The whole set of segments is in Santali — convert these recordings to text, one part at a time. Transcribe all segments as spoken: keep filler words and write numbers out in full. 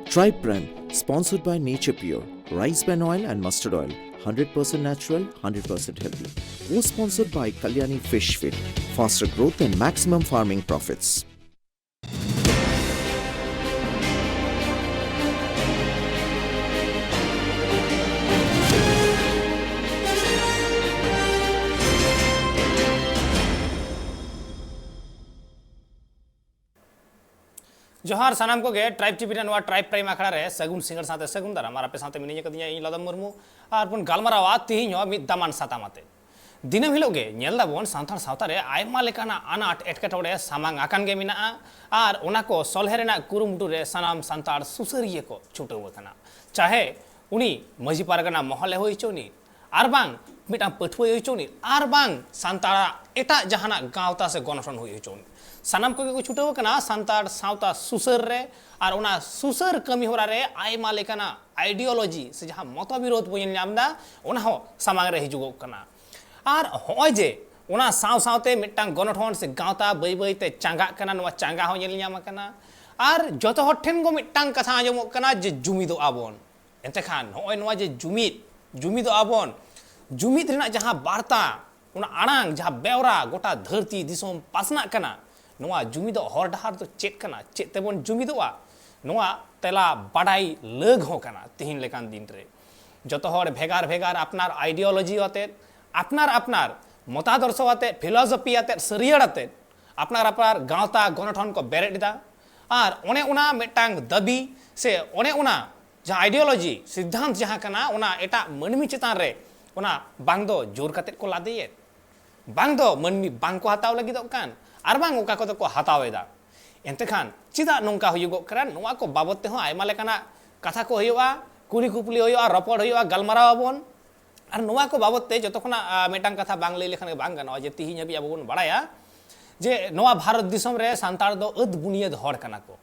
Tribe Prime, sponsored by Nature Pure, rice bran oil and mustard oil, hundred percent natural, hundred percent healthy. Co-sponsored by Kalyani Fish Feed, faster growth and maximum farming profits. ᱡᱚᱦᱟᱨ ᱥᱟᱱᱟᱢ ᱠᱚᱜᱮ, ᱴᱨᱟᱭᱤᱵᱽ ᱴᱤᱵᱷᱤ ᱨᱮ ᱱᱚᱣᱟ ᱴᱨᱟᱭᱤᱵᱽ ᱯᱨᱟᱭᱤᱢ ᱟᱠᱷᱲᱟ ᱨᱮ ᱥᱟᱹᱜᱩᱱ ᱥᱤᱸᱜᱟᱹᱲ ᱥᱟᱶᱛᱮ ᱥᱟᱹᱜᱩᱱ ᱫᱟᱨᱟᱢ᱾ ᱟᱨ ᱟᱯᱮ ᱥᱟᱶᱛᱮ ᱢᱤᱱᱟᱹᱧ ᱟᱠᱟᱫᱤᱧᱟ ᱤᱧ ᱞᱟᱫᱚᱢ ᱢᱩᱨᱢᱩ᱾ ᱟᱨ ᱵᱚᱱ ᱜᱟᱞᱢᱟᱨᱟᱣᱟ ᱛᱤᱦᱤᱧ ᱦᱚᱸ ᱢᱤᱫ ᱫᱟᱢᱟᱱ ᱥᱟᱛᱟᱢ ᱟᱛᱮ᱾ ᱫᱤᱱᱟᱹᱢ ᱦᱤᱞᱳᱜ ᱜᱮ ᱧᱮᱞ ᱫᱟᱵᱚᱱ ᱥᱟᱱᱛᱟᱲ ᱥᱟᱶᱛᱟ ᱨᱮ ᱟᱭᱢᱟ ᱞᱮᱠᱟᱱᱟᱜ ᱟᱱᱟᱴ ᱮᱴᱠᱮᱴᱚᱬᱮ ᱥᱟᱢᱟᱝ ᱟᱠᱟᱱ ᱜᱮ ᱢᱮᱱᱟᱜᱼᱟ᱾ ᱟᱨ ᱚᱱᱟ ᱠᱚ ᱥᱚᱞᱦᱮ ᱨᱮᱱᱟᱜ ᱠᱩᱨᱩᱢᱩᱴᱩ ᱨᱮ ᱥᱟᱱᱟᱢ ᱥᱟᱱᱛᱟᱲ ᱥᱩᱥᱟᱹᱨᱤᱭᱟᱹ ᱠᱚ ᱪᱷᱩᱴᱟᱹᱣ ᱟᱠᱟᱱᱟ᱾ ᱪᱟᱦᱮ ᱩᱱᱤ ᱢᱟᱹᱡᱷᱤ ᱯᱟᱨᱜᱟᱱᱟ ᱢᱚᱦᱚᱞᱮ ᱦᱩᱭ ᱦᱚᱪᱚᱱᱤᱡ, ᱟᱨ ᱵᱟᱝ ᱢᱤᱫᱴᱟᱝ ᱯᱟᱹᱴᱷᱩᱣᱟᱹᱭ ᱦᱩᱭ ᱦᱚᱪᱚᱱᱤᱡ, ᱟᱨ ᱵᱟᱝ ᱥᱟᱱᱛᱟᱲᱟᱜ ᱮᱴᱟᱜ ᱡᱟᱦᱟᱱᱟᱜ ᱜᱟᱶᱛᱟ ᱥᱮ ᱜᱚᱱᱚᱴᱷᱚᱱ ᱦᱩᱭ ᱦᱚᱪᱚᱱᱤᱡ, ᱥᱟᱱᱟᱢ ᱠᱚᱜᱮ ᱠᱚ ᱪᱷᱩᱴᱟᱹᱣ ᱟᱠᱟᱱᱟ ᱥᱟᱱᱛᱟᱲ ᱥᱟᱶᱛᱟ ᱥᱩᱥᱟᱹᱨ ᱨᱮ᱾ ᱟᱨ ᱚᱱᱟ ᱥᱩᱥᱟᱹᱨ ᱠᱟᱹᱢᱤ ᱦᱚᱨᱟ ᱨᱮ ᱟᱭᱢᱟ ᱞᱮᱠᱟᱱᱟᱜ ᱟᱭᱰᱤᱭᱳᱞᱚᱡᱤ ᱥᱮ ᱡᱟᱦᱟᱸ ᱢᱚᱛᱚᱵᱤᱨᱳᱫᱷ ᱵᱚᱱ ᱧᱮᱞ ᱧᱟᱢ ᱮᱫᱟ, ᱚᱱᱟ ᱦᱚᱸ ᱥᱟᱢᱟᱝ ᱨᱮ ᱦᱤᱡᱩᱜᱚᱜ ᱠᱟᱱᱟ᱾ ᱟᱨ ᱦᱚᱸᱜᱼᱚᱭ ᱡᱮ ᱚᱱᱟ ᱥᱟᱶ ᱥᱟᱶᱛᱮ ᱢᱤᱫᱴᱟᱝ ᱜᱚᱱᱚᱴᱷᱚᱱ ᱥᱮ ᱜᱟᱶᱛᱟ ᱵᱟᱹᱭ ᱵᱟᱹᱭ ᱛᱮ ᱪᱟᱸᱜᱟᱜ ᱠᱟᱱᱟ, ᱱᱚᱣᱟ ᱪᱟᱸᱜᱟ ᱦᱚᱸ ᱧᱮᱞ ᱧᱟᱢ ᱟᱠᱟᱱᱟ᱾ ᱟᱨ ᱡᱚᱛᱚ ᱦᱚᱲ ᱴᱷᱮᱱ ᱠᱚ ᱢᱤᱫᱴᱟᱝ ᱠᱟᱛᱷᱟ ᱟᱸᱡᱚᱢᱚᱜ ᱠᱟᱱᱟ ᱡᱮ ᱡᱩᱢᱤᱫᱚᱜ ᱟᱵᱚᱱ᱾ ᱮᱱᱛᱮ ᱠᱷᱟᱱ ᱱᱚᱜᱼᱚᱭ ᱱᱚᱣᱟ ᱡᱮ ᱡᱩᱢᱤᱫ, ᱡᱩᱢᱤᱫᱚᱜ ᱟᱵᱚᱱ, ᱡᱩᱢᱤᱫ ᱨᱮᱱᱟᱜ ᱡᱟᱦᱟᱸ ᱵᱟᱨᱛᱟ, ᱚᱱᱟ ᱟᱲᱟᱝ, ᱡᱟᱦᱟᱸ ᱵᱮᱣᱨᱟ ᱜᱚᱴᱟ ᱫᱷᱟᱹᱨᱛᱤ ᱫᱤᱥᱚᱢ ᱯᱟᱥᱱᱟᱜ ᱠᱟᱱᱟ, ᱱᱚᱣᱟ ᱡᱩᱢᱤᱫᱚᱜ ᱦᱚᱨ ᱰᱟᱦᱟᱨ ᱫᱚ ᱪᱮᱫ ᱠᱟᱱᱟ? ᱪᱮᱫ ᱛᱮᱵᱚᱱ ᱡᱩᱢᱤᱫᱚᱜᱼᱟ? ᱱᱚᱣᱟ ᱛᱮᱞᱟ ᱵᱟᱰᱟᱭ ᱞᱟᱹᱜ ᱦᱚᱸ ᱠᱟᱱᱟ ᱛᱤᱦᱤᱧ ᱞᱮᱠᱟᱱ ᱫᱤᱱ ᱨᱮ᱾ ᱡᱚᱛᱚ ᱦᱚᱲ ᱵᱷᱮᱜᱟᱨ ᱵᱷᱮᱜᱟᱨ ᱟᱯᱱᱟᱨ ᱟᱭᱰᱤᱭᱳᱞᱚᱡᱤ ᱟᱛᱮᱫ, ᱟᱯᱱᱟᱨ ᱟᱯᱱᱟᱨ ᱢᱚᱛᱟᱫᱚᱨᱥᱚ ᱟᱛᱮᱫ, ᱯᱷᱤᱞᱳᱥᱚᱯᱷᱤ ᱟᱛᱮᱫ, ᱥᱟᱹᱨᱤᱭᱟᱹᱲ ᱟᱛᱮᱫ ᱟᱯᱱᱟᱨ ᱟᱯᱱᱟᱨ ᱜᱟᱶᱛᱟ ᱜᱚᱱᱚᱴᱷᱚᱱ ᱠᱚ ᱵᱮᱨᱮᱫ ᱮᱫᱟ᱾ ᱟᱨ ᱚᱱᱮ ᱚᱱᱟ ᱢᱤᱫᱴᱟᱝ ᱫᱟᱹᱵᱤ ᱥᱮ ᱚᱱᱮ ᱚᱱᱟ ᱡᱟᱦᱟᱸ ᱟᱭᱰᱤᱭᱳᱞᱚᱡᱤ, ᱥᱤᱫᱽᱫᱷᱟᱱᱛ ᱡᱟᱦᱟᱸ ᱠᱟᱱᱟ, ᱚᱱᱟ ᱮᱴᱟᱜ ᱢᱟᱹᱱᱢᱤ ᱪᱮᱛᱟᱱ ᱨᱮ ᱚᱱᱟ ᱵᱟᱝ ᱫᱚ ᱡᱳᱨ ᱠᱟᱛᱮᱫ ᱠᱚ ᱞᱟᱫᱮᱭᱮᱫ, ᱵᱟᱝ ᱫᱚ ᱢᱟᱹᱱᱢᱤ ᱵᱟᱝ ᱠᱚ ᱦᱟᱛᱟᱣ ᱞᱟᱹᱜᱤᱫᱚᱜ ᱠᱟᱱ, ᱟᱨ ᱵᱟᱝ ᱚᱠᱟ ᱠᱚᱫᱚ ᱠᱚ ᱦᱟᱛᱟᱣ ᱮᱫᱟ᱾ ᱮᱱᱛᱮ ᱠᱷᱟᱱ ᱪᱮᱫᱟᱜ ᱱᱚᱝᱠᱟ ᱦᱩᱭᱩᱜᱚᱜ ᱠᱟᱱᱟ? ᱱᱚᱣᱟ ᱠᱚ ᱵᱟᱵᱚᱫ ᱛᱮᱦᱚᱸ ᱟᱭᱢᱟ ᱞᱮᱠᱟᱱᱟᱜ ᱠᱟᱛᱷᱟ ᱠᱚ ᱦᱩᱭᱩᱜᱼᱟ, ᱠᱩᱞᱤ ᱠᱩᱯᱞᱤ ᱦᱩᱭᱩᱜᱼᱟ, ᱨᱚᱯᱚᱲ ᱦᱩᱭᱩᱜᱼᱟ, ᱜᱟᱞᱢᱟᱨᱟᱣ ᱟᱵᱚᱱ᱾ ᱟᱨ ᱱᱚᱣᱟ ᱠᱚ ᱵᱟᱵᱚᱫ ᱛᱮ ᱡᱚᱛᱚ ᱠᱷᱚᱱᱟᱜ, ᱟ, ᱢᱤᱫᱴᱟᱝ ᱠᱟᱛᱷᱟ ᱵᱟᱝ ᱞᱟᱹᱭ ᱞᱮᱠᱷᱟᱱ ᱜᱮ ᱵᱟᱝ ᱜᱟᱱᱚᱜᱼᱟ ᱡᱮ ᱛᱤᱦᱤᱧ ᱦᱟᱹᱵᱤᱡ ᱟᱵᱚ ᱵᱚᱱ ᱵᱟᱲᱟᱭᱟ ᱡᱮ ᱱᱚᱣᱟ ᱵᱷᱟᱨᱚᱛ ᱫᱤᱥᱚᱢ ᱨᱮ ᱥᱟᱱᱛᱟᱲ ᱫᱚ ᱟᱹᱫ ᱵᱩᱱᱤᱭᱟᱹᱫ ᱦᱚᱲ ᱠᱟᱱᱟ ᱠᱚ᱾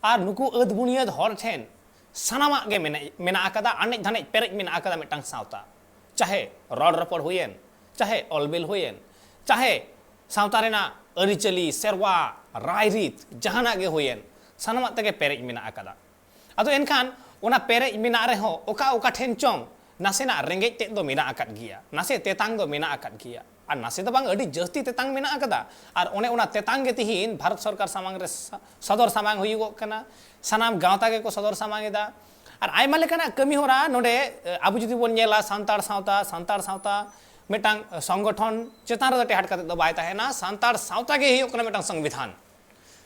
ᱟᱨ ᱱᱩᱠᱩ ᱟᱹᱫ ᱵᱩᱱᱤᱭᱟᱹᱫ ᱦᱚᱲ ᱴᱷᱮᱱ ᱥᱟᱱᱟᱢᱟᱜ ᱜᱮ ᱢᱮᱱᱟᱜ, ᱢᱮᱱᱟᱜ ᱟᱠᱟᱫᱟ, ᱟᱱᱮᱡ ᱫᱷᱟᱱᱮᱡ ᱯᱮᱨᱮᱡ ᱢᱮᱱᱟᱜ ᱟᱠᱟᱫᱟ ᱢᱤᱫᱴᱟᱝ ᱥᱟᱶᱛᱟ᱾ ᱪᱟᱦᱮ ᱨᱚᱲ ᱨᱚᱯᱚᱲ ᱦᱩᱭᱮᱱ, ᱪᱟᱦᱮ ᱚᱞᱵᱤᱞ ᱦᱩᱭᱮᱱ, ᱪᱟᱦᱮ ᱥᱟᱶᱛᱟ ᱨᱮᱱᱟᱜ ᱟᱹᱨᱤᱪᱟᱹᱞᱤ, ᱥᱮᱨᱣᱟ, ᱨᱟᱭᱨᱤᱛ, ᱡᱟᱦᱟᱱᱟᱜ ᱜᱮ ᱦᱩᱭᱮᱱ, ᱥᱟᱱᱟᱢᱟᱜ ᱛᱮᱜᱮ ᱯᱮᱨᱮᱡ ᱢᱮᱱᱟᱜ ᱟᱠᱟᱫᱟ᱾ ᱟᱫᱚ ᱮᱱᱠᱷᱟᱱ ᱚᱱᱟ ᱯᱮᱨᱮᱡ ᱢᱮᱱᱟᱜ ᱨᱮᱦᱚᱸ ᱚᱠᱟ ᱚᱠᱟ ᱴᱷᱮᱱ ᱪᱚᱝ ᱱᱟᱥᱮᱱᱟᱜ ᱨᱮᱸᱜᱮᱡ ᱛᱮᱫ ᱫᱚ ᱢᱮᱱᱟᱜ ᱟᱠᱟᱫ ᱜᱮᱭᱟ, ᱱᱟᱥᱮ ᱛᱮᱛᱟᱝ ᱫᱚ ᱢᱮᱱᱟᱜ ᱟᱠᱟᱫ ᱜᱮᱭᱟ, ᱟᱨ ᱱᱟᱥᱮ ᱫᱚ ᱵᱟᱝ, ᱟᱹᱰᱤ ᱡᱟᱹᱥᱛᱤ ᱛᱮᱛᱟᱝ ᱢᱮᱱᱟᱜ ᱟᱠᱟᱫᱟ᱾ ᱟᱨ ᱚᱱᱮ ᱚᱱᱟ ᱛᱮᱛᱟᱝ ᱜᱮ ᱛᱤᱦᱤᱧ ᱵᱷᱟᱨᱚᱛ ᱥᱚᱨᱠᱟᱨ ᱥᱟᱢᱟᱝ ᱨᱮ ᱥᱟ-, ᱥᱚᱫᱚᱨ ᱥᱟᱢᱟᱝ ᱦᱩᱭᱩᱜᱚᱜ ᱠᱟᱱᱟ, ᱥᱟᱱᱟᱢ ᱜᱟᱶᱛᱟ ᱜᱮᱠᱚ ᱥᱚᱫᱚᱨ ᱥᱟᱢᱟᱝ ᱮᱫᱟ᱾ ᱟᱨ ᱟᱭᱢᱟ ᱞᱮᱠᱟᱱᱟᱜ ᱠᱟᱹᱢᱤ ᱦᱚᱨᱟ ᱱᱚᱰᱮ, ᱮ, ᱟᱵᱚ ᱡᱩᱫᱤ ᱵᱚᱱ ᱧᱮᱞᱟ ᱥᱟᱱᱛᱟᱲ ᱥᱟᱶᱛᱟ, ᱥᱟᱱᱛᱟᱲ ᱥᱟᱶᱛᱟ ᱢᱤᱫᱴᱟᱝ ᱥᱚᱝᱜᱚᱴᱷᱚᱱ ᱪᱮᱛᱟᱱ ᱨᱮᱫᱚ ᱴᱮᱦᱟᱴ ᱠᱟᱛᱮ ᱫᱚ ᱵᱟᱭ ᱛᱟᱦᱮᱱᱟ᱾ ᱥᱟᱱᱛᱟᱲ ᱥᱟᱶᱛᱟ ᱜᱮ ᱦᱩᱭᱩᱜ ᱠᱟᱱᱟ ᱢᱤᱫᱴᱟᱝ ᱥᱚᱝᱵᱤᱫᱷᱟᱱ᱾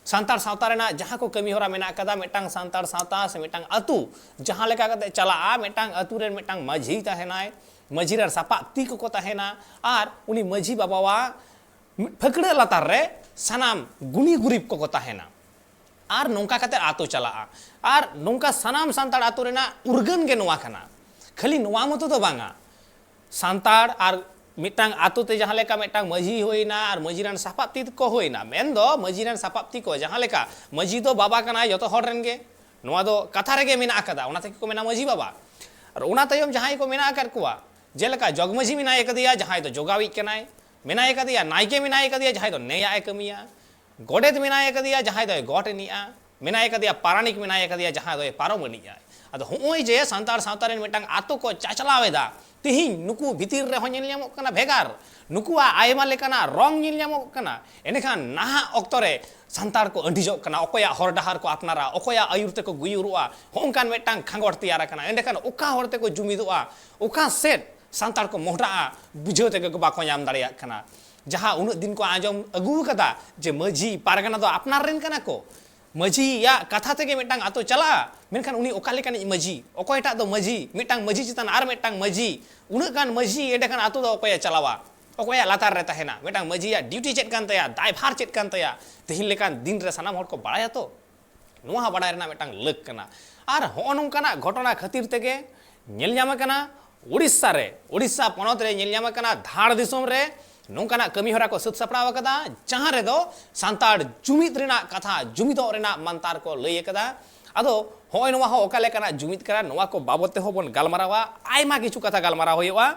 ᱥᱟᱱᱛᱟᱲ ᱥᱟᱶᱛᱟ ᱨᱮᱱᱟᱜ ᱡᱟᱦᱟᱸ ᱠᱚ ᱠᱟᱹᱢᱤ ᱦᱚᱨᱟ ᱢᱮᱱᱟᱜ ᱟᱠᱟᱫᱟ, ᱢᱤᱫᱴᱟᱝ ᱥᱟᱱᱛᱟᱲ ᱥᱟᱶᱛᱟ ᱥᱮ ᱢᱤᱫᱴᱟᱝ ᱟᱹᱛᱩ ᱡᱟᱦᱟᱸ ᱞᱮᱠᱟ ᱠᱟᱛᱮ ᱪᱟᱞᱟᱜᱼᱟ, ᱢᱤᱫᱴᱟᱝ ᱟᱹᱛᱩ ᱨᱮᱱ ᱢᱤᱫᱴᱟᱝ ᱢᱟᱹᱡᱷᱤ ᱛᱟᱦᱮᱱᱟᱭ, ᱢᱟᱹᱡᱷᱤ ᱨᱮᱱ ᱥᱟᱯᱟᱵ ᱛᱤ ᱠᱚᱠᱚ ᱛᱟᱦᱮᱱᱟ, ᱟᱨ ᱩᱱᱤ ᱢᱟᱹᱡᱷᱤ ᱵᱟᱵᱟᱣᱟᱜ ᱯᱷᱟᱹᱠᱲᱟᱹ ᱞᱟᱛᱟᱨ ᱨᱮ ᱥᱟᱱᱟᱢ ᱜᱩᱱᱤ ᱜᱩᱨᱤᱵ ᱠᱚᱠᱚ ᱛᱟᱦᱮᱱᱟ᱾ ᱟᱨ ᱱᱚᱝᱠᱟ ᱠᱟᱛᱮ ᱟᱛᱳ ᱪᱟᱞᱟᱜᱼᱟ᱾ ᱟᱨ ᱱᱚᱝᱠᱟ ᱥᱟᱱᱟᱢ ᱥᱟᱱᱛᱟᱲ ᱟᱛᱳ ᱨᱮᱱᱟᱜ ᱩᱨᱜᱟᱹᱱ ᱜᱮ ᱱᱚᱣᱟ ᱠᱟᱱᱟ᱾ ᱠᱷᱟᱹᱞᱤ ᱱᱚᱣᱟ ᱢᱚᱛᱚ ᱫᱚ ᱵᱟᱝᱟ, ᱥᱟᱱᱛᱟᱲ ᱟᱨ ᱢᱤᱫᱴᱟᱝ ᱟᱛᱳ ᱛᱮ ᱡᱟᱦᱟᱸ ᱞᱮᱠᱟ ᱢᱤᱫᱴᱟᱝ ᱢᱟᱹᱡᱷᱤ ᱦᱩᱭᱱᱟ ᱟᱨ ᱢᱟᱹᱡᱷᱤ ᱨᱮᱱ ᱥᱟᱯᱟᱵ ᱛᱤ ᱠᱚ ᱦᱩᱭᱱᱟ, ᱢᱮᱱᱫᱚ ᱢᱟᱹᱡᱷᱤ ᱨᱮᱱ ᱥᱟᱯᱟᱵ ᱛᱤ ᱠᱚ ᱡᱟᱦᱟᱸ ᱞᱮᱠᱟ, ᱢᱟᱹᱡᱷᱤ ᱫᱚ ᱵᱟᱵᱟ ᱠᱟᱱᱟᱭ ᱡᱚᱛᱚ ᱦᱚᱲ ᱨᱮᱱ ᱜᱮ, ᱱᱚᱣᱟ ᱫᱚ ᱠᱟᱛᱷᱟ ᱨᱮᱜᱮ ᱢᱮᱱᱟᱜ ᱟᱠᱟᱫᱟ, ᱚᱱᱟ ᱛᱮᱜᱮ ᱠᱚ ᱢᱮᱱᱟ ᱢᱟᱹᱡᱷᱤ ᱵᱟᱵᱟ᱾ ᱟᱨ ᱚᱱᱟ ᱛᱟᱭᱚᱢ ᱡᱟᱦᱟᱸᱭ ᱠᱚ ᱢᱮᱱᱟᱜ ᱟᱠᱟᱫ ᱠᱚᱣᱟ, ᱡᱮᱞᱮᱠᱟ ᱡᱚᱜᱽ ᱢᱟᱹᱡᱷᱤ ᱢᱮᱱᱟᱭ ᱟᱠᱟᱫᱮᱭᱟ, ᱡᱟᱦᱟᱸᱭ ᱫᱚ ᱡᱚᱜᱟᱣᱤᱡ ᱠᱟᱱᱟᱭ, ᱢᱮᱱᱟᱭ ᱟᱠᱟᱫᱮᱭᱟ ᱱᱟᱭᱠᱮ, ᱢᱮᱱᱟᱭ ᱟᱠᱟᱫᱮᱭᱟ ᱡᱟᱦᱟᱸᱭ ᱫᱚ ᱱᱮᱭᱟᱜ ᱮ ᱠᱟᱹᱢᱤᱭᱟ, ᱜᱚᱰᱮᱛ ᱢᱮᱱᱟᱭ ᱟᱠᱟᱫᱮᱭᱟ ᱡᱟᱦᱟᱸᱭ ᱫᱚᱭ ᱜᱚᱴ ᱮᱱᱮᱡᱼᱟ, ᱢᱮᱱᱟᱭ ᱟᱠᱟᱫᱮᱭᱟ ᱯᱟᱨᱟᱱᱤᱠ, ᱢᱮᱱᱟᱭ ᱟᱠᱟᱫᱮᱭᱟ ᱡᱟᱦᱟᱸᱭ ᱫᱚᱭ ᱯᱟᱨᱚᱢ ᱮᱱᱮᱡᱼᱟ᱾ ᱟᱫᱚ ᱦᱚᱸᱜᱼᱚᱭ ᱡᱮ ᱥᱟᱱᱛᱟᱲ ᱥᱟᱶᱛᱟ ᱨᱮᱱ ᱢᱤᱫᱴᱟᱝ ᱟᱛᱳ ᱠᱚ ᱪᱟᱪᱞᱟᱣ ᱮᱫᱟ, ᱛᱤᱦᱤᱧ ᱱᱩᱠᱩ ᱵᱷᱤᱛᱤᱨ ᱨᱮᱦᱚᱸ ᱧᱮᱞ ᱧᱟᱢᱚᱜ ᱠᱟᱱᱟ ᱵᱷᱮᱜᱟᱨ, ᱱᱩᱠᱩᱣᱟᱜ ᱟᱭᱢᱟ ᱞᱮᱠᱟᱱᱟᱜ ᱨᱚᱝ ᱧᱮᱞ ᱧᱟᱢᱚᱜ ᱠᱟᱱᱟ᱾ ᱮᱸᱰᱮᱠᱷᱟᱱ ᱱᱟᱦᱟᱜ ᱚᱠᱛᱚ ᱨᱮ ᱥᱟᱱᱛᱟᱲ ᱠᱚ ᱟᱹᱰᱤᱡᱚᱜ ᱠᱟᱱᱟ, ᱚᱠᱚᱭᱟᱜ ᱦᱚᱨ ᱰᱟᱦᱟᱨ ᱠᱚ ᱟᱯᱱᱟᱨᱟ, ᱚᱠᱚᱭᱟᱜ ᱟᱹᱭᱩᱨ ᱛᱮᱠᱚ ᱜᱩᱭᱩᱨᱚᱜᱼᱟ, ᱦᱚᱸᱜᱼᱚᱱᱠᱟᱱ ᱢᱤᱫᱴᱟᱝ ᱠᱷᱟᱸᱜᱚᱴ ᱛᱮᱭᱟᱨ ᱟᱠᱟᱱᱟ᱾ ᱮᱸᱰᱮᱠᱷᱟᱱ ᱚᱠᱟ ᱦᱚᱨ ᱛᱮᱠᱚ ᱡᱩᱢᱤᱫᱚᱜᱼᱟ, ᱚᱠᱟ ᱥᱮᱫ ᱥᱟᱱᱛᱟᱲ ᱠᱚ ᱢᱚᱦᱰᱟᱜᱼᱟ, ᱵᱩᱡᱷᱟᱹᱣ ᱛᱮᱜᱮ ᱠᱚ ᱵᱟᱠᱚ ᱧᱟᱢ ᱫᱟᱲᱮᱭᱟᱜ ᱠᱟᱱᱟ᱾ ᱡᱟᱦᱟᱸ ᱩᱱᱟᱹᱜ ᱫᱤᱱ ᱠᱚ ᱟᱸᱡᱚᱢ ᱟᱹᱜᱩ ᱟᱠᱟᱫᱟ ᱡᱮ ᱢᱟᱹᱡᱷᱤ ᱯᱟᱨᱜᱟᱱᱟ ᱫᱚ ᱟᱯᱱᱟᱨ ᱨᱮᱱ ᱠᱟᱱᱟ ᱠᱚ, ᱢᱟᱹᱡᱷᱤᱭᱟᱜ ᱠᱟᱛᱷᱟ ᱛᱮᱜᱮ ᱢᱤᱫᱴᱟᱝ ᱟᱛᱳ ᱪᱟᱞᱟᱜᱼᱟ, ᱢᱮᱱᱠᱷᱟᱱ ᱩᱱᱤ ᱚᱠᱟ ᱞᱮᱠᱟᱱᱤᱡ ᱢᱟᱹᱡᱷᱤ, ᱚᱠᱚᱭᱴᱟᱜ ᱫᱚ ᱢᱟᱹᱡᱷᱤ, ᱢᱤᱫᱴᱟᱝ ᱢᱟᱹᱡᱷᱤ ᱪᱮᱛᱟᱱ ᱟᱨ ᱢᱤᱫᱴᱟᱝ ᱢᱟᱹᱡᱷᱤ, ᱩᱱᱟᱹᱜ ᱜᱟᱱ ᱢᱟᱹᱡᱷᱤ, ᱮᱸᱰᱮᱠᱷᱟᱱ ᱟᱛᱳ ᱫᱚ ᱚᱠᱚᱭᱮ ᱪᱟᱞᱟᱣᱟ? ᱚᱠᱚᱭᱟᱜ ᱞᱟᱛᱟᱨ ᱨᱮ ᱛᱟᱦᱮᱱᱟ? ᱢᱤᱫᱴᱟᱝ ᱢᱟᱹᱡᱷᱤᱭᱟᱜ ᱰᱤᱭᱩᱴᱤ ᱪᱮᱫ ᱠᱟᱱ ᱛᱟᱭᱟ, ᱫᱟᱭᱵᱷᱟᱨ ᱪᱮᱫ ᱠᱟᱱ ᱛᱟᱭᱟ, ᱛᱮᱦᱮᱧ ᱞᱮᱠᱟᱱ ᱫᱤᱱ ᱨᱮ ᱥᱟᱱᱟᱢ ᱦᱚᱲ ᱠᱚ ᱵᱟᱲᱟᱭᱟ ᱛᱚ? ᱱᱚᱣᱟ ᱦᱚᱸ ᱵᱟᱲᱟᱭ ᱨᱮᱱᱟᱜ ᱢᱤᱫᱴᱟᱝ ᱞᱟᱹᱠ ᱠᱟᱱᱟ᱾ ᱟᱨ ᱦᱚᱸᱜᱼᱚ ᱱᱚᱝᱠᱟᱱᱟᱜ ᱜᱷᱚᱴᱚᱱᱟ ᱠᱷᱟᱹᱛᱤᱨ ᱛᱮᱜᱮ ᱧᱮᱞ ᱧᱟᱢ ᱟᱠᱟᱱᱟ, ᱳᱰᱤᱥᱟ ᱨᱮ, ᱳᱰᱤᱥᱟ ᱯᱚᱱᱚᱛ ᱨᱮ ᱧᱮᱞ ᱧᱟᱢ ᱟᱠᱟᱱᱟ, ᱫᱷᱟᱲ ᱫᱤᱥᱚᱢ ᱨᱮ ᱱᱚᱝᱠᱟᱱᱟᱜ ᱠᱟᱹᱢᱤ ᱦᱚᱨᱟ ᱠᱚ ᱥᱟᱹᱛ ᱥᱟᱯᱲᱟᱣ ᱟᱠᱟᱫᱟ, ᱡᱟᱦᱟᱸ ᱨᱮᱫᱚ ᱥᱟᱱᱛᱟᱲ ᱡᱩᱢᱤᱫ ᱨᱮᱱᱟᱜ ᱠᱟᱛᱷᱟ, ᱡᱩᱢᱤᱫᱚᱜ ᱨᱮᱱᱟᱜ ᱢᱟᱱᱛᱟᱨ ᱠᱚ ᱞᱟᱹᱭ ᱟᱠᱟᱫᱟ᱾ ᱟᱫᱚ ᱦᱚᱸᱜᱼᱚᱭ ᱱᱚᱣᱟ ᱦᱚᱸ ᱚᱠᱟ ᱞᱮᱠᱟᱱᱟᱜ ᱡᱩᱢᱤᱫ ᱠᱟᱱᱟ, ᱱᱚᱣᱟ ᱠᱚ ᱵᱟᱵᱚᱛ ᱛᱮᱦᱚᱸ ᱵᱚᱱ ᱜᱟᱞᱢᱟᱨᱟᱣᱟ, ᱟᱭᱢᱟ ᱠᱤᱪᱷᱩ ᱠᱟᱛᱷᱟ ᱜᱟᱞᱢᱟᱨᱟᱣ ᱦᱩᱭᱩᱜᱼᱟ᱾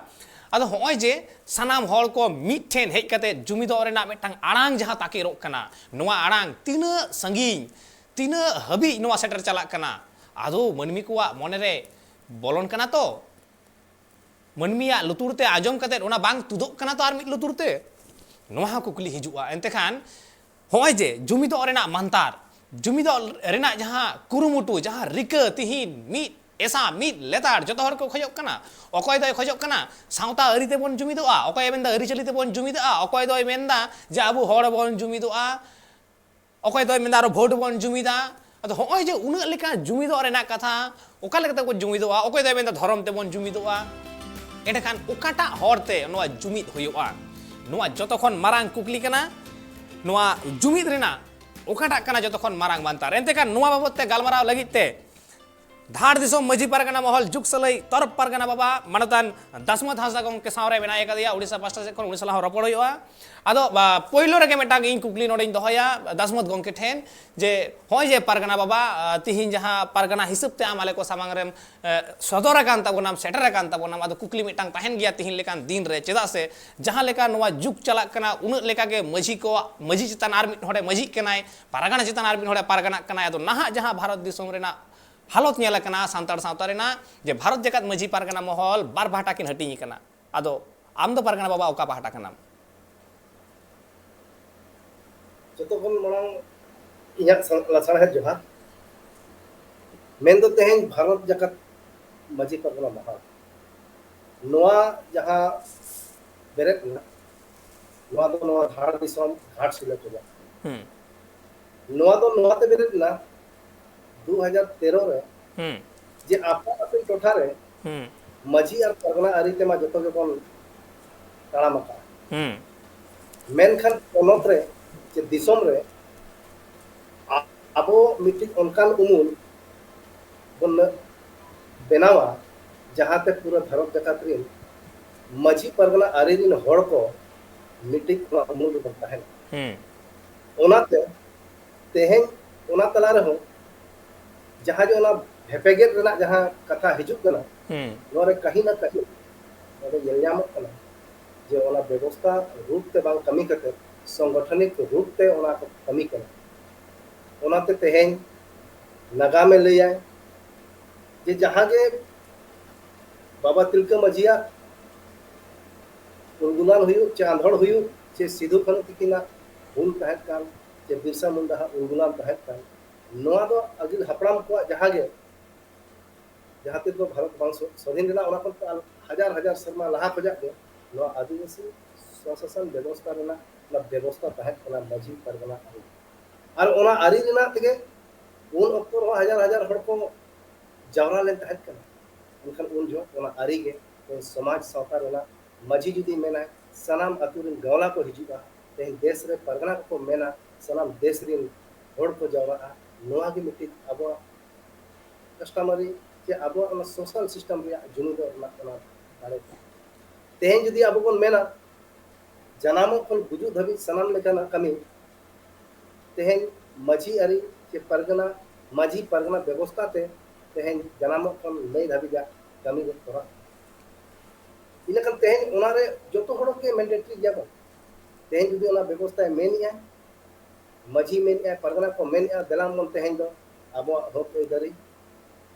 ᱟᱫᱚ ᱦᱚᱸᱜᱼᱚᱭ ᱡᱮ ᱥᱟᱱᱟᱢ ᱦᱚᱲ ᱠᱚ ᱢᱤᱫ ᱴᱷᱮᱱ ᱦᱮᱡ ᱠᱟᱛᱮ ᱡᱩᱢᱤᱫᱚᱜ ᱨᱮᱱᱟᱜ ᱢᱤᱫᱴᱟᱝ ᱟᱲᱟᱝ ᱡᱟᱦᱟᱸ ᱛᱟᱠᱮᱨᱚᱜ ᱠᱟᱱᱟ, ᱱᱚᱣᱟ ᱟᱲᱟᱝ ᱛᱤᱱᱟᱹᱜ ᱥᱟᱺᱜᱤᱧ, ᱛᱤᱱᱟᱹᱜ ᱦᱟᱹᱵᱤᱡ ᱱᱚᱣᱟ ᱥᱮᱴᱮᱨ ᱪᱟᱞᱟᱜ ᱠᱟᱱᱟ, ᱟᱫᱚ ᱢᱟᱹᱱᱢᱤ ᱠᱚᱣᱟᱜ ᱢᱚᱱᱮᱨᱮ ᱵᱚᱞᱚᱱ ᱠᱟᱱᱟ ᱛᱚ? ᱢᱟᱹᱱᱢᱤᱭᱟᱜ ᱞᱩᱛᱩᱨ ᱛᱮ ᱟᱸᱡᱚᱢ ᱠᱟᱛᱮᱫ ᱚᱱᱟ ᱵᱟᱝ ᱛᱩᱫᱚᱜ ᱠᱟᱱᱟ ᱛᱚ ᱟᱨ ᱢᱤᱫ ᱞᱩᱛᱩᱨ ᱛᱮ? ᱱᱚᱣᱟ ᱦᱚᱸ ᱠᱩᱠᱞᱤ ᱦᱤᱡᱩᱜᱼᱟ᱾ ᱮᱱᱛᱮ ᱠᱷᱟᱱ ᱦᱚᱸᱜᱼᱚᱭ ᱡᱮ ᱡᱩᱢᱤᱫᱚᱜ ᱨᱮᱱᱟᱜ ᱢᱟᱱᱛᱟᱨ, ᱡᱩᱢᱤᱫᱚᱜ ᱨᱮᱱᱟᱜ ᱡᱟᱦᱟᱸ ᱠᱩᱨᱩᱢᱩᱴᱩ, ᱡᱟᱦᱟᱸ ᱨᱤᱠᱟᱹ, ᱛᱤᱦᱤᱧ ᱢᱤᱫ ᱮᱥᱟ ᱢᱤᱫ ᱞᱮᱛᱟᱲ ᱡᱚᱛᱚ ᱦᱚᱲ ᱠᱚ ᱠᱷᱚᱡᱚᱜ ᱠᱟᱱᱟ᱾ ᱚᱠᱚᱭ ᱫᱚᱭ ᱠᱷᱚᱡᱚᱜ ᱠᱟᱱᱟ ᱥᱟᱶᱛᱟ ᱟᱹᱨᱤ ᱛᱮᱵᱚᱱ ᱡᱩᱢᱤᱫᱚᱜᱼᱟ, ᱚᱠᱚᱭᱮ ᱢᱮᱱᱫᱟ ᱟᱹᱨᱤᱪᱟᱹᱞᱤ ᱛᱮᱵᱚᱱ ᱡᱩᱢᱤᱫᱚᱜᱼᱟ, ᱚᱠᱚᱭ ᱫᱚᱭ ᱢᱮᱱᱫᱟ ᱡᱮ ᱟᱵᱚ ᱦᱚᱲ ᱵᱚᱱ ᱡᱩᱢᱤᱫᱚᱜᱼᱟ, ᱚᱠᱚᱭ ᱫᱚᱭ ᱢᱮᱱᱫᱟ ᱟᱨᱚ ᱵᱷᱳᱴ ᱵᱚᱱ ᱡᱩᱢᱤᱫᱟ᱾ ᱟᱫᱚ ᱦᱚᱸᱜᱼᱚᱭ ᱡᱮ ᱩᱱᱟᱹᱜ ᱞᱮᱠᱟ ᱡᱩᱢᱤᱫᱚᱜ ᱨᱮᱱᱟᱜ ᱠᱟᱛᱷᱟ, ᱚᱠᱟ ᱞᱮᱠᱟᱛᱮ ᱵᱚᱱ ᱡᱩᱢᱤᱫᱚᱜᱼᱟ? ᱚᱠᱚᱭ ᱫᱚᱭ ᱢᱮᱱᱫᱟ ᱫᱷᱚᱨᱚᱢ ᱛᱮᱵᱚᱱ ᱡᱩᱢᱤᱫᱚᱜᱼᱟ᱾ ᱮᱸᱰᱮᱠᱷᱟᱱ ᱚᱠᱟᱴᱟᱜ ᱦᱚᱨᱛᱮ ᱱᱚᱣᱟ ᱡᱩᱢᱤᱫ ᱦᱩᱭᱩᱜᱼᱟ? ᱱᱚᱣᱟ ᱡᱚᱛᱚ ᱠᱷᱚᱱ ᱢᱟᱨᱟᱝ ᱠᱩᱠᱞᱤ ᱠᱟᱱᱟ᱾ ᱱᱚᱣᱟ ᱡᱩᱢᱤᱫ ᱨᱮᱱᱟᱜ ᱚᱠᱟᱴᱟᱜ ᱠᱟᱱᱟ ᱡᱚᱛᱚ ᱠᱷᱚᱱ ᱢᱟᱨᱟᱝ ᱢᱟᱱᱛᱟᱨ? ᱮᱱᱛᱮ ᱠᱷᱟᱱ ᱱᱚᱣᱟ ᱵᱟᱵᱚᱫ ᱛᱮ ᱜᱟᱞᱢᱟᱨᱟᱣ ᱞᱟᱹᱜᱤᱫ ᱛᱮ ᱫᱷᱟᱲ ᱫᱤᱥᱚᱢ ᱢᱟᱹᱡᱷᱤ ᱯᱟᱨᱜᱟᱱᱟ ᱢᱚᱦᱚᱞ ᱡᱩᱜᱽ ᱥᱟᱹᱞᱟᱹᱭ ᱛᱚᱨᱚᱯ ᱯᱟᱨᱜᱟᱱᱟ ᱵᱟᱵᱟ ᱢᱟᱱᱚᱛᱟᱱ ᱫᱟᱥᱢᱚᱛ ᱦᱟᱸᱥᱫᱟ ᱜᱚᱢᱠᱮ ᱥᱟᱶᱨᱮ ᱢᱮᱱᱟᱭ ᱟᱠᱟᱫᱮᱭᱟ, ᱩᱲᱤᱥᱥᱟ ᱯᱟᱥᱴᱟ ᱥᱮᱫ ᱠᱷᱚᱱ, ᱩᱱᱤ ᱥᱟᱞᱟᱜ ᱦᱚᱸ ᱨᱚᱯᱚᱲ ᱦᱩᱭᱩᱜᱼᱟ᱾ ᱟᱫᱚ, ᱟ, ᱯᱳᱭᱞᱳ ᱨᱮᱜᱮ ᱢᱤᱫᱴᱟᱝ ᱤᱧ ᱠᱩᱠᱞᱤ ᱱᱚᱰᱮᱧ ᱫᱚᱦᱚᱭᱟ ᱫᱟᱥᱢᱚᱛ ᱜᱚᱢᱠᱮ ᱴᱷᱮᱱ, ᱡᱮ ᱦᱚᱸᱜᱼᱚᱭ ᱡᱮ ᱯᱟᱨᱜᱟᱱᱟ ᱵᱟᱵᱟ, ᱟ, ᱛᱤᱦᱤᱧ ᱡᱟᱦᱟᱸ ᱯᱟᱨᱜᱟᱱᱟ ᱦᱤᱥᱟᱹᱵ ᱛᱮ ᱟᱢ ᱟᱞᱮ ᱠᱚ ᱥᱟᱢᱟᱝ ᱨᱮᱢ, ᱮ, ᱥᱚᱫᱚᱨ ᱟᱠᱟᱱ ᱛᱟᱵᱚᱱᱟᱢ, ᱥᱮᱴᱮᱨ ᱟᱠᱟᱱ ᱛᱟᱵᱚᱱᱟᱢ, ᱟᱫᱚ ᱠᱩᱠᱞᱤ ᱢᱤᱫᱴᱟᱝ ᱛᱟᱦᱮᱱ ᱜᱮᱭᱟ ᱛᱤᱦᱤᱧ ᱞᱮᱠᱟᱱ ᱫᱤᱱ ᱨᱮ, ᱪᱮᱫᱟᱜ ᱥᱮ ᱡᱟᱦᱟᱸ ᱞᱮᱠᱟ ᱱᱚᱣᱟ ᱡᱩᱜᱽ ᱪᱟᱞᱟᱜ ᱠᱟᱱᱟ, ᱩᱱᱟᱹᱜ ᱞᱮᱠᱟ ᱜᱮ ᱢᱟᱹᱡᱷᱤ ᱠᱚ, ᱢᱟᱹᱡᱷᱤ ᱪᱮᱛᱟᱱ ᱟᱨ ᱢᱤᱫ ᱦᱚᱲᱮ ᱢᱟᱹᱡᱷᱤᱜ ᱠᱟᱱᱟᱭ, ᱯᱟᱨᱜᱟᱱᱟ ᱪᱮᱛᱟᱱ ᱟᱨ ᱢᱤᱫ ᱦᱚᱲᱮ ᱯᱟᱨᱜᱟᱱᱟᱜ ᱠᱟᱱᱟᱭ᱾ ᱟᱫᱚ ᱱᱟᱦᱟᱜ ᱡᱟᱦᱟᱸ ᱵᱷᱟᱨᱚᱛ ᱫᱤᱥᱚᱢ ᱨᱮᱱᱟᱜ ᱦᱟᱞᱚᱛ ᱧᱮᱞ ᱟᱠᱟᱱᱟ ᱥᱟᱱᱛᱟᱲ ᱥᱟᱶᱛᱟ ᱨᱮᱱᱟᱜ, ᱡᱮ ᱵᱷᱟᱨᱚᱛ ᱡᱟᱠᱟᱛ ᱢᱟᱹᱡᱷᱤ ᱯᱟᱨᱜᱟᱱᱟ ᱢᱚᱦᱚᱞ ᱵᱟᱨ ᱯᱟᱦᱴᱟ ᱠᱤᱱ ᱦᱟᱹᱴᱤᱧ ᱟᱠᱟᱱᱟ᱾ ᱟᱫᱚ ᱟᱢ ᱫᱚ ᱯᱟᱨᱜᱟᱱᱟ ᱵᱟᱵᱟ ᱚᱠᱟ ᱯᱟᱦᱴᱟ ᱠᱟᱱᱟᱢ? ᱡᱚᱛᱚ ᱠᱷᱚᱱ ᱢᱟᱲᱟᱝ ᱤᱧᱟᱹᱜ ᱥᱟ-, ᱞᱟᱥᱟᱲᱦᱮᱫ ᱡᱚᱦᱟᱨ᱾ ᱢᱮᱱᱫᱚ ᱛᱮᱦᱮᱧ ᱵᱷᱟᱨᱚᱛ ᱡᱟᱠᱟᱛ ᱢᱟᱹᱡᱷᱤ ᱯᱟᱨᱜᱟᱱᱟ ᱢᱟᱦᱟ, ᱱᱚᱣᱟ ᱡᱟᱦᱟᱸ ᱵᱮᱨᱮᱫ ᱮᱱᱟ, ᱱᱚᱣᱟ ᱫᱚ ᱱᱚᱣᱟ ᱫᱷᱟᱲ ᱫᱤᱥᱚᱢ ᱜᱷᱟᱴᱥᱤᱞᱟᱹ ᱴᱚᱞᱟ᱾ ᱦᱩᱸ᱾ ᱱᱚᱣᱟ ᱫᱚ ᱱᱚᱣᱟᱛᱮ ᱵᱮᱨᱮᱫ ᱮᱱᱟ, ᱫᱩ ᱦᱟᱡᱟᱨ ᱛᱮᱨᱚ ᱨᱮ, ᱦᱩᱸ᱾ ᱡᱮ ᱟᱯᱟᱱ ᱟᱹᱯᱤᱱ ᱴᱚᱴᱷᱟ ᱨᱮ ᱦᱩᱸ᱾ ᱢᱟᱹᱡᱷᱤ ᱟᱨ ᱯᱟᱨᱜᱟᱱᱟ ᱟᱹᱨᱤ ᱛᱮᱢᱟ ᱡᱚᱛᱚ ᱜᱮᱵᱚᱱ ᱛᱟᱲᱟᱢ ᱟᱠᱟᱫᱼᱟ᱾ ᱦᱩᱸ᱾ ᱢᱮᱱᱠᱷᱟᱱ ᱯᱚᱱᱚᱛ ᱨᱮ ᱪᱮ ᱫᱤᱥᱚᱢ ᱨᱮ ᱟ-, ᱟᱵᱚ ᱢᱤᱫᱴᱤᱡ ᱚᱱᱠᱟᱱ ᱩᱢᱩᱞ ᱵᱚᱱ ᱵᱮᱱᱟᱣᱟ, ᱡᱟᱦᱟᱸᱛᱮ ᱯᱩᱨᱟᱹ ᱵᱷᱟᱨᱚᱛ ᱡᱟᱠᱟᱛ ᱨᱤᱱ ᱢᱟᱹᱡᱷᱤ ᱯᱟᱨᱜᱟᱱᱟ ᱟᱹᱨᱤ ᱨᱤᱱ ᱦᱚᱲ ᱠᱚ ᱢᱤᱫᱴᱤᱡ ᱚᱱᱟ ᱩᱢᱩᱞ ᱨᱮᱵᱚᱱ ᱛᱟᱦᱮᱱᱟ᱾ ᱦᱩᱸ᱾ ᱚᱱᱟᱛᱮ ᱛᱮᱦᱮᱧ ᱚᱱᱟ ᱛᱟᱞᱟ ᱨᱮᱦᱚᱸ ᱡᱟᱦᱟᱸ ᱡᱮ ᱚᱱᱟ ᱵᱷᱮᱯᱮᱜᱮᱫ ᱨᱮᱱᱟᱜ ᱡᱟᱦᱟᱸ ᱠᱟᱛᱷᱟ ᱦᱤᱡᱩᱜ ᱠᱟᱱᱟ, ᱦᱩᱸ᱾ ᱱᱚᱣᱟ ᱨᱮ ᱠᱟᱹᱦᱤ ᱱᱟ ᱠᱟᱹᱦᱤ ᱱᱚᱰᱮ ᱧᱮᱞ ᱧᱟᱢᱚᱜ ᱠᱟᱱᱟ ᱡᱮ ᱚᱱᱟ ᱵᱮᱵᱚᱥᱛᱷᱟ ᱨᱩᱯ ᱛᱮ ᱵᱟᱝ ᱠᱟᱹᱢᱤ ᱠᱟᱛᱮ ᱥᱚᱝᱜᱚᱴᱷᱚᱱᱤᱠ ᱨᱩᱯ ᱛᱮ ᱚᱱᱟ ᱠᱚ ᱠᱟᱹᱢᱤ ᱠᱟᱱᱟ᱾ ᱚᱱᱟᱛᱮ ᱛᱮᱦᱮᱧ ᱱᱟᱜᱟᱢᱮ ᱞᱟᱹᱭᱟᱭ, ᱡᱮ ᱡᱟᱦᱟᱸ ᱜᱮ ᱵᱟᱵᱟ ᱛᱤᱞᱠᱟᱹ ᱢᱟᱹᱡᱷᱤᱭᱟᱜ ᱩᱨᱜᱩᱞᱟᱱ ᱦᱩᱭᱩᱜ, ᱪᱮ ᱟᱸᱫᱷᱚᱲ ᱦᱩᱭᱩᱜ, ᱪᱮ ᱥᱤᱫᱷᱩ ᱠᱟᱹᱱᱦᱩ ᱛᱤᱠᱤᱱᱟᱜ ᱦᱩᱞ ᱛᱟᱦᱮᱸ ᱠᱟᱱ, ᱪᱮ ᱵᱤᱨᱥᱟ ᱢᱩᱱᱰᱟ ᱦᱟᱜ ᱩᱨᱜᱩᱞᱟᱱ ᱛᱟᱦᱮᱸ ᱠᱟᱱ, ᱱᱚᱣᱟ ᱫᱚ ᱟᱹᱜᱤᱞ ᱦᱟᱯᱲᱟᱢ ᱠᱚᱣᱟᱜ ᱡᱟᱦᱟᱸ ᱜᱮ, ᱡᱟᱦᱟᱸ ᱛᱤᱥ ᱫᱚ ᱵᱷᱟᱨᱚᱛ ᱵᱟᱝ ᱥᱚ-, ᱥᱣᱟᱫᱷᱤᱱ ᱞᱮᱱᱟ, ᱚᱱᱟ ᱠᱷᱚᱱ ᱛᱚ ᱟᱨ ᱦᱟᱡᱟᱨ ᱦᱟᱡᱟᱨ ᱥᱮᱨᱢᱟ ᱞᱟᱦᱟ ᱠᱷᱚᱱᱟᱜ ᱜᱮ ᱱᱚᱣᱟ ᱟᱹᱫᱤᱵᱟᱹᱥᱤ ᱥᱚᱥᱟᱥᱚᱱ ᱵᱮᱵᱚᱥᱛᱷᱟ ᱨᱮᱱᱟᱜ ᱚᱱᱟ ᱵᱮᱵᱚᱥᱛᱷᱟ ᱛᱟᱦᱮᱸ ᱠᱟᱱᱟ, ᱢᱟᱹᱡᱷᱤ ᱯᱟᱨᱜᱟᱱᱟ ᱟᱹᱨᱤ᱾ ᱟᱨ ᱚᱱᱟ ᱟᱹᱨᱤ ᱨᱮᱱᱟᱜ ᱛᱮᱜᱮ ᱩᱱ ᱚᱠᱛᱚ ᱨᱮᱦᱚᱸ ᱦᱟᱡᱟᱨ ᱦᱟᱡᱟᱨ ᱦᱚᱲ ᱠᱚ ᱡᱟᱣᱨᱟ ᱞᱮᱱ ᱛᱟᱦᱮᱸ ᱠᱟᱱᱟ᱾ ᱢᱮᱱᱠᱷᱟᱱ ᱩᱱ ᱡᱚᱦᱚᱜ ᱚᱱᱟ ᱟᱹᱨᱤ ᱜᱮ ᱛᱮᱦᱮᱧ ᱥᱚᱢᱟᱡᱽ ᱥᱟᱶᱛᱟ ᱨᱮᱱᱟᱜ ᱢᱟᱹᱡᱷᱤ ᱡᱩᱫᱤ ᱢᱮᱱᱟᱭ, ᱥᱟᱱᱟᱢ ᱟᱹᱛᱩ ᱨᱮᱱ ᱜᱟᱶᱞᱟ ᱠᱚ ᱦᱤᱡᱩᱜᱼᱟ᱾ ᱛᱮᱦᱮᱧ ᱫᱮᱥ ᱨᱮ ᱯᱟᱨᱜᱟᱱᱟ ᱠᱚᱠᱚ ᱢᱮᱱᱟ, ᱥᱟᱱᱟᱢ ᱫᱮᱥ ᱨᱮᱱ ᱦᱚᱲ ᱠᱚ ᱡᱟᱣᱨᱟᱜᱼᱟ᱾ ᱱᱚᱣᱟ ᱜᱮ ᱢᱤᱫᱴᱤᱡ ᱟᱵᱚᱣᱟᱜ customary ᱪᱮ ᱟᱵᱚᱣᱟᱜ ᱚᱱᱟ social system ᱨᱮᱭᱟᱜ ᱡᱩᱢᱤᱫᱚᱜ ᱨᱮᱱᱟᱜ ᱚᱱᱟ ᱫᱟᱲᱮ ᱠᱟᱱᱟ᱾ ᱛᱮᱦᱮᱧ ᱡᱩᱫᱤ ᱟᱵᱚ ᱵᱚᱱ ᱢᱮᱱᱟ, ᱡᱟᱱᱟᱢᱚᱜ ᱠᱷᱚᱱ ᱜᱩᱡᱩᱜ ᱫᱷᱟᱹᱵᱤᱡ ᱥᱟᱱᱟᱢ ᱞᱮᱠᱟᱱᱟᱜ ᱠᱟᱹᱢᱤ ᱛᱮᱦᱮᱧ ᱢᱟᱹᱡᱷᱤ ᱟᱹᱨᱤ ᱪᱮ ᱯᱟᱨᱜᱟᱱᱟ, ᱢᱟᱹᱡᱷᱤ ᱯᱟᱨᱜᱟᱱᱟ ᱵᱮᱵᱚᱥᱛᱷᱟ ᱛᱮ ᱛᱮᱦᱮᱧ ᱡᱟᱱᱟᱢᱚᱜ ᱠᱷᱚᱱ ᱞᱟᱹᱭ ᱫᱷᱟᱹᱵᱤᱡᱟᱜ ᱠᱟᱹᱢᱤ ᱫᱚ ᱛᱚᱨᱟᱜ ᱠᱟᱱᱟ᱾ ᱤᱱᱟᱹᱠᱷᱟᱱ ᱛᱮᱦᱮᱧ ᱚᱱᱟᱨᱮ ᱡᱚᱛᱚ ᱦᱚᱲ ᱜᱮ mandatory ᱜᱮᱭᱟ ᱵᱚᱱ᱾ ᱛᱮᱦᱮᱧ ᱡᱩᱫᱤ ᱚᱱᱟ ᱵᱮᱵᱚᱥᱛᱷᱟᱭ ᱢᱮᱱᱮᱜᱼᱟ, ᱢᱟᱹᱡᱷᱤ ᱢᱮᱱᱮᱜᱼᱟ, ᱯᱟᱨᱜᱟᱱᱟ ᱠᱚ ᱢᱮᱱᱮᱜᱼᱟ, ᱫᱮᱞᱟ ᱵᱚᱱ ᱛᱮᱦᱮᱧ ᱫᱚ ᱟᱵᱚᱣᱟᱜ ᱦᱚᱠ ᱟᱹᱭᱫᱟᱹᱨᱤ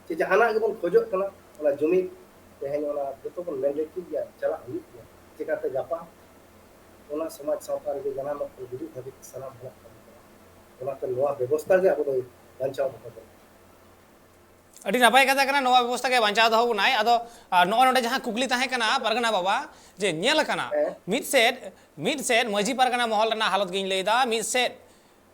ᱪᱮ ᱡᱟᱦᱟᱱᱟᱜ ᱜᱮᱵᱚᱱ ᱠᱷᱚᱡᱚᱜ ᱠᱟᱱᱟ, ᱚᱱᱟ ᱡᱩᱢᱤᱫ ᱛᱮᱦᱮᱧ ᱚᱱᱟ ᱡᱚᱛᱚ ᱵᱚᱱ mandatory ᱜᱮᱭᱟ, ᱪᱟᱞᱟᱜ ᱦᱩᱭᱩᱜ ᱜᱮᱭᱟ᱾ ᱪᱮᱠᱟᱛᱮ ᱜᱟᱯᱟ ᱚᱱᱟ ᱥᱚᱢᱟᱡᱽ ᱥᱟᱶᱛᱟ ᱨᱮᱜᱮ ᱡᱟᱱᱟᱢᱚᱜ ᱠᱷᱚᱱ ᱜᱩᱡᱩᱜ ᱫᱷᱟᱹᱵᱤᱡ ᱥᱟᱱᱟᱢ ᱦᱚᱲᱟᱜ ᱠᱟᱹᱢᱤ ᱠᱟᱱᱟ᱾ ᱚᱱᱟᱛᱮ ᱱᱚᱣᱟ ᱵᱮᱵᱚᱥᱛᱷᱟ ᱜᱮ ᱟᱵᱚ ᱫᱚ ᱵᱟᱧᱪᱟᱣ ᱫᱚᱦᱚ ᱫᱚᱨᱠᱟᱨ᱾ ᱟᱹᱰᱤ ᱱᱟᱯᱟᱭ ᱠᱟᱛᱷᱟ ᱠᱟᱱᱟ, ᱱᱚᱣᱟ ᱵᱮᱵᱚᱥᱛᱷᱟ ᱜᱮ ᱵᱟᱧᱪᱟᱣ ᱫᱚᱦᱚ ᱵᱚᱱᱟᱭ᱾ ᱟᱫᱚ ᱟᱨ ᱱᱚᱜᱼᱚᱭ ᱱᱚᱰᱮ ᱡᱟᱦᱟᱸ ᱠᱩᱠᱞᱤ ᱛᱟᱦᱮᱸ ᱠᱟᱱᱟ ᱯᱟᱨᱜᱟᱱᱟ ᱵᱟᱵᱟ, ᱡᱮ ᱧᱮᱞ ᱟᱠᱟᱱᱟ ᱦᱮᱸ᱾ ᱢᱤᱫ ᱥᱮᱫ ᱢᱤᱫ ᱥᱮᱫ ᱢᱟᱹᱡᱷᱤ ᱯᱟᱨᱜᱟᱱᱟ ᱢᱚᱦᱚᱞ ᱨᱮᱱᱟᱜ ᱦᱟᱞᱚᱛ ᱜᱤᱧ ᱞᱟᱹᱭᱫᱟ, ᱢᱤᱫ ᱥᱮᱫ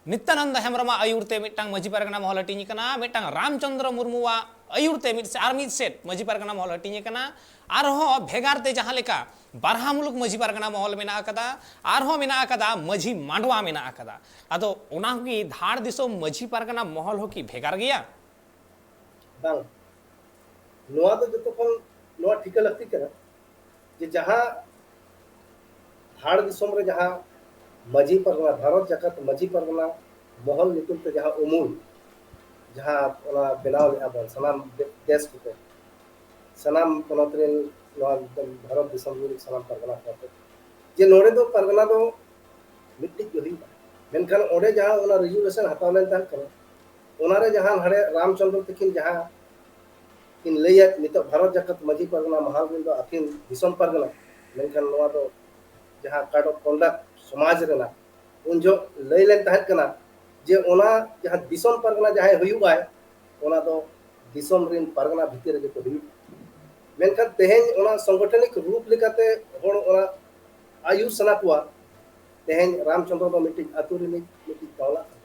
ᱱᱤᱛᱭᱟᱱᱚᱱᱫ ᱦᱮᱢᱵᱨᱚᱢᱟᱜ ᱟᱹᱭᱩᱨ ᱛᱮ ᱢᱤᱫᱴᱟᱝ ᱢᱟᱹᱡᱷᱤ ᱯᱟᱨᱜᱟᱱᱟ ᱢᱚᱦᱚᱞ ᱦᱟᱹᱴᱤᱧ ᱟᱠᱟᱱᱟ, ᱢᱤᱫᱴᱟᱝ ᱨᱟᱢᱪᱚᱸᱫᱽᱨᱚ ᱢᱩᱨᱢᱩᱣᱟᱜ ᱟᱹᱭᱩᱨ ᱛᱮ ᱢᱤᱫ ᱥᱮ-, ᱟᱨ ᱢᱤᱫ ᱥᱮᱫ ᱢᱟᱹᱡᱷᱤ ᱯᱟᱨᱜᱟᱱᱟ ᱢᱚᱦᱚᱞ ᱦᱟᱹᱴᱤᱧ ᱟᱠᱟᱱᱟ, ᱟᱨᱦᱚᱸ ᱵᱷᱮᱜᱟᱨ ᱛᱮ ᱡᱟᱦᱟᱸ ᱞᱮᱠᱟ ᱵᱟᱨᱦᱟ ᱢᱩᱞᱩᱠ ᱢᱟᱹᱡᱷᱤ ᱯᱟᱨᱜᱟᱱᱟ ᱢᱚᱦᱚᱞ ᱢᱮᱱᱟᱜ ᱟᱠᱟᱫᱟ, ᱟᱨᱦᱚᱸ ᱢᱮᱱᱟᱜ ᱟᱠᱟᱫᱟ ᱢᱟᱹᱡᱷᱤ ᱢᱟᱰᱣᱟ ᱢᱮᱱᱟᱜ ᱟᱠᱟᱫᱟ᱾ ᱟᱫᱚ ᱚᱱᱟ ᱠᱤ ᱫᱷᱟᱲ ᱫᱤᱥᱚᱢ ᱢᱟᱹᱡᱷᱤ ᱯᱟᱨᱜᱟᱱᱟ ᱢᱚᱦᱚᱞ ᱦᱚᱸ ᱠᱤ ᱵᱷᱮᱜᱟᱨ ᱜᱮᱭᱟ? ᱵᱟᱝ, ᱱᱚᱣᱟ ᱫᱚ ᱡᱚᱛᱚ ᱠᱷᱚᱱ ᱱᱚᱣᱟ ᱴᱷᱤᱠᱟᱹ ᱞᱟᱹᱠᱛᱤ ᱠᱟᱱᱟ ᱡᱮ ᱡᱟᱦᱟᱸ ᱫᱷᱟᱲ ᱫᱤᱥᱚᱢ ᱨᱮ ᱡᱟᱦᱟᱸ ᱢᱟᱹᱡᱷᱤ ᱯᱟᱨᱜᱟᱱᱟ, ᱵᱷᱟᱨᱚᱛ ᱡᱟᱠᱟᱛ ᱢᱟᱹᱡᱷᱤ ᱯᱟᱨᱜᱟᱱᱟ ᱢᱚᱦᱚᱞ ᱧᱩᱛᱩᱢ ᱛᱮ ᱡᱟᱦᱟᱸ ᱩᱢᱩᱞ, ᱡᱟᱦᱟᱸ ᱚᱱᱟ ᱵᱮᱱᱟᱣ ᱞᱮᱫᱼᱟ ᱵᱚᱱ ᱥᱟᱱᱟᱢ ᱫᱮ-, ᱫᱮᱥ ᱠᱚᱛᱮ, ᱥᱟᱱᱟᱢ ᱯᱚᱱᱚᱛ ᱨᱮᱱ, ᱱᱚᱣᱟ ᱵᱷᱟᱨᱚᱛ ᱫᱤᱥᱚᱢ ᱨᱮᱱ ᱥᱟᱱᱟᱢ ᱯᱟᱨᱜᱟᱱᱟ ᱠᱚ ᱟᱛᱮ, ᱡᱮ ᱱᱚᱰᱮ ᱫᱚ ᱯᱟᱨᱜᱟᱱᱟ ᱫᱚ ᱢᱤᱫᱴᱤᱡ ᱜᱮ ᱦᱩᱭᱩᱜᱼᱟ᱾ ᱢᱮᱱᱠᱷᱟᱱ ᱚᱸᱰᱮ ᱡᱟᱦᱟᱸ ᱚᱱᱟ resolution ᱦᱟᱛᱟᱣ ᱞᱮᱱ ᱛᱟᱦᱮᱸ ᱠᱟᱱᱟ, ᱚᱱᱟᱨᱮ ᱡᱟᱦᱟᱸ ᱦᱟᱸᱰᱮ ᱨᱟᱢᱪᱚᱸᱫᱽᱨᱚ ᱛᱟᱹᱠᱤᱱ ᱡᱟᱦᱟᱸ ᱠᱤᱱ ᱞᱟᱹᱭᱟ, ᱱᱤᱛᱚᱜ ᱵᱷᱟᱨᱚᱛ ᱡᱟᱠᱟᱛ ᱢᱟᱹᱡᱷᱤ ᱯᱟᱨᱜᱟᱱᱟ ᱢᱟᱦᱟᱞ ᱨᱮᱱ ᱫᱚ ᱟᱹᱠᱤᱱ ᱫᱤᱥᱚᱢ ᱯᱟᱨᱜᱟᱱᱟ, ᱢᱮᱱᱠᱷᱟᱱ ᱱᱚᱣᱟ ᱫᱚ ᱡᱟᱦᱟᱸ code of conduct ᱥᱚᱢᱟᱡᱽ ᱨᱮᱱᱟᱜ ᱩᱱ ᱡᱚᱦᱚᱜ ᱞᱟᱹᱭ ᱞᱮᱱ ᱛᱟᱦᱮᱸ ᱠᱟᱱᱟ ᱡᱮ ᱚᱱᱟ ᱡᱟᱦᱟᱸ ᱫᱤᱥᱚᱢ ᱯᱟᱨᱜᱟᱱᱟ ᱡᱟᱦᱟᱸᱭ ᱦᱩᱭᱩᱜ ᱟᱭ, ᱚᱱᱟ ᱫᱚ ᱫᱤᱥᱚᱢ ᱨᱮᱱ ᱯᱟᱨᱜᱟᱱᱟ ᱵᱷᱤᱛᱤᱨ ᱨᱮᱜᱮ ᱠᱚ ᱦᱩᱭᱩᱜᱼᱟ᱾ ᱢᱮᱱᱠᱷᱟᱱ ᱛᱮᱦᱮᱧ ᱚᱱᱟ ᱥᱚᱝᱜᱚᱴᱷᱚᱱᱤᱠ ᱨᱩᱯ ᱞᱮᱠᱟᱛᱮ ᱦᱚᱲ ᱚᱱᱟ ᱟᱹᱭᱩᱨ ᱥᱟᱱᱟ ᱠᱚᱣᱟ᱾ ᱛᱮᱦᱮᱧ ᱨᱟᱢᱪᱚᱸᱫᱽᱨᱚ ᱫᱚ ᱢᱤᱫᱴᱤᱡ ᱟᱹᱛᱩ ᱨᱤᱱᱤᱡ ᱢᱤᱫᱴᱤᱡ ᱜᱟᱶᱞᱟ ᱠᱟᱱᱟ᱾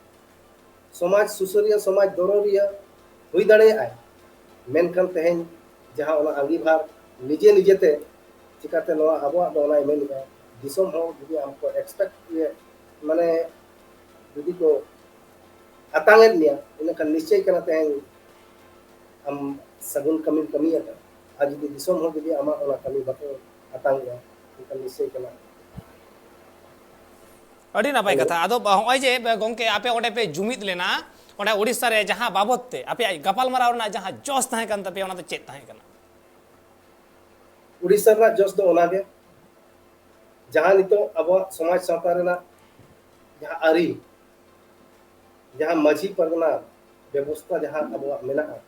ᱥᱚᱢᱟᱡᱽ ᱥᱩᱥᱟᱹᱨᱤᱭᱟᱹ, ᱥᱚᱢᱟᱡᱽ ᱫᱚᱨᱚᱨᱤᱭᱟᱹ ᱦᱩᱭ ᱫᱟᱲᱮᱭᱟᱜᱼᱟᱭ, ᱢᱮᱱᱠᱷᱟᱱ ᱛᱮᱦᱮᱧ ᱡᱟᱦᱟᱸ ᱚᱱᱟ ᱟᱸᱜᱤᱵᱷᱟᱨ ᱱᱤᱡᱮ ᱱᱤᱡᱮᱛᱮ ᱪᱤᱠᱟᱹᱛᱮ ᱱᱚᱣᱟ ᱟᱵᱚᱣᱟᱜ ᱫᱚ ᱚᱱᱟᱭ ᱢᱮᱱᱮᱫᱼᱟ, ᱫᱤᱥᱚᱢ ᱦᱚᱲ ᱡᱩᱫᱤ ᱟᱢ ᱠᱚ expect ᱤᱭᱟᱹ ᱢᱟᱱᱮ ᱡᱩᱫᱤ ᱠᱚ ᱟᱛᱟᱝ ᱮᱫ ᱢᱮᱭᱟ, ᱤᱱᱟᱹᱠᱷᱟᱱ ᱱᱤᱥᱪᱚᱭ ᱠᱟᱱᱟ ᱛᱮᱦᱮᱧ ᱟᱢ ᱥᱟᱹᱜᱩᱱ ᱠᱟᱹᱢᱤᱢ ᱠᱟᱹᱢᱤᱭᱟᱠᱟᱫ᱾ ᱟᱨ ᱡᱩᱫᱤ ᱫᱤᱥᱚᱢ ᱦᱚᱲ ᱡᱩᱫᱤ ᱟᱢᱟᱜ ᱚᱱᱟ ᱠᱟᱹᱢᱤ ᱵᱟᱠᱚ ᱟᱛᱟᱝ ᱮᱫᱼᱟ, ᱮᱱᱠᱷᱟᱱ ᱱᱤᱥᱪᱚᱭ ᱠᱟᱱᱟ᱾ ᱟᱹᱰᱤ ᱱᱟᱯᱟᱭ ᱠᱟᱛᱷᱟ᱾ ᱟᱫᱚ ᱱᱚᱜᱼᱚᱭ ᱡᱮ ᱜᱚᱢᱠᱮ ᱟᱯᱮ ᱚᱸᱰᱮ ᱯᱮ ᱡᱩᱢᱤᱫ ᱞᱮᱱᱟ, ᱚᱸᱰᱮ ᱳᱰᱤᱥᱟ ᱨᱮ ᱡᱟᱦᱟᱸ ᱵᱟᱵᱚᱫ ᱛᱮ ᱟᱯᱮᱭᱟᱜ ᱜᱟᱯᱟᱞᱢᱟᱨᱟᱣ ᱨᱮᱱᱟᱜ ᱡᱟᱦᱟᱸ ᱡᱚᱥ ᱛᱟᱦᱮᱸ ᱠᱟᱱ ᱛᱟᱯᱮᱭᱟ, ᱚᱱᱟ ᱫᱚ ᱪᱮᱫ ᱛᱟᱦᱮᱸ ᱠᱟᱱᱟ? ᱳᱰᱤᱥᱟ ᱨᱮᱱᱟᱜ ᱡᱚᱥ ᱫᱚ ᱚᱱᱟᱜᱮ, ᱡᱟᱦᱟᱸ ᱱᱤᱛᱚᱜ ᱟᱵᱚᱣᱟᱜ ᱥᱚᱢᱟᱡᱽ ᱥᱟᱶᱛᱟ ᱨᱮᱱᱟᱜ ᱡᱟᱦᱟᱸ ᱟᱹᱨᱤ, ᱡᱟᱦᱟᱸ ᱢᱟᱹᱡᱷᱤ ᱯᱟᱨᱜᱟᱱᱟ ᱵᱮᱵᱚᱥᱛᱷᱟ ᱡᱟᱦᱟᱸ ᱟᱵᱚᱣᱟᱜ ᱢᱮᱱᱟᱜᱼᱟ,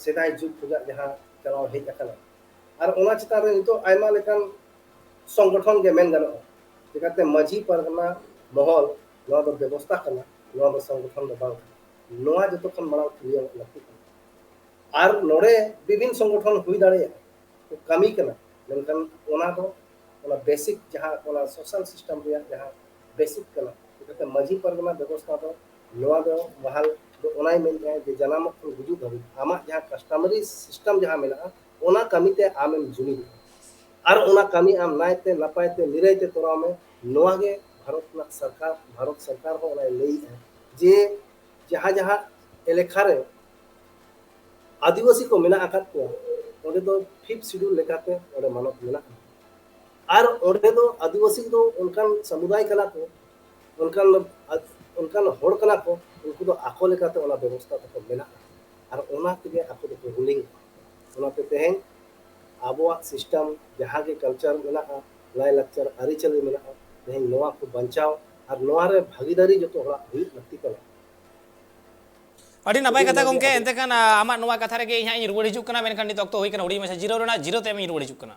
ᱥᱮᱫᱟᱭ ᱡᱩᱜᱽ ᱠᱷᱚᱱᱟᱜ ᱡᱟᱦᱟᱸ ᱪᱟᱞᱟᱣ ᱦᱮᱡ ᱟᱠᱟᱱᱟ, ᱟᱨ ᱚᱱᱟ ᱪᱮᱛᱟᱱ ᱨᱮ ᱱᱤᱛᱚᱜ ᱟᱭᱢᱟ ᱞᱮᱠᱟᱱ ᱥᱚᱝᱜᱚᱴᱷᱚᱱ ᱜᱮ ᱢᱮᱱ ᱜᱟᱱᱚᱜᱼᱟ᱾ ᱪᱤᱠᱟᱹᱛᱮ ᱢᱟᱹᱡᱷᱤ ᱯᱟᱨᱜᱟᱱᱟ ᱢᱚᱦᱚᱞ ᱱᱚᱣᱟ ᱫᱚ ᱵᱮᱵᱚᱥᱛᱷᱟ ᱠᱟᱱᱟ, ᱱᱚᱣᱟ ᱫᱚ ᱥᱚᱝᱜᱚᱴᱷᱚᱱ ᱫᱚ ᱵᱟᱝ ᱠᱟᱱᱟ᱾ ᱱᱚᱣᱟ ᱡᱚᱛᱚ ᱠᱷᱚᱱ ᱢᱟᱲᱟᱝ ᱠᱞᱤᱭᱟᱨ ᱞᱟᱹᱠᱛᱤ ᱠᱟᱱᱟ᱾ ᱟᱨ ᱱᱚᱰᱮ ᱵᱤᱵᱷᱤᱱ ᱥᱚᱝᱜᱚᱴᱷᱚᱱ ᱦᱩᱭ ᱫᱟᱲᱮᱭᱟᱜᱼᱟ, ᱠᱚ ᱠᱟᱹᱢᱤ ᱠᱟᱱᱟ, ᱢᱮᱱᱠᱷᱟᱱ ᱚᱱᱟ ᱫᱚ ᱚᱱᱟ ᱵᱮᱥᱤᱠ ᱡᱟᱦᱟᱸ ᱚᱱᱟ ᱥᱳᱥᱟᱞ ᱥᱤᱥᱴᱮᱢ ᱨᱮᱭᱟᱜ ᱡᱟᱦᱟᱸ ᱵᱮᱥᱤᱠ ᱠᱟᱱᱟ, ᱪᱤᱠᱟᱹᱛᱮ ᱢᱟᱹᱡᱷᱤ ᱯᱟᱨᱜᱟᱱᱟ ᱵᱮᱵᱚᱥᱛᱷᱟ ᱫᱚ ᱱᱚᱣᱟ ᱫᱚ ᱵᱟᱦᱟᱞ ᱫᱚ ᱚᱱᱟᱭ ᱢᱮᱱᱮᱫᱼᱟ ᱡᱮ ᱡᱟᱱᱟᱢᱚᱜ ᱠᱷᱚᱱ ᱜᱩᱡᱩᱜ ᱫᱷᱟᱹᱵᱤᱡ ᱟᱢᱟᱜ ᱡᱟᱦᱟᱸ ᱠᱟᱥᱴᱚᱢᱟᱨᱤ ᱥᱤᱥᱴᱮᱢ ᱡᱟᱦᱟᱸ ᱢᱮᱱᱟᱜᱼᱟ, ᱚᱱᱟ ᱠᱟᱹᱢᱤᱛᱮ ᱟᱢᱮᱢ ᱡᱩᱢᱤᱫᱚᱜᱼᱟ᱾ ᱟᱨ ᱚᱱᱟ ᱠᱟᱹᱢᱤ ᱟᱢ ᱱᱟᱭᱛᱮ ᱱᱟᱯᱟᱭ ᱛᱮ ᱱᱤᱨᱟᱹᱭ ᱛᱮ ᱛᱚᱨᱟᱣ ᱢᱮ᱾ ᱱᱚᱣᱟ ᱜᱮ ᱵᱷᱟᱨᱚᱛ ᱨᱮᱱᱟᱜ ᱥᱚᱨᱠᱟᱨ, ᱵᱷᱟᱨᱚᱛ ᱥᱚᱨᱠᱟᱨ ᱦᱚᱸ ᱚᱱᱟᱭ ᱞᱟᱹᱭᱮᱫᱼᱟ ᱡᱮ ᱡᱟᱦᱟᱸ ᱡᱟᱦᱟᱸ ᱮᱞᱮᱠᱷᱟ ᱨᱮ ᱟᱹᱫᱤᱵᱟᱹᱥᱤ ᱠᱚ ᱢᱮᱱᱟᱜ ᱟᱠᱟᱫ ᱠᱚᱣᱟ, ᱚᱸᱰᱮ ᱫᱚ ᱯᱷᱤᱯᱛᱷ ᱥᱤᱰᱩᱞ ᱞᱮᱠᱟᱛᱮ ᱚᱸᱰᱮ ᱢᱟᱱᱚᱛ ᱢᱮᱱᱟᱜᱼᱟ᱾ ᱟᱨ ᱚᱸᱰᱮ ᱫᱚ ᱟᱹᱫᱤᱵᱟᱹᱥᱤ ᱫᱚ ᱚᱱᱠᱟᱱ ᱥᱟᱢᱩᱫᱟᱭ ᱠᱟᱱᱟ ᱠᱚ, ᱚᱱᱠᱟᱱ ᱚᱱᱠᱟᱱ ᱦᱚᱲ ᱠᱟᱱᱟ ᱠᱚ, ᱩᱱᱠᱩ ᱫᱚ ᱟᱠᱚ ᱞᱮᱠᱟᱛᱮ ᱚᱱᱟ ᱵᱮᱵᱚᱥᱛᱷᱟ ᱛᱟᱠᱚ ᱢᱮᱱᱟᱜᱼᱟ᱾ ᱟᱨ ᱚᱱᱟ ᱛᱮᱜᱮ ᱟᱠᱚ ᱫᱚᱠᱚ ᱨᱩᱞᱤᱝ᱾ ᱚᱱᱟᱛᱮ ᱛᱮᱦᱮᱧ ᱟᱵᱚᱣᱟᱜ ᱥᱤᱥᱴᱮᱢ ᱡᱟᱦᱟᱸ ᱜᱮ ᱠᱟᱞᱪᱟᱨ ᱢᱮᱱᱟᱜᱼᱟ, ᱞᱟᱭᱼᱞᱟᱠᱪᱟᱨ ᱟᱹᱨᱤᱪᱟᱹᱞᱤ ᱢᱮᱱᱟᱜᱼᱟ, ᱛᱮᱦᱮᱧ ᱱᱚᱣᱟ ᱠᱚ ᱵᱟᱧᱪᱟᱣ ᱟᱨ ᱱᱚᱣᱟ ᱨᱮ ᱵᱷᱟᱹᱜᱤᱫᱟᱨᱤ ᱡᱚᱛᱚ ᱦᱚᱲᱟᱜ ᱦᱩᱭᱩᱜ ᱞᱟᱹᱠᱛᱤ ᱠᱟᱱᱟ᱾ ᱟᱹᱰᱤ ᱱᱟᱯᱟᱭ ᱠᱟᱛᱷᱟ ᱜᱚᱢᱠᱮ, ᱮᱱᱛᱮ ᱠᱷᱟᱱ ᱟ, ᱟᱢᱟᱜ ᱱᱚᱣᱟ ᱠᱟᱛᱷᱟ ᱨᱮᱜᱮ ᱤᱧ ᱦᱟᱸᱜ ᱤᱧ ᱨᱩᱣᱟᱹᱲ ᱦᱤᱡᱩᱜ ᱠᱟᱱᱟ, ᱢᱮᱱᱠᱷᱟᱱ ᱱᱤᱛ ᱚᱠᱛᱚ ᱦᱩᱭ ᱠᱟᱱᱟ ᱦᱩᱰᱤᱧ ᱢᱟᱪᱷᱟ ᱡᱤᱨᱟᱹᱣ ᱨᱮᱱᱟᱜ, ᱡᱤᱨᱟᱹᱣ ᱛᱟᱭᱚᱢ ᱤᱧ ᱨᱩᱣᱟᱹᱲ ᱦᱤᱡᱩᱜ ᱠᱟᱱᱟ᱾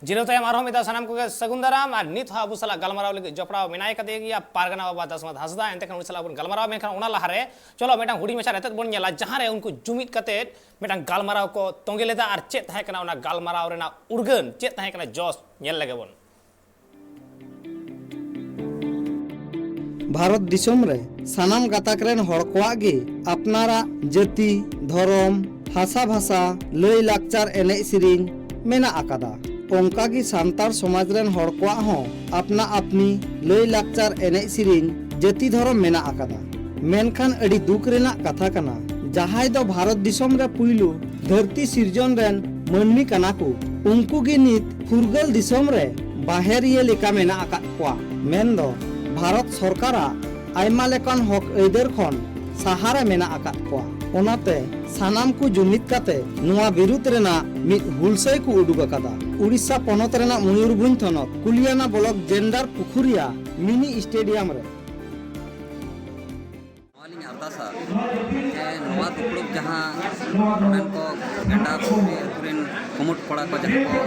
ᱡᱤᱨᱟᱹᱣ ᱛᱟᱭᱚᱢ ᱟᱨᱦᱚᱸ ᱢᱤᱫ ᱫᱷᱟᱣ ᱥᱟᱱᱟᱢ ᱠᱚᱜᱮ ᱥᱟᱹᱜᱩᱱ ᱫᱟᱨᱟᱢ᱾ ᱟᱨ ᱱᱤᱛ ᱦᱚᱸ ᱟᱵᱚ ᱥᱟᱞᱟᱜ ᱜᱟᱞᱢᱟᱨᱟᱣ ᱞᱟᱹᱜᱤᱫ ᱡᱚᱯᱲᱟᱣ ᱢᱮᱱᱟᱭ ᱠᱟᱫᱮ ᱜᱮᱭᱟ ᱯᱟᱨᱜᱟᱱᱟ ᱵᱟᱵᱟ ᱫᱟᱥᱢᱟᱛ ᱦᱟᱸᱥᱫᱟ, ᱮᱱᱛᱮ ᱠᱷᱟᱱ ᱩᱱᱤ ᱥᱟᱞᱟᱜ ᱵᱚᱱ ᱜᱟᱞᱢᱟᱨᱟᱣᱟ, ᱢᱮᱱᱠᱷᱟᱱ ᱚᱱᱟ ᱞᱟᱦᱟᱨᱮ ᱪᱚᱞᱚ ᱢᱤᱫᱴᱟᱝ ᱦᱩᱰᱤᱧ ᱢᱟᱪᱷᱟ ᱨᱮᱛᱮᱫ ᱵᱚᱱ ᱧᱮᱞᱟ, ᱡᱟᱦᱟᱸ ᱨᱮ ᱩᱱᱠᱩ ᱡᱩᱢᱤᱫ ᱠᱟᱛᱮᱫ ᱢᱤᱫᱴᱟᱝ ᱜᱟᱞᱢᱟᱨᱟᱣ ᱠᱚ ᱛᱚᱸᱜᱮ ᱞᱮᱫᱟ ᱟᱨ ᱪᱮᱫ ᱛᱟᱦᱮᱸ ᱠᱟᱱᱟ ᱚᱱᱟ ᱜᱟᱞᱢᱟᱨᱟᱣ ᱨᱮᱱᱟᱜ ᱩᱨᱜᱟᱹᱱ, ᱪᱮᱫ ᱛᱟᱦᱮᱸ ᱠᱟᱱᱟ ᱡᱚᱥ, ᱧᱮᱞ ᱞᱮᱜᱮ ᱵᱚᱱ᱾ ᱵᱷᱟᱨᱚᱛ ᱫᱤᱥᱚᱢ ᱨᱮ ᱥᱟᱱᱟᱢ ᱜᱟᱛᱟᱠ ᱨᱮᱱ ᱦᱚᱲ ᱠᱚᱣᱟᱜ ᱜᱮ ᱟᱯᱱᱟᱨᱟᱜ ᱡᱟᱹᱛᱤ, ᱫᱷᱚᱨᱚᱢ, ᱦᱟᱥᱟ ᱵᱷᱟᱥᱟ, ᱞᱟᱹᱭ ᱞᱟᱠᱪᱟᱨ, ᱮᱱᱮᱡ ᱥᱮᱨᱮᱧ ᱢᱮᱱᱟᱜ ᱟᱠᱟᱫᱟ᱾ ᱚᱱᱠᱟ ᱜᱮ ᱥᱟᱱᱛᱟᱲ ᱥᱚᱢᱟᱡᱽ ᱨᱮᱱ ᱦᱚᱲ ᱠᱚᱣᱟᱜ ᱦᱚᱸ ᱟᱯᱱᱟ ᱟᱯᱱᱤ ᱞᱟᱹᱭ ᱞᱟᱠᱪᱟᱨ, ᱮᱱᱮᱡ ᱥᱮᱨᱮᱧ, ᱡᱟᱹᱛᱤ ᱫᱷᱚᱨᱚᱢ ᱢᱮᱱᱟᱜ ᱟᱠᱟᱫᱟ᱾ ᱢᱮᱱᱠᱷᱟᱱ ᱟᱹᱰᱤ ᱫᱩᱠ ᱨᱮᱱᱟᱜ ᱠᱟᱛᱷᱟ ᱠᱟᱱᱟ, ᱡᱟᱦᱟᱸᱭ ᱫᱚ ᱵᱷᱟᱨᱚᱛ ᱫᱤᱥᱚᱢ ᱨᱮ ᱯᱩᱭᱞᱩ ᱫᱷᱟᱹᱨᱛᱤ ᱥᱤᱨᱡᱚᱱ ᱨᱮᱱ ᱢᱟᱹᱱᱢᱤ ᱠᱟᱱᱟ ᱠᱚ, ᱩᱱᱠᱩ ᱜᱮ ᱱᱤᱛ ᱯᱷᱩᱨᱜᱟᱹᱞ ᱫᱤᱥᱚᱢ ᱨᱮ ᱵᱟᱦᱮᱨᱤᱭᱟᱹ ᱞᱮᱠᱟ ᱢᱮᱱᱟᱜ ᱟᱠᱟᱫ ᱠᱚᱣᱟ᱾ ᱢᱮᱱᱫᱚ ᱵᱷᱟᱨᱚᱛ ᱥᱚᱨᱠᱟᱨᱟᱜ ᱟᱭᱢᱟ ᱞᱮᱠᱟᱱ ᱦᱚᱠ ᱟᱹᱭᱫᱟᱹᱨ ᱠᱷᱚᱱ ᱥᱟᱦᱟᱨᱮ ᱢᱮᱱᱟᱜ ᱟᱠᱟᱫ ᱠᱚᱣᱟ᱾ ᱚᱱᱟᱛᱮ ᱥᱟᱱᱟᱢ ᱠᱚ ᱡᱩᱢᱤᱫ ᱠᱟᱛᱮ ᱱᱚᱣᱟ ᱵᱤᱨᱩᱫᱷ ᱨᱮᱱᱟᱜ ᱢᱤᱫ ᱦᱩᱞᱥᱟᱹᱭ ᱠᱚ ᱩᱰᱩᱠ ᱟᱠᱟᱫᱟ᱾ ᱩᱲᱤᱥᱥᱟ ᱯᱚᱱᱚᱛ ᱨᱮᱱᱟᱜ ᱢᱚᱭᱩᱨᱵᱷᱚᱸᱡᱽ ᱛᱷᱚᱱᱚᱛ ᱠᱩᱞᱤᱭᱟᱱᱟ ᱵᱞᱚᱠ ᱡᱮᱱᱰᱟᱨ ᱯᱩᱠᱷᱩᱨᱤᱭᱟ ᱢᱤᱱᱤ ᱥᱴᱮᱰᱤᱭᱟᱢ ᱨᱮ᱾ ᱱᱚᱣᱟ ᱞᱤᱧ ᱟᱨᱫᱟᱥᱟ ᱡᱮ ᱱᱚᱣᱟ ᱫᱩᱯᱲᱩᱵ ᱡᱟᱦᱟᱸ ᱱᱚᱰᱮᱱ ᱠᱚ ᱜᱮᱸᱰᱟ ᱯᱩᱠᱷᱨᱤ ᱟᱹᱛᱩ ᱨᱮᱱ ᱠᱩᱢᱩᱴ ᱠᱚᱲᱟ ᱠᱚ ᱡᱟᱦᱟᱸ ᱠᱚ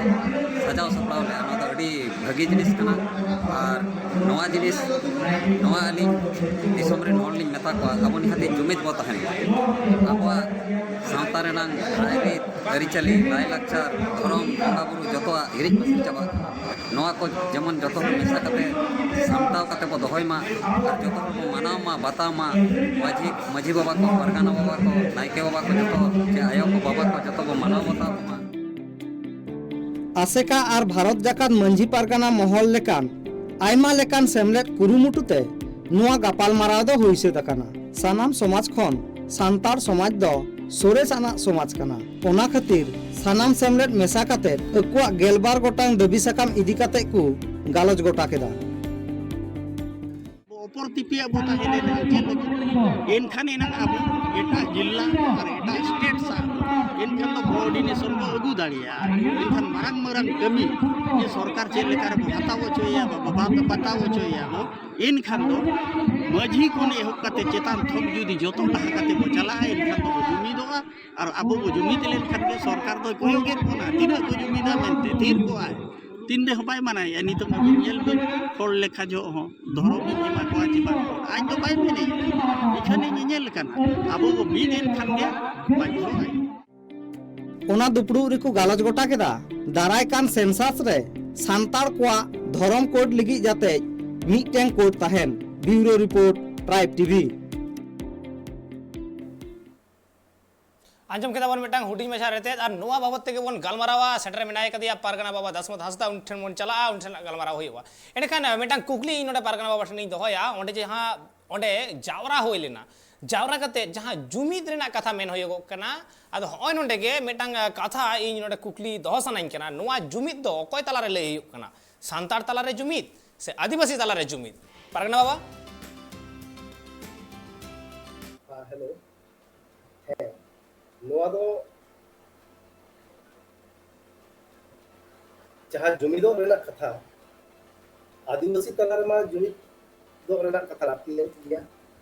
ᱥᱟᱡᱟᱣ ᱥᱟᱯᱲᱟᱣ ᱞᱮᱫᱼᱟ, ᱱᱚᱣᱟ ᱫᱚ ᱟᱹᱰᱤ ᱵᱷᱟᱹᱜᱤ ᱡᱤᱱᱤᱥ ᱠᱟᱱᱟ᱾ ᱟᱨ ᱱᱚᱣᱟ ᱡᱤᱱᱤᱥ, ᱱᱚᱣᱟ ᱟᱹᱞᱤᱧ ᱫᱤᱥᱚᱢ ᱨᱮᱱ ᱦᱚᱲ ᱞᱤᱧ ᱢᱮᱛᱟ ᱠᱚᱣᱟ, ᱟᱵᱚ ᱱᱤᱦᱟᱹᱛᱤ ᱡᱩᱢᱤᱫ ᱵᱚ ᱛᱟᱦᱮᱱ ᱢᱟ᱾ ᱟᱵᱚᱣᱟᱜ ᱥᱟᱶᱛᱟ ᱨᱮᱱᱟᱝ ᱨᱟᱭᱨᱤᱛ, ᱟᱹᱨᱤᱪᱟᱹᱞᱤ, ᱞᱟᱭᱼᱞᱟᱠᱪᱟᱨ, ᱫᱷᱚᱨᱚᱢ, ᱵᱚᱸᱜᱟᱼᱵᱩᱨᱩ ᱡᱚᱛᱚᱣᱟᱜ ᱦᱤᱨᱤᱡ ᱯᱟᱹᱥᱤᱨ ᱪᱟᱵᱟᱜ ᱠᱟᱱᱟ᱾ ᱱᱚᱣᱟ ᱠᱚ ᱡᱮᱢᱚᱱ ᱡᱚᱛᱚ ᱦᱚᱲ ᱢᱮᱥᱟ ᱠᱟᱛᱮ ᱥᱟᱢᱴᱟᱣ ᱠᱟᱛᱮ ᱵᱚ ᱫᱚᱦᱚᱭ ᱢᱟ ᱟᱨ ᱡᱚᱛᱚ ᱦᱚᱲ ᱵᱚ ᱢᱟᱱᱟᱣ ᱢᱟ, ᱵᱟᱛᱟᱣ ᱢᱟ᱾ ᱢᱟᱹᱡᱷᱤ, ᱢᱟᱹᱡᱷᱤ ᱵᱟᱵᱟ ᱠᱚ, ᱯᱟᱨᱜᱟᱱᱟ ᱵᱟᱵᱟ ᱠᱚ, ᱱᱟᱭᱠᱮ ᱵᱟᱵᱟ ᱠᱚ, ᱡᱚᱛᱚ ᱪᱮ ᱟᱭᱳ ᱠᱚ, ᱵᱟᱵᱟ ᱠᱚ, ᱡᱚᱛᱚ ᱵᱚ ᱢᱟᱱᱟᱣ ᱵᱟᱛᱟᱣ ᱠᱚᱢᱟ᱾ ᱟᱥᱮᱠᱟ ᱟᱨ ᱵᱷᱟᱨᱚᱛ ᱡᱟᱠᱟᱛ ᱢᱟᱹᱡᱷᱤ ᱯᱟᱨᱜᱟᱱᱟ ᱢᱚᱦᱚᱞ ᱞᱮᱠᱟᱱ ᱟᱭᱢᱟ ᱞᱮᱠᱟᱱ ᱥᱮᱢᱞᱮᱫ ᱠᱩᱨᱩᱢᱩᱴᱩ ᱛᱮ ᱱᱚᱣᱟ ᱜᱟᱯᱟᱞᱢᱟᱨᱟᱣ ᱫᱚ ᱦᱩᱭ ᱥᱟᱹᱛ ᱟᱠᱟᱱᱟ᱾ ᱥᱟᱱᱟᱢ ᱥᱚᱢᱟᱡᱽ ᱠᱷᱚᱱ ᱥᱟᱱᱛᱟᱲ ᱥᱚᱢᱟᱡᱽ ᱫᱚ ᱥᱚᱨᱮᱥ ᱟᱱᱟᱜ ᱥᱚᱢᱟᱡᱽ ᱠᱟᱱᱟ᱾ ᱚᱱᱟ ᱠᱷᱟᱹᱛᱤᱨ ᱥᱟᱱᱟᱢ ᱥᱮᱢᱞᱮᱫ ᱢᱮᱥᱟ ᱠᱟᱛᱮ ᱟᱠᱚᱣᱟᱜ ᱜᱮᱞᱵᱟᱨ ᱜᱚᱴᱟᱝ ᱫᱟᱹᱵᱤ ᱥᱟᱠᱟᱢ ᱤᱫᱤ ᱠᱟᱛᱮ ᱠᱚ ᱜᱟᱞᱚᱪ ᱜᱚᱴᱟ ᱠᱮᱫᱟ᱾ ᱟᱵᱚ ᱯᱚᱨ ᱛᱤᱯᱤᱭᱟᱜ ᱵᱚ ᱛᱟᱦᱮᱸ ᱞᱮᱱᱟ, ᱪᱮᱫ ᱞᱟᱹᱜᱤᱫ? ᱮᱱᱠᱷᱟᱱ ᱮᱱᱟᱝ ᱟᱵᱚ ᱮᱴᱟᱜ ᱡᱤᱞᱟ ᱟᱨ ᱮᱴᱟᱜ ᱥᱴᱮᱴ ᱥᱟᱶ ᱮᱱᱠᱷᱟᱱ ᱫᱚ ᱠᱳᱚᱨᱰᱤᱱᱮᱥᱚᱱ ᱵᱚ ᱟᱹᱜᱩ ᱫᱟᱲᱮᱭᱟᱜᱼᱟ᱾ ᱮᱱᱠᱷᱟᱱ ᱢᱟᱨᱟᱝ ᱢᱟᱨᱟᱝ ᱠᱟᱹᱢᱤ ᱡᱮ ᱥᱚᱨᱠᱟᱨ ᱪᱮᱫ ᱞᱮᱠᱟ ᱨᱮᱵᱚ ᱦᱟᱛᱟᱣ ᱦᱚᱪᱚᱭᱮᱭᱟ, ᱵᱟᱵᱚ ᱵᱟᱛᱟᱣ ᱦᱚᱪᱚᱭᱮᱭᱟ ᱵᱚ, ᱮᱱᱠᱷᱟᱱ ᱫᱚ ᱢᱟᱹᱡᱷᱤ ᱠᱷᱚᱱ ᱮᱦᱚᱵ ᱠᱟᱛᱮ ᱪᱮᱛᱟᱱ ᱛᱷᱚᱠ ᱡᱩᱫᱤ ᱡᱚᱛᱚ ᱞᱟᱦᱟ ᱠᱟᱛᱮ ᱵᱚ ᱪᱟᱞᱟᱜᱼᱟ, ᱮᱱᱠᱷᱟᱱ ᱫᱚᱵᱚ ᱡᱩᱢᱤᱫᱚᱜᱼᱟ᱾ ᱟᱨ ᱟᱵᱚ ᱵᱚ ᱡᱩᱢᱤᱫ ᱞᱮᱱᱠᱷᱟᱱ ᱜᱮ ᱥᱚᱨᱠᱟᱨ ᱫᱚᱭ ᱠᱚᱭᱚᱜᱮᱫ ᱵᱚᱱᱟ, ᱛᱤᱱᱟᱹᱜ ᱠᱚ ᱡᱩᱢᱤᱫᱟ ᱢᱮᱱᱛᱮ ᱛᱷᱤᱨ ᱠᱚᱜᱼᱟᱭ᱾ ᱛᱤᱱ ᱨᱮᱦᱚᱸ ᱵᱟᱭ ᱢᱟᱱᱟᱭᱮᱫᱼᱟ᱾ ᱱᱤᱛᱚᱜ ᱢᱟ ᱧᱮᱞ ᱵᱤᱱ, ᱦᱚᱲ ᱞᱮᱠᱷᱟ ᱡᱚᱦᱚᱜ ᱦᱚᱸ ᱫᱷᱚᱨᱚᱢ ᱤᱧ ᱮᱢᱟ ᱠᱚᱣᱟ ᱪᱮ ᱵᱟᱝ, ᱟᱡ ᱫᱚ ᱵᱟᱭ ᱢᱮᱱᱮᱫᱼᱟ᱾ ᱮᱱᱠᱷᱟᱱ ᱤᱧ ᱧᱮᱧᱮᱞ ᱠᱟᱱᱟ, ᱟᱵᱚ ᱵᱚ ᱢᱤᱫ ᱮᱱ ᱠᱷᱟᱱ ᱜᱮ ᱵᱟᱫᱽᱫᱷᱚᱜᱼᱟᱭ᱾ ᱚᱱᱟ ᱫᱩᱯᱲᱩᱵ ᱨᱮᱠᱚ ᱜᱟᱞᱚᱪ ᱜᱚᱴᱟ ᱠᱮᱫᱟ, ᱫᱟᱨᱟᱭ ᱠᱟᱱ ᱥᱮᱱᱥᱟᱥ ᱨᱮ ᱥᱟᱱᱛᱟᱲ ᱠᱚᱣᱟᱜ ᱫᱷᱚᱨᱚᱢ ᱠᱳᱰ ᱞᱟᱹᱜᱤᱫ ᱡᱟᱛᱮ ᱢᱤᱫᱴᱮᱱ ᱠᱳᱰ ᱛᱟᱦᱮᱱ᱾ ᱵᱤᱭᱩᱨᱳ ᱨᱤᱯᱳᱨᱴ, ᱴᱨᱟᱭᱤᱵᱽ ᱴᱤᱵᱷᱤ᱾ ᱟᱸᱡᱚᱢ ᱠᱮᱫᱟ ᱵᱚᱱ ᱢᱤᱫᱴᱟᱝ ᱦᱩᱰᱤᱧ ᱢᱟᱪᱷᱟ ᱨᱮᱛᱮᱫ, ᱟᱨ ᱱᱚᱣᱟ ᱵᱟᱵᱚᱛ ᱛᱮᱜᱮ ᱵᱚᱱ ᱜᱟᱞᱢᱟᱨᱟᱣᱟ᱾ ᱥᱮᱴᱮᱨ ᱢᱮᱱᱟᱭ ᱠᱟᱫᱮᱭᱟ ᱯᱟᱨᱜᱟᱱᱟ ᱵᱟᱵᱟ ᱫᱟᱥᱢᱚᱛ ᱦᱟᱸᱥᱫᱟ, ᱩᱱᱤ ᱴᱷᱮᱱ ᱵᱚᱱ ᱪᱟᱞᱟᱜᱼᱟ, ᱩᱱᱤ ᱴᱷᱮᱱ ᱜᱟᱞᱢᱟᱨᱟᱣ ᱦᱩᱭᱩᱜᱼᱟ᱾ ᱮᱸᱰᱮᱠᱷᱟᱱ ᱢᱤᱫᱴᱟᱝ ᱠᱩᱠᱞᱤ ᱤᱧ ᱱᱚᱰᱮ ᱯᱟᱨᱜᱟᱱᱟ ᱵᱟᱵᱟ ᱴᱷᱮᱱᱤᱧ ᱫᱚᱦᱚᱭᱟ, ᱚᱸᱰᱮ ᱡᱟᱦᱟᱸ ᱚᱸᱰᱮ ᱡᱟᱣᱨᱟ ᱦᱩᱭ ᱞᱮᱱᱟ, ᱡᱟᱣᱨᱟ ᱠᱟᱛᱮ ᱡᱟᱦᱟᱸ ᱡᱩᱢᱤᱫ ᱨᱮᱱᱟᱜ ᱠᱟᱛᱷᱟ ᱢᱮᱱ ᱦᱩᱭᱩᱜᱚᱜ ᱠᱟᱱᱟ, ᱟᱫᱚ ᱦᱚᱸᱜᱼᱚᱭ ᱱᱚᱰᱮ ᱜᱮ ᱢᱤᱫᱴᱟᱝ ᱠᱟᱛᱷᱟ ᱤᱧ ᱱᱚᱰᱮ ᱠᱩᱠᱞᱤ ᱫᱚᱦᱚ ᱥᱟᱱᱟᱧ ᱠᱟᱱᱟ, ᱱᱚᱣᱟ ᱡᱩᱢᱤᱫ ᱫᱚ ᱚᱠᱚᱭ ᱛᱟᱞᱟᱨᱮ ᱞᱟᱹᱭ ᱦᱩᱭᱩᱜ ᱠᱟᱱᱟ? ᱥᱟᱱᱛᱟᱲ ᱛᱟᱞᱟᱨᱮ ᱡᱩᱢᱤᱫ ᱥᱮ ᱟᱹᱫᱤᱵᱟᱹᱥᱤ ᱛᱟᱞᱟᱨᱮ ᱡᱩᱢᱤᱫ? ᱯᱟᱨᱜᱟᱱᱟ ᱵᱟᱵᱟ? ᱦᱮᱸ, ᱦᱮᱞᱳ᱾ ᱦᱮᱸ, ᱱᱚᱣᱟ ᱫᱚ ᱡᱟᱦᱟᱸ ᱡᱩᱢᱤᱫᱚᱜ ᱨᱮᱱᱟᱜ ᱠᱟᱛᱷᱟ, ᱟᱹᱫᱤᱵᱟᱹᱥᱤ ᱛᱟᱞᱟ ᱨᱮᱢᱟ ᱡᱩᱢᱤᱫᱚᱜ ᱨᱮᱱᱟᱜ ᱠᱟᱛᱷᱟ ᱞᱟᱹᱠᱛᱤ ᱞᱮᱱ ᱜᱮᱭᱟ,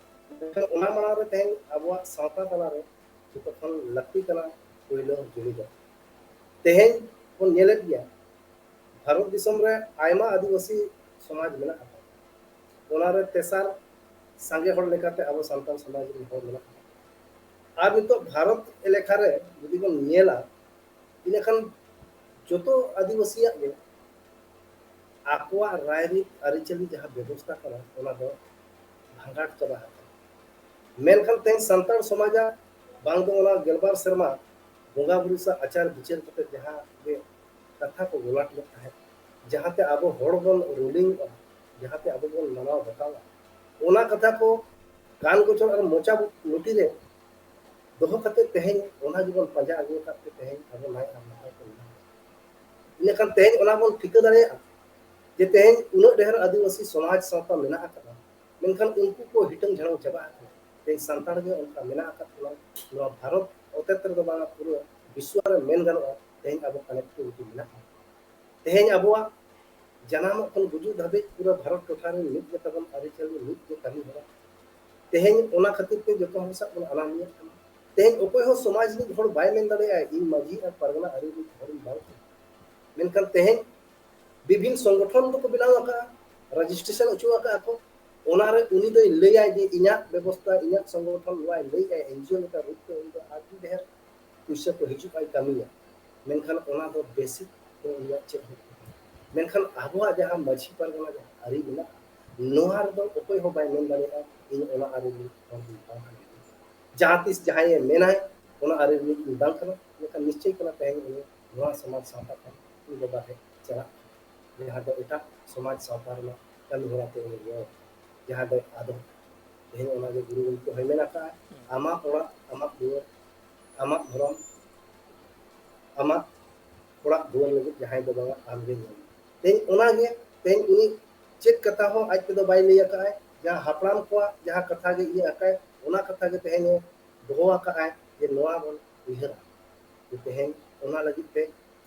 ᱢᱮᱱᱠᱷᱟᱱ ᱚᱱᱟ ᱢᱟᱲᱟᱝ ᱨᱮ ᱛᱮᱦᱮᱧ ᱟᱵᱚᱣᱟᱜ ᱥᱟᱶᱛᱟ ᱛᱟᱞᱟᱨᱮ ᱡᱚᱛᱚ ᱠᱷᱚᱱ ᱞᱟᱹᱠᱛᱤ ᱠᱟᱱᱟ ᱯᱳᱭᱞᱳ ᱡᱩᱢᱤᱫᱚᱜ᱾ ᱛᱮᱦᱮᱧ ᱵᱚᱱ ᱧᱮᱞᱮᱫ ᱜᱮᱭᱟ, ᱵᱷᱟᱨᱚᱛ ᱫᱤᱥᱚᱢ ᱨᱮ ᱟᱭᱢᱟ ᱟᱹᱫᱤᱵᱟᱹᱥᱤ ᱥᱚᱢᱟᱡᱽ ᱢᱮᱱᱟᱜ ᱟᱠᱟᱫᱟ᱾ ᱚᱱᱟᱨᱮ ᱛᱮᱥᱟᱨ ᱥᱟᱸᱜᱮ ᱦᱚᱲ ᱞᱮᱠᱟᱛᱮ ᱟᱵᱚ ᱥᱟᱱᱛᱟᱲ ᱥᱚᱢᱟᱡᱽ ᱨᱮᱱ ᱦᱚᱲ ᱢᱮᱱᱟᱜ ᱠᱚᱣᱟ᱾ ᱟᱨ ᱱᱤᱛᱚᱜ ᱵᱷᱟᱨᱚᱛ ᱮᱞᱟᱠᱟ ᱨᱮ ᱡᱩᱫᱤ ᱵᱚᱱ ᱧᱮᱞᱟ, ᱤᱱᱟᱹᱠᱷᱟᱱ ᱡᱚᱛᱚ ᱟᱹᱫᱤᱵᱟᱹᱥᱤᱭᱟᱜ ᱜᱮ ᱟᱠᱚᱣᱟᱜ ᱨᱟᱭᱨᱤᱛ ᱟᱹᱨᱤᱪᱟᱹᱞᱤ ᱡᱟᱦᱟᱸ ᱵᱮᱵᱚᱥᱛᱟ ᱠᱟᱱᱟ, ᱚᱱᱟ ᱫᱚ ᱵᱷᱟᱸᱜᱟᱴ ᱪᱟᱵᱟ ᱟᱠᱟᱱᱟ᱾ ᱢᱮᱱᱠᱷᱟᱱ ᱛᱮᱦᱮᱧ ᱥᱟᱱᱛᱟᱲ ᱥᱚᱢᱟᱡᱟᱜ ᱵᱟᱝ ᱫᱚ ᱚᱱᱟ ᱜᱮᱞᱵᱟᱨ ᱥᱮᱨᱢᱟ ᱵᱚᱸᱜᱟ ᱵᱩᱨᱩ ᱥᱟᱶ ᱟᱪᱟᱨ ᱵᱤᱪᱟᱹᱨ ᱠᱟᱛᱮ ᱡᱟᱦᱟᱸ ᱜᱮ ᱠᱟᱛᱷᱟ ᱠᱚ ᱜᱚᱞᱟᱴ ᱞᱮᱫ ᱛᱟᱦᱮᱸᱫ, ᱡᱟᱦᱟᱸᱛᱮ ᱟᱵᱚ ᱦᱚᱲ ᱵᱚᱱ ᱨᱩᱞᱤᱝᱚᱜᱼᱟ, ᱡᱟᱦᱟᱸᱛᱮ ᱟᱵᱚ ᱵᱚᱱ ᱢᱟᱱᱟᱣ ᱵᱟᱛᱟᱣᱟ, ᱚᱱᱟ ᱠᱟᱛᱷᱟ ᱠᱚ ᱠᱟᱱ ᱜᱚᱪᱚᱲ ᱟᱨ ᱢᱚᱪᱟ ᱞᱩᱴᱤ ᱨᱮ ᱫᱚᱦᱚ ᱠᱟᱛᱮ ᱛᱮᱦᱮᱧ ᱚᱱᱟ ᱜᱮᱵᱚᱱ ᱯᱟᱸᱡᱟ ᱟᱹᱜᱩ ᱟᱠᱟᱫ ᱛᱮ ᱛᱮᱦᱮᱧ ᱟᱵᱚ ᱱᱟᱭ ᱟᱨ ᱱᱟᱯᱟᱭ ᱠᱚ ᱢᱮᱱᱟᱜ ᱵᱚᱱᱟ᱾ ᱤᱱᱟᱹᱠᱷᱟᱱ ᱛᱮᱦᱮᱧ ᱚᱱᱟ ᱵᱚᱱ ᱴᱷᱤᱠᱟᱹ ᱫᱟᱲᱮᱭᱟᱜᱼᱟ ᱡᱮ ᱛᱮᱦᱮᱧ ᱩᱱᱟᱹᱜ ᱰᱷᱮᱨ ᱟᱹᱫᱤᱵᱟᱹᱥᱤ ᱥᱚᱢᱟᱡᱽ ᱥᱟᱶᱛᱟ ᱢᱮᱱᱟᱜ ᱟᱠᱟᱫᱟ, ᱢᱮᱱᱠᱷᱟᱱ ᱩᱱᱠᱩ ᱠᱚ ᱦᱤᱴᱟᱹᱝ ᱡᱷᱟᱲᱟᱝ ᱪᱟᱵᱟ ᱟᱠᱟᱱᱟ᱾ ᱛᱮᱦᱮᱧ ᱥᱟᱱᱛᱟᱲ ᱜᱮ ᱚᱱᱠᱟ ᱢᱮᱱᱟᱜ ᱟᱠᱟᱫ ᱵᱚᱱᱟ ᱱᱚᱣᱟ ᱵᱷᱟᱨᱚᱛ ᱚᱛᱮᱛ ᱨᱮᱫᱚ ᱵᱟᱝᱟ, ᱯᱩᱨᱟᱹ ᱵᱤᱥᱣ ᱨᱮ ᱢᱮᱱ ᱜᱟᱱᱚᱜᱼᱟ᱾ ᱛᱮᱦᱮᱧ ᱟᱵᱚ ᱠᱟᱱᱮᱠᱴᱤᱵᱷᱤᱴᱤ ᱢᱮᱱᱟᱜᱼᱟ᱾ ᱛᱮᱦᱮᱧ ᱟᱵᱚᱣᱟᱜ ᱡᱟᱱᱟᱢᱚᱜ ᱠᱷᱚᱱ ᱜᱩᱡᱩᱜ ᱫᱷᱟᱹᱵᱤᱡ ᱯᱩᱨᱟᱹ ᱵᱷᱟᱨᱚᱛ ᱴᱚᱴᱷᱟ ᱨᱮ ᱢᱤᱫ ᱜᱮ ᱛᱟᱵᱚᱱ ᱟᱹᱨᱤᱪᱟᱹᱞᱤ, ᱢᱤᱫ ᱜᱮ ᱠᱟᱹᱢᱤ ᱦᱚᱨᱟ᱾ ᱛᱮᱦᱮᱧ ᱚᱱᱟ ᱠᱷᱟᱹᱛᱤᱨ ᱛᱮ ᱡᱚᱛᱚ ᱦᱚᱲ ᱥᱟᱶ ᱵᱚᱱ ᱟᱱᱟᱢᱤᱭᱟᱜ ᱠᱟᱱᱟ᱾ ᱛᱮᱦᱮᱧ ᱚᱠᱚᱭ ᱦᱚᱸ ᱥᱚᱢᱟᱡᱽ ᱨᱤᱱᱤᱡ ᱦᱚᱲ ᱵᱟᱭ ᱢᱮᱱ ᱫᱟᱲᱮᱭᱟᱜᱼᱟ, "ᱤᱧ ᱢᱟᱹᱡᱷᱤ ᱟᱨ ᱯᱟᱨᱜᱟᱱᱟ ᱟᱹᱨᱤ ᱨᱤᱱᱤᱡ ᱦᱚᱲᱤᱧ ᱵᱟᱝ ᱠᱟᱱᱟ᱾" ᱢᱮᱱᱠᱷᱟᱱ ᱛᱮᱦᱮᱧ ᱵᱤᱵᱷᱤᱱ ᱥᱚᱝᱜᱚᱴᱷᱚᱱ ᱫᱚᱠᱚ ᱵᱮᱱᱟᱣ ᱟᱠᱟᱫᱼᱟ, ᱨᱮᱡᱤᱥᱴᱨᱮᱥᱚᱱ ᱦᱚᱪᱚ ᱟᱠᱟᱫᱼᱟ ᱠᱚ, ᱚᱱᱟᱨᱮ ᱩᱱᱤ ᱫᱚᱭ ᱞᱟᱹᱭᱟᱭ ᱡᱮ ᱤᱧᱟᱹᱜ ᱵᱮᱵᱚᱥᱛᱷᱟ, ᱤᱧᱟᱹᱜ ᱥᱚᱝᱜᱚᱴᱷᱚᱱ ᱱᱚᱣᱟᱭ ᱞᱟᱹᱭᱟᱭ, ᱮᱱᱡᱤᱳ ᱞᱮᱠᱟ ᱨᱩᱯ ᱛᱮ ᱩᱱᱤ ᱫᱚ ᱟᱹᱰᱤ ᱰᱷᱮᱨ ᱯᱩᱭᱥᱟᱹ ᱠᱚ ᱦᱤᱡᱩᱜ ᱟᱭ ᱠᱟᱹᱢᱤᱭᱟ, ᱢᱮᱱᱠᱷᱟᱱ ᱚᱱᱟ ᱫᱚ ᱵᱮᱥᱤᱠ ᱫᱚ ᱩᱱᱤᱭᱟᱜ ᱪᱮᱫ ᱦᱚᱸ ᱵᱟᱝ᱾ ᱢᱮᱱᱠᱷᱟᱱ ᱟᱵᱚᱣᱟᱜ ᱡᱟᱦᱟᱸ ᱢᱟᱹᱡᱷᱤ ᱯᱟᱨᱜᱟᱱᱟ ᱡᱟᱦᱟᱸ ᱟᱹᱨᱤ ᱢᱮᱱᱟᱜᱼᱟ, ᱱᱚᱣᱟ ᱨᱮᱫᱚ ᱚᱠᱚᱭ ᱦᱚᱸ ᱵᱟᱭ ᱢᱮᱱ ᱫᱟᱲᱮᱭᱟᱜᱼᱟ ᱤᱧ ᱚᱱᱟ ᱟᱹᱨᱤ ᱨᱤᱱᱤᱡ ᱦᱚᱲ ᱫᱚᱧ ᱵᱟᱝ ᱠᱟᱱᱟ᱾ ᱡᱟᱦᱟᱸ ᱛᱤᱥ ᱡᱟᱦᱟᱸᱭᱮ ᱢᱮᱱᱟᱭ ᱚᱱᱟ ᱟᱹᱨᱤ ᱨᱤᱱᱤᱡ ᱤᱧ ᱵᱟᱝ ᱠᱟᱱᱟ, ᱢᱮᱱᱠᱷᱟᱱ ᱱᱤᱥᱪᱚᱭ ᱠᱟᱱᱟ ᱛᱮᱦᱮᱧ ᱩᱱᱤ ᱱᱚᱣᱟ ᱥᱚᱢᱟᱡᱽ ᱥᱟᱶᱛᱟ ᱠᱷᱚᱱ ᱩᱱᱤ ᱵᱟᱵᱟ ᱴᱷᱮᱱ ᱪᱟᱞᱟᱜ ᱠᱟᱱᱟ, ᱡᱟᱦᱟᱸ ᱫᱚ ᱮᱴᱟᱜ ᱥᱚᱢᱟᱡᱽ ᱥᱟᱶᱛᱟ ᱨᱮᱱᱟᱜ ᱠᱟᱹᱢᱤ ᱦᱚᱨᱟ ᱛᱮ ᱩᱱᱤ ᱜᱚᱲᱚ, ᱡᱟᱦᱟᱸ ᱫᱚᱭ ᱟᱫᱚᱜ᱾ ᱛᱮᱦᱮᱧ ᱚᱱᱟᱜᱮ ᱜᱩᱨᱩ ᱜᱚᱢᱠᱮ ᱦᱚᱸᱭ ᱢᱮᱱ ᱟᱠᱟᱫᱼᱟ, ᱟᱢᱟᱜ ᱚᱲᱟᱜ, ᱟᱢᱟᱜ ᱫᱩᱣᱟᱹᱨ, ᱟᱢᱟᱜ ᱫᱷᱚᱨᱚᱢ, ᱟᱢᱟᱜ ᱚᱲᱟᱜ ᱫᱩᱣᱟᱹᱨ ᱞᱟᱹᱜᱤᱫ ᱡᱟᱦᱟᱸᱭ ᱫᱚ ᱵᱟᱝᱟ ᱟᱢᱜᱮ ᱧᱮᱞ᱾ ᱛᱮᱦᱮᱧ ᱚᱱᱟᱜᱮ, ᱛᱮᱦᱮᱧ ᱩᱱᱤ ᱪᱮᱫ ᱠᱟᱛᱷᱟ ᱦᱚᱸ ᱟᱡ ᱛᱮᱫᱚ ᱵᱟᱭ ᱞᱟᱹᱭ ᱟᱠᱟᱫᱼᱟᱭ, ᱡᱟᱦᱟᱸ ᱦᱟᱯᱲᱟᱢ ᱠᱚᱣᱟᱜ ᱡᱟᱦᱟᱸ ᱠᱟᱛᱷᱟ ᱜᱮ ᱤᱭᱟᱹ ᱟᱠᱟᱫᱼᱟᱭ, ᱚᱱᱟ ᱠᱟᱛᱷᱟ ᱜᱮ ᱛᱮᱦᱮᱧ ᱮ ᱫᱚᱦᱚ ᱟᱠᱟᱫᱼᱟᱭ ᱡᱮ ᱱᱚᱣᱟ ᱵᱚᱱ ᱩᱭᱦᱟᱹᱨᱟ᱾ ᱛᱮᱦᱮᱧ ᱚᱱᱟ ᱞᱟᱹᱜᱤᱫ ᱛᱮ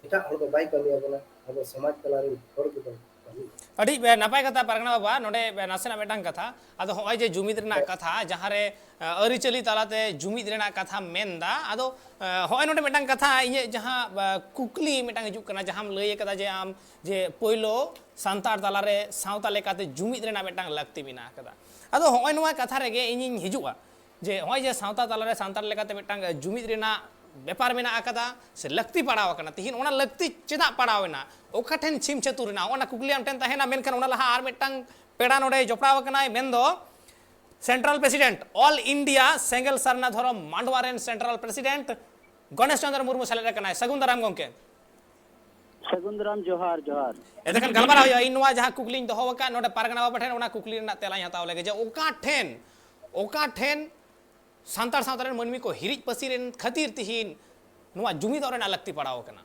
ᱮᱴᱟᱜ ᱦᱚᱲ ᱫᱚ ᱵᱟᱭ ᱠᱟᱹᱢᱤ ᱟᱵᱚᱱᱟ, ᱟᱵᱚ ᱥᱚᱢᱟᱡᱽ ᱛᱟᱞᱟ ᱨᱮᱱ ᱦᱚᱲ ᱜᱮᱵᱚᱱ ᱠᱟᱹᱢᱤᱭᱟ᱾ ᱟᱹᱰᱤ, ᱮ, ᱱᱟᱯᱟᱭ ᱠᱟᱛᱷᱟ ᱯᱟᱨᱜᱟᱱᱟ ᱵᱟᱵᱟ᱾ ᱱᱚᱰᱮ, ᱮ, ᱱᱟᱥᱮᱱᱟᱜ ᱢᱤᱫᱴᱟᱝ ᱠᱟᱛᱷᱟ, ᱟᱫᱚ ᱦᱚᱸᱜᱼᱚᱭ ᱡᱮ ᱡᱩᱢᱤᱫ ᱨᱮᱱᱟᱜ ᱦᱮᱸ᱾ ᱠᱟᱛᱷᱟ, ᱡᱟᱦᱟᱸ ᱨᱮ, ᱮ, ᱟᱹᱨᱤᱪᱟᱹᱞᱤ ᱛᱟᱞᱟᱛᱮ ᱡᱩᱢᱤᱫ ᱨᱮᱱᱟᱜ ᱠᱟᱛᱷᱟᱢ ᱢᱮᱱᱫᱟ, ᱟᱫᱚ, ᱮ, ᱦᱚᱸᱜᱼᱚᱭ ᱱᱚᱰᱮ ᱢᱤᱫᱴᱟᱝ ᱠᱟᱛᱷᱟ ᱤᱧᱟᱹᱜ ᱡᱟᱦᱟᱸ, ᱮ, ᱠᱩᱠᱞᱤ ᱢᱤᱫᱴᱟᱝ ᱦᱤᱡᱩᱜ ᱠᱟᱱᱟ, ᱡᱟᱦᱟᱸᱢ ᱞᱟᱹᱭ ᱟᱠᱟᱫᱟ ᱡᱮ ᱟᱢ ᱡᱮ ᱯᱳᱭᱞᱳ ᱥᱟᱱᱛᱟᱲ ᱛᱟᱞᱟᱨᱮ ᱥᱟᱶᱛᱟ ᱞᱮᱠᱟᱛᱮ ᱡᱩᱢᱤᱫ ᱨᱮᱱᱟᱜ ᱢᱤᱫᱴᱟᱝ ᱞᱟᱹᱠᱛᱤ ᱢᱮᱱᱟᱜ ᱟᱠᱟᱫᱟ᱾ ᱟᱫᱚ ᱦᱚᱸᱜᱼᱚᱭ ᱱᱚᱣᱟ ᱠᱟᱛᱷᱟ ᱨᱮᱜᱮ ᱤᱧᱤᱧ ᱦᱤᱡᱩᱜᱼᱟ ᱡᱮ ᱦᱚᱸᱜᱼᱚᱭ ᱡᱮ ᱥᱟᱶᱛᱟ ᱛᱟᱞᱟᱨᱮ ᱥᱟᱱᱛᱟᱲ ᱞᱮᱠᱟᱛᱮ ᱢᱤᱫᱴᱟᱝ ᱡᱩᱢᱤᱫ ᱨᱮᱱᱟᱜ ᱵᱮᱯᱟᱨ ᱢᱮᱱᱟᱜ ᱟᱠᱟᱫᱟ ᱥᱮ ᱞᱟᱹᱠᱛᱤ ᱯᱟᱲᱟᱣ ᱟᱠᱟᱱᱟ, ᱛᱤᱦᱤᱧ ᱚᱱᱟ ᱞᱟᱹᱠᱛᱤ ᱪᱮᱫᱟᱜ ᱯᱟᱲᱟᱣ ᱮᱱᱟ? ᱚᱠᱟ ᱴᱷᱮᱱ ᱪᱷᱤᱢ ᱪᱷᱟᱹᱛᱩᱨ ᱮᱱᱟ? ᱚᱱᱟ ᱠᱩᱠᱞᱤ ᱟᱢ ᱴᱷᱮᱱ ᱛᱟᱦᱮᱱᱟ᱾ ᱢᱮᱱᱠᱷᱟᱱ ᱚᱱᱟ ᱞᱟᱦᱟ ᱟᱨ ᱢᱤᱫᱴᱟᱝ ᱯᱮᱲᱟ ᱱᱚᱰᱮ ᱡᱚᱯᱲᱟᱣ ᱟᱠᱟᱱᱟᱭ, ᱢᱮᱱᱫᱚ ᱥᱮᱱᱴᱨᱟᱞ ᱯᱨᱮᱥᱤᱰᱮᱱᱴ, ᱚᱞ ᱤᱱᱰᱤᱭᱟ ᱥᱮᱸᱜᱮᱞ ᱥᱟᱨᱱᱟ ᱫᱷᱚᱨᱚᱢ ᱢᱟᱰᱣᱟ ᱨᱮᱱ ᱥᱮᱱᱴᱨᱟᱞ ᱯᱨᱮᱥᱤᱰᱮᱱᱴ ᱜᱚᱱᱮᱥ ᱪᱚᱸᱫᱽᱨᱚ ᱢᱩᱨᱢᱩ ᱥᱮᱞᱮᱫ ᱟᱠᱟᱱᱟᱭ᱾ ᱥᱟᱹᱜᱩᱱ ᱫᱟᱨᱟᱢ ᱜᱚᱢᱠᱮ᱾ ᱥᱟᱹᱜᱩᱱ ᱫᱟᱨᱟᱢ, ᱡᱚᱦᱟᱨ, ᱡᱚᱦᱟᱨ᱾ ᱮᱱᱠᱷᱟᱱ ᱜᱟᱞᱢᱟᱨᱟᱣ ᱦᱩᱭᱩᱜᱼᱟ᱾ ᱤᱧ ᱱᱚᱣᱟ ᱡᱟᱦᱟᱸ ᱠᱩᱠᱞᱤᱧ ᱫᱚᱦᱚ ᱟᱠᱟᱫ ᱱᱚᱰᱮ ᱯᱟᱨᱜᱟᱱᱟ ᱵᱟᱵᱟ ᱴᱷᱮᱱ, ᱚᱱᱟ ᱠᱩᱠᱞᱤ ᱨᱮᱱᱟᱜ ᱛᱮᱞᱟᱧ ᱦᱟᱛᱟᱣ ᱞᱮᱜᱮ ᱡᱮ ᱚᱠᱟ ᱴᱷᱮᱱ, ᱚᱠᱟ ᱴᱷᱮᱱ ᱥᱟᱱᱛᱟᱲ ᱥᱟᱶᱛᱟ ᱨᱮᱱ ᱢᱟᱹᱱᱢᱤ ᱠᱚ ᱦᱤᱨᱤᱡ ᱯᱟᱹᱥᱤ ᱨᱮᱱ ᱠᱷᱟᱹᱛᱤᱨ ᱛᱤᱦᱤᱧ ᱱᱚᱣᱟ ᱡᱩᱢᱤᱫᱚᱜ ᱨᱮᱱᱟᱜ ᱞᱟᱹᱠᱛᱤ ᱯᱟᱲᱟᱣ ᱟᱠᱟᱱᱟ?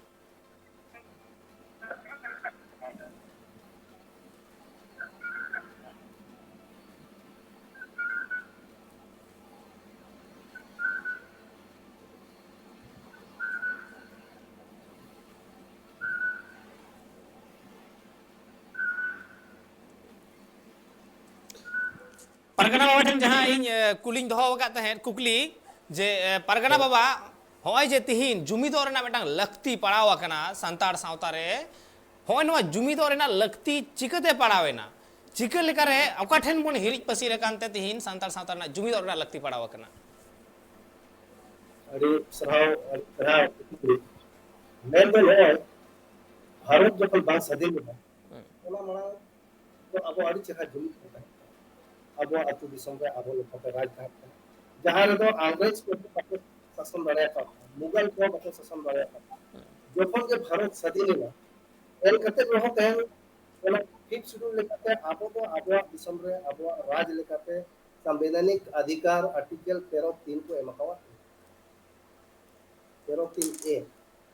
ᱯᱟᱨᱜᱟᱱᱟ ᱵᱟᱵᱟ ᱴᱷᱮᱱ ᱡᱟᱦᱟᱸ ᱤᱧ ᱮ, ᱠᱩᱞᱤᱧ ᱫᱚᱦᱚ ᱟᱠᱟᱫ ᱛᱟᱦᱮᱸᱫ ᱠᱩᱠᱞᱤ, ᱡᱮ ᱮ, ᱯᱟᱨᱜᱟᱱᱟ ᱵᱟᱵᱟ, ᱦᱚᱸᱜᱼᱚᱭ ᱡᱮ ᱛᱤᱦᱤᱧ ᱡᱩᱢᱤᱫᱚᱜ ᱨᱮᱱᱟᱜ ᱢᱤᱫᱴᱟᱝ ᱞᱟᱹᱠᱛᱤ ᱯᱟᱲᱟᱣ ᱟᱠᱟᱱᱟ ᱥᱟᱱᱛᱟᱲ ᱥᱟᱶᱛᱟ ᱨᱮ, ᱦᱚᱸᱜᱼᱚᱭ ᱱᱚᱣᱟ ᱡᱩᱢᱤᱫᱚᱜ ᱨᱮᱱᱟᱜ ᱞᱟᱹᱠᱛᱤ ᱪᱤᱠᱟᱹᱛᱮ ᱯᱟᱲᱟᱣ ᱮᱱᱟ? ᱪᱤᱠᱟᱹ ᱞᱮᱠᱟᱨᱮ, ᱚᱠᱟ ᱴᱷᱮᱱ ᱵᱚᱱ ᱦᱤᱨᱤᱡ ᱯᱟᱹᱥᱤᱨ ᱟᱠᱟᱱ ᱛᱮ ᱛᱤᱦᱤᱧ ᱥᱟᱱᱛᱟᱲ ᱥᱟᱶᱛᱟ ᱨᱮᱱᱟᱜ ᱡᱩᱢᱤᱫᱚᱜ ᱨᱮᱱᱟᱜ ᱞᱟᱹᱠᱛᱤ ᱯᱟᱲᱟᱣ ᱟᱠᱟᱱᱟ? ᱟᱹᱰᱤ ᱥᱟᱨᱦᱟᱣ, ᱟᱹᱰᱤ ᱥᱟᱨᱦᱟᱣ ᱠᱩᱠᱞᱤ᱾ ᱢᱮᱱ ᱫᱚ ᱱᱚᱜᱼᱚᱭ, ᱵᱷᱟᱨᱚᱛ ᱡᱚᱠᱷᱚᱱ ᱵᱟᱝ ᱥᱟᱹᱫᱷᱤᱱ ᱞᱮᱱᱟ, ᱚᱱᱟ ᱢᱟᱲᱟᱝ ᱫᱚ ᱟᱵᱚ ᱟᱹᱰᱤ ᱪᱮᱦᱨᱟ ᱡᱩᱢᱤᱫ ᱵᱚᱱ ᱛᱟᱦᱮᱸ ᱠᱟᱱᱟ᱾ ᱟᱵᱚᱣᱟᱜ ᱟᱹᱛᱩ ᱫᱤᱥᱚᱢ ᱨᱮ ᱟᱵᱚ ᱞᱮᱠᱟᱛᱮ ᱨᱟᱡᱽ ᱛᱟᱦᱮᱸ ᱠᱟᱱᱟ, ᱡᱟᱦᱟᱸ ᱨᱮᱫᱚ ᱤᱝᱨᱮᱡᱽ ᱠᱚ ᱵᱟᱠᱚ ᱥᱟᱥᱚᱱ ᱫᱟᱲᱮᱭᱟᱠᱟᱫ ᱵᱚᱱᱟ, ᱢᱩᱜᱟᱞ ᱠᱚ ᱵᱟᱠᱚ ᱥᱟᱥᱚᱱ ᱫᱟᱲᱮᱭᱟᱠᱟᱫ ᱵᱚᱱᱟ᱾ ᱡᱚᱠᱷᱚᱱ ᱜᱮ ᱵᱷᱟᱨᱚᱛ ᱥᱟᱹᱫᱷᱤᱱ ᱮᱱᱟ, ᱮᱱ ᱠᱟᱛᱮ ᱨᱮᱦᱚᱸ ᱛᱮᱦᱮᱧ ᱚᱱᱟ ᱯᱷᱤᱯᱛᱷ ᱥᱤᱰᱩᱞ ᱞᱮᱠᱟᱛᱮ ᱟᱵᱚ ᱫᱚ ᱟᱵᱚᱣᱟᱜ ᱫᱤᱥᱚᱢ ᱨᱮ ᱟᱵᱚᱣᱟᱜ ᱨᱟᱡᱽ ᱞᱮᱠᱟᱛᱮ ᱥᱟᱢᱵᱤᱫᱷᱟᱱᱤᱠ ᱚᱫᱷᱤᱠᱟᱨ ᱟᱨᱴᱤᱠᱮᱞ ᱛᱮᱨᱚ ᱛᱤᱱ ᱠᱚ ᱮᱢ ᱟᱠᱟᱣᱟᱫ ᱵᱚᱱᱟ᱾ ᱛᱮᱨᱚ ᱛᱤᱱ ᱮ,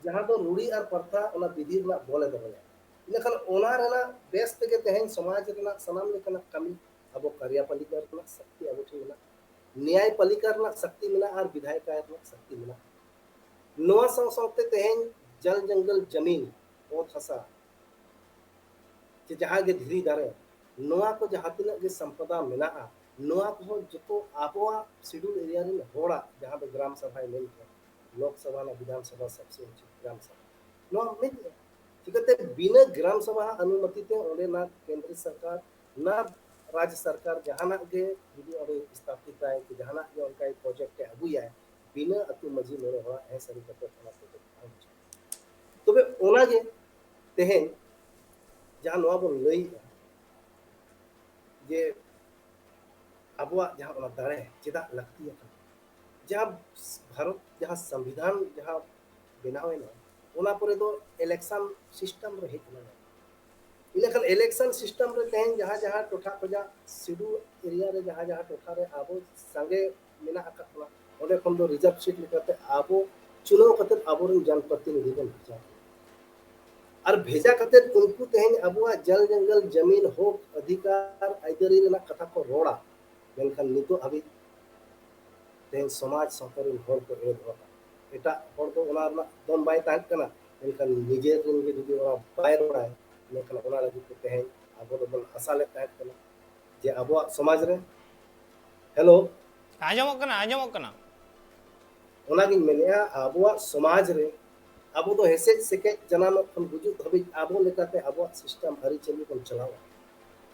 ᱡᱟᱦᱟᱸ ᱫᱚ ᱨᱩᱲᱤ ᱟᱨ ᱯᱨᱚᱛᱷᱟ ᱚᱱᱟ ᱵᱤᱫᱷᱤ ᱨᱮᱱᱟᱜ ᱵᱚᱞ ᱮ ᱫᱚᱦᱚᱭᱟ᱾ ᱤᱱᱟᱹᱠᱷᱟᱱ ᱚᱱᱟ ᱨᱮᱱᱟᱜ ᱵᱮᱥ ᱛᱮᱜᱮ ᱛᱮᱦᱮᱧ ᱥᱚᱢᱟᱡᱽ ᱨᱮᱱᱟᱜ ᱥᱟᱱᱟᱢ ᱞᱮᱠᱟᱱᱟᱜ ᱠᱟᱹᱢᱤ ᱟᱵᱚ ᱠᱟᱨᱭᱟᱯᱟᱞᱤᱠᱟ ᱨᱮᱱᱟᱜ ᱥᱚᱠᱛᱤ ᱟᱵᱚ ᱴᱷᱮᱱ ᱢᱮᱱᱟᱜᱼᱟ, ᱱᱮᱭᱟᱭᱯᱟᱞᱤᱠᱟ ᱨᱮᱱᱟᱜ ᱥᱚᱠᱛᱤ ᱢᱮᱱᱟᱜᱼᱟ ᱟᱨ ᱵᱤᱫᱷᱟᱭᱤᱠᱟ ᱨᱮᱱᱟᱜ ᱥᱚᱠᱛᱤ ᱢᱮᱱᱟᱜᱼᱟ᱾ ᱱᱚᱣᱟ ᱥᱟᱶ ᱥᱟᱶᱛᱮ ᱛᱮᱦᱮᱧ ᱡᱚᱞ ᱡᱚᱝᱜᱚᱞ ᱡᱟᱢᱤᱱ, ᱚᱛ ᱦᱟᱥᱟ, ᱪᱮ ᱡᱟᱦᱟᱸ ᱜᱮ ᱫᱷᱤᱨᱤ ᱫᱟᱨᱮ, ᱱᱚᱣᱟ ᱠᱚ ᱡᱟᱦᱟᱸ ᱛᱤᱱᱟᱹᱜ ᱜᱮ ᱥᱚᱢᱯᱚᱫᱟ ᱢᱮᱱᱟᱜᱼᱟ, ᱱᱚᱣᱟ ᱠᱚᱦᱚᱸ ᱡᱚᱛᱚ ᱟᱵᱚᱣᱟᱜ ᱥᱤᱰᱩᱞ ᱮᱨᱤᱭᱟ ᱨᱮᱱ ᱦᱚᱲᱟᱜ, ᱡᱟᱦᱟᱸ ᱫᱚ ᱜᱨᱟᱢ ᱥᱚᱵᱷᱟᱭ ᱢᱮᱱ ᱠᱮᱫᱟ, ᱞᱳᱠ ᱥᱚᱵᱷᱟ ᱨᱮᱱᱟᱜ ᱵᱤᱫᱷᱟᱱ ᱥᱚᱵᱷᱟ ᱥᱚᱵᱥᱮ ᱩᱪᱤᱛ ᱜᱨᱟᱢ ᱥᱚᱵᱷᱟ, ᱱᱚᱣᱟ ᱢᱤᱫ ᱪᱤᱠᱟᱹᱛᱮ ᱵᱤᱱᱟᱹ ᱜᱨᱟᱢ ᱥᱚᱵᱷᱟ ᱚᱱᱩᱢᱚᱛᱤ ᱛᱮ ᱚᱸᱰᱮᱱᱟᱜ ᱠᱮᱱᱫᱨᱚ ᱥᱚᱨᱠᱟᱨ, ᱱᱟ ᱨᱟᱡᱽ ᱥᱚᱨᱠᱟᱨ ᱡᱟᱦᱟᱱᱟᱜ ᱜᱮ ᱡᱩᱫᱤ ᱚᱸᱰᱮ ᱥᱛᱷᱟᱯᱤᱛᱟᱭ ᱥᱮ ᱡᱟᱦᱟᱱᱟᱜ ᱜᱮ ᱚᱱᱠᱟᱭ ᱯᱨᱚᱡᱮᱠᱴ ᱮ ᱟᱹᱜᱩᱭᱟᱭ, ᱵᱤᱱᱟᱹ ᱟᱹᱛᱩ ᱢᱟᱹᱡᱷᱤ ᱢᱚᱬᱮ ᱦᱚᱲᱟᱜ ᱦᱮᱸ ᱥᱟᱹᱨᱤ ᱠᱟᱛᱮ ᱚᱱᱟ ᱯᱨᱚᱡᱮᱠᱴ ᱵᱟᱝ ᱦᱤᱡᱩᱜᱼᱟ᱾ ᱛᱚᱵᱮ ᱚᱱᱟᱜᱮ ᱛᱮᱦᱮᱧ ᱡᱟᱦᱟᱸ ᱱᱚᱣᱟ ᱵᱚᱱ ᱞᱟᱹᱭᱮᱜᱼᱟ ᱡᱮ ᱟᱵᱚᱣᱟᱜ ᱡᱟᱦᱟᱸ ᱚᱱᱟ ᱫᱟᱲᱮ ᱪᱮᱫᱟᱜ ᱞᱟᱹᱠᱛᱤ ᱟᱠᱟᱱᱟ, ᱡᱟᱦᱟᱸ ᱵᱷᱟᱨᱚᱛ ᱡᱟᱦᱟᱸ ᱥᱚᱝᱵᱤᱫᱷᱟᱱ ᱡᱟᱦᱟᱸ ᱵᱮᱱᱟᱣ ᱮᱱᱟ, ᱚᱱᱟ ᱯᱚᱨᱮ ᱫᱚ ᱤᱞᱮᱠᱥᱚᱱ ᱥᱤᱥᱴᱮᱢ ᱨᱮ ᱦᱮᱡ ᱮᱱᱟ᱾ ᱤᱱᱟᱹᱠᱷᱟᱱ ᱤᱞᱮᱠᱥᱚᱱ ᱥᱤᱥᱴᱮᱢ ᱨᱮ ᱛᱮᱦᱮᱧ ᱡᱟᱦᱟᱸ ᱡᱟᱦᱟᱸ ᱴᱚᱴᱷᱟ ᱠᱷᱚᱱᱟᱜ ᱥᱤᱰᱩᱞ ᱮᱨᱤᱭᱟ ᱨᱮ ᱡᱟᱦᱟᱸ ᱡᱟᱦᱟᱸ ᱴᱚᱴᱷᱟ ᱨᱮ ᱟᱵᱚ ᱥᱟᱸᱜᱮ ᱢᱮᱱᱟᱜ ᱟᱠᱟᱫ ᱵᱚᱱᱟ, ᱚᱸᱰᱮ ᱠᱷᱚᱱ ᱫᱚ ᱨᱤᱡᱟᱨᱵᱷ ᱥᱤᱴ ᱞᱮᱠᱟᱛᱮ ᱟᱵᱚ ᱪᱩᱱᱟᱹᱣ ᱠᱟᱛᱮ ᱟᱵᱚᱨᱮᱱ ᱡᱚᱱᱯᱨᱚᱛᱤᱱᱤᱫᱷᱤ ᱵᱚᱱ ᱵᱷᱮᱡᱟ ᱠᱚᱣᱟ᱾ ᱟᱨ ᱵᱷᱮᱡᱟ ᱠᱟᱛᱮ ᱩᱱᱠᱩ ᱛᱮᱦᱮᱧ ᱟᱵᱚᱣᱟᱜ ᱡᱚᱞ ᱡᱚᱝᱜᱚᱞ ᱡᱟᱢᱤᱱ ᱦᱚᱠ ᱚᱫᱷᱤᱠᱟᱨ ᱟᱹᱭᱫᱟᱹᱨᱤ ᱨᱮᱱᱟᱜ ᱠᱟᱛᱷᱟ ᱠᱚ ᱨᱚᱲᱟ, ᱢᱮᱱᱠᱷᱟᱱ ᱱᱤᱛᱚᱜ ᱦᱟᱹᱵᱤᱡ ᱛᱮᱦᱮᱧ ᱥᱚᱢᱟᱡᱽ ᱥᱟᱶᱛᱟ ᱨᱮᱱ ᱦᱚᱲ ᱠᱚ ᱮᱲᱮ ᱫᱚᱦᱚ ᱠᱟᱜᱼᱟ᱾ ᱮᱴᱟᱜ ᱦᱚᱲ ᱫᱚ ᱚᱱᱟ ᱨᱮᱱᱟᱜ ᱫᱚᱢ ᱵᱟᱭ ᱛᱟᱦᱮᱸ ᱠᱟᱱᱟ, ᱢᱮᱱᱠᱷᱟᱱ ᱱᱤᱡᱮᱨ ᱨᱮᱱ ᱜᱮ ᱡᱩᱫᱤ ᱚᱱᱟ ᱵᱟᱭ ᱨᱚᱲᱟᱭ, ᱢᱮᱱᱠᱷᱟᱱ ᱚᱱᱟ ᱞᱟᱹᱜᱤᱫ ᱛᱮ ᱛᱮᱦᱮᱧ ᱟᱵᱚ ᱫᱚᱵᱚᱱ ᱟᱥᱟ ᱞᱮᱫ ᱛᱟᱦᱮᱸ ᱠᱟᱱᱟ ᱡᱮ ᱟᱵᱚᱣᱟᱜ ᱥᱚᱢᱟᱡᱽ ᱨᱮ ᱦᱮᱞᱳ᱾ ᱟᱸᱡᱚᱢᱚᱜ ᱠᱟᱱᱟ, ᱟᱸᱡᱚᱢᱚᱜ ᱠᱟᱱᱟ᱾ ᱚᱱᱟᱜᱤᱧ ᱢᱮᱱᱮᱫᱼᱟ, ᱟᱵᱚᱣᱟᱜ ᱥᱚᱢᱟᱡᱽ ᱨᱮ ᱟᱵᱚ ᱫᱚ ᱦᱮᱥᱮᱡ ᱥᱮᱠᱮᱡ ᱡᱟᱱᱟᱢᱚᱜ ᱠᱷᱚᱱ ᱜᱩᱡᱩᱜ ᱫᱷᱟᱹᱵᱤᱡ ᱟᱵᱚ ᱞᱮᱠᱟᱛᱮ ᱟᱵᱚᱣᱟᱜ ᱥᱤᱥᱴᱮᱢ ᱟᱹᱨᱤᱪᱟᱹᱞᱤ ᱵᱚᱱ ᱪᱟᱞᱟᱣᱟ᱾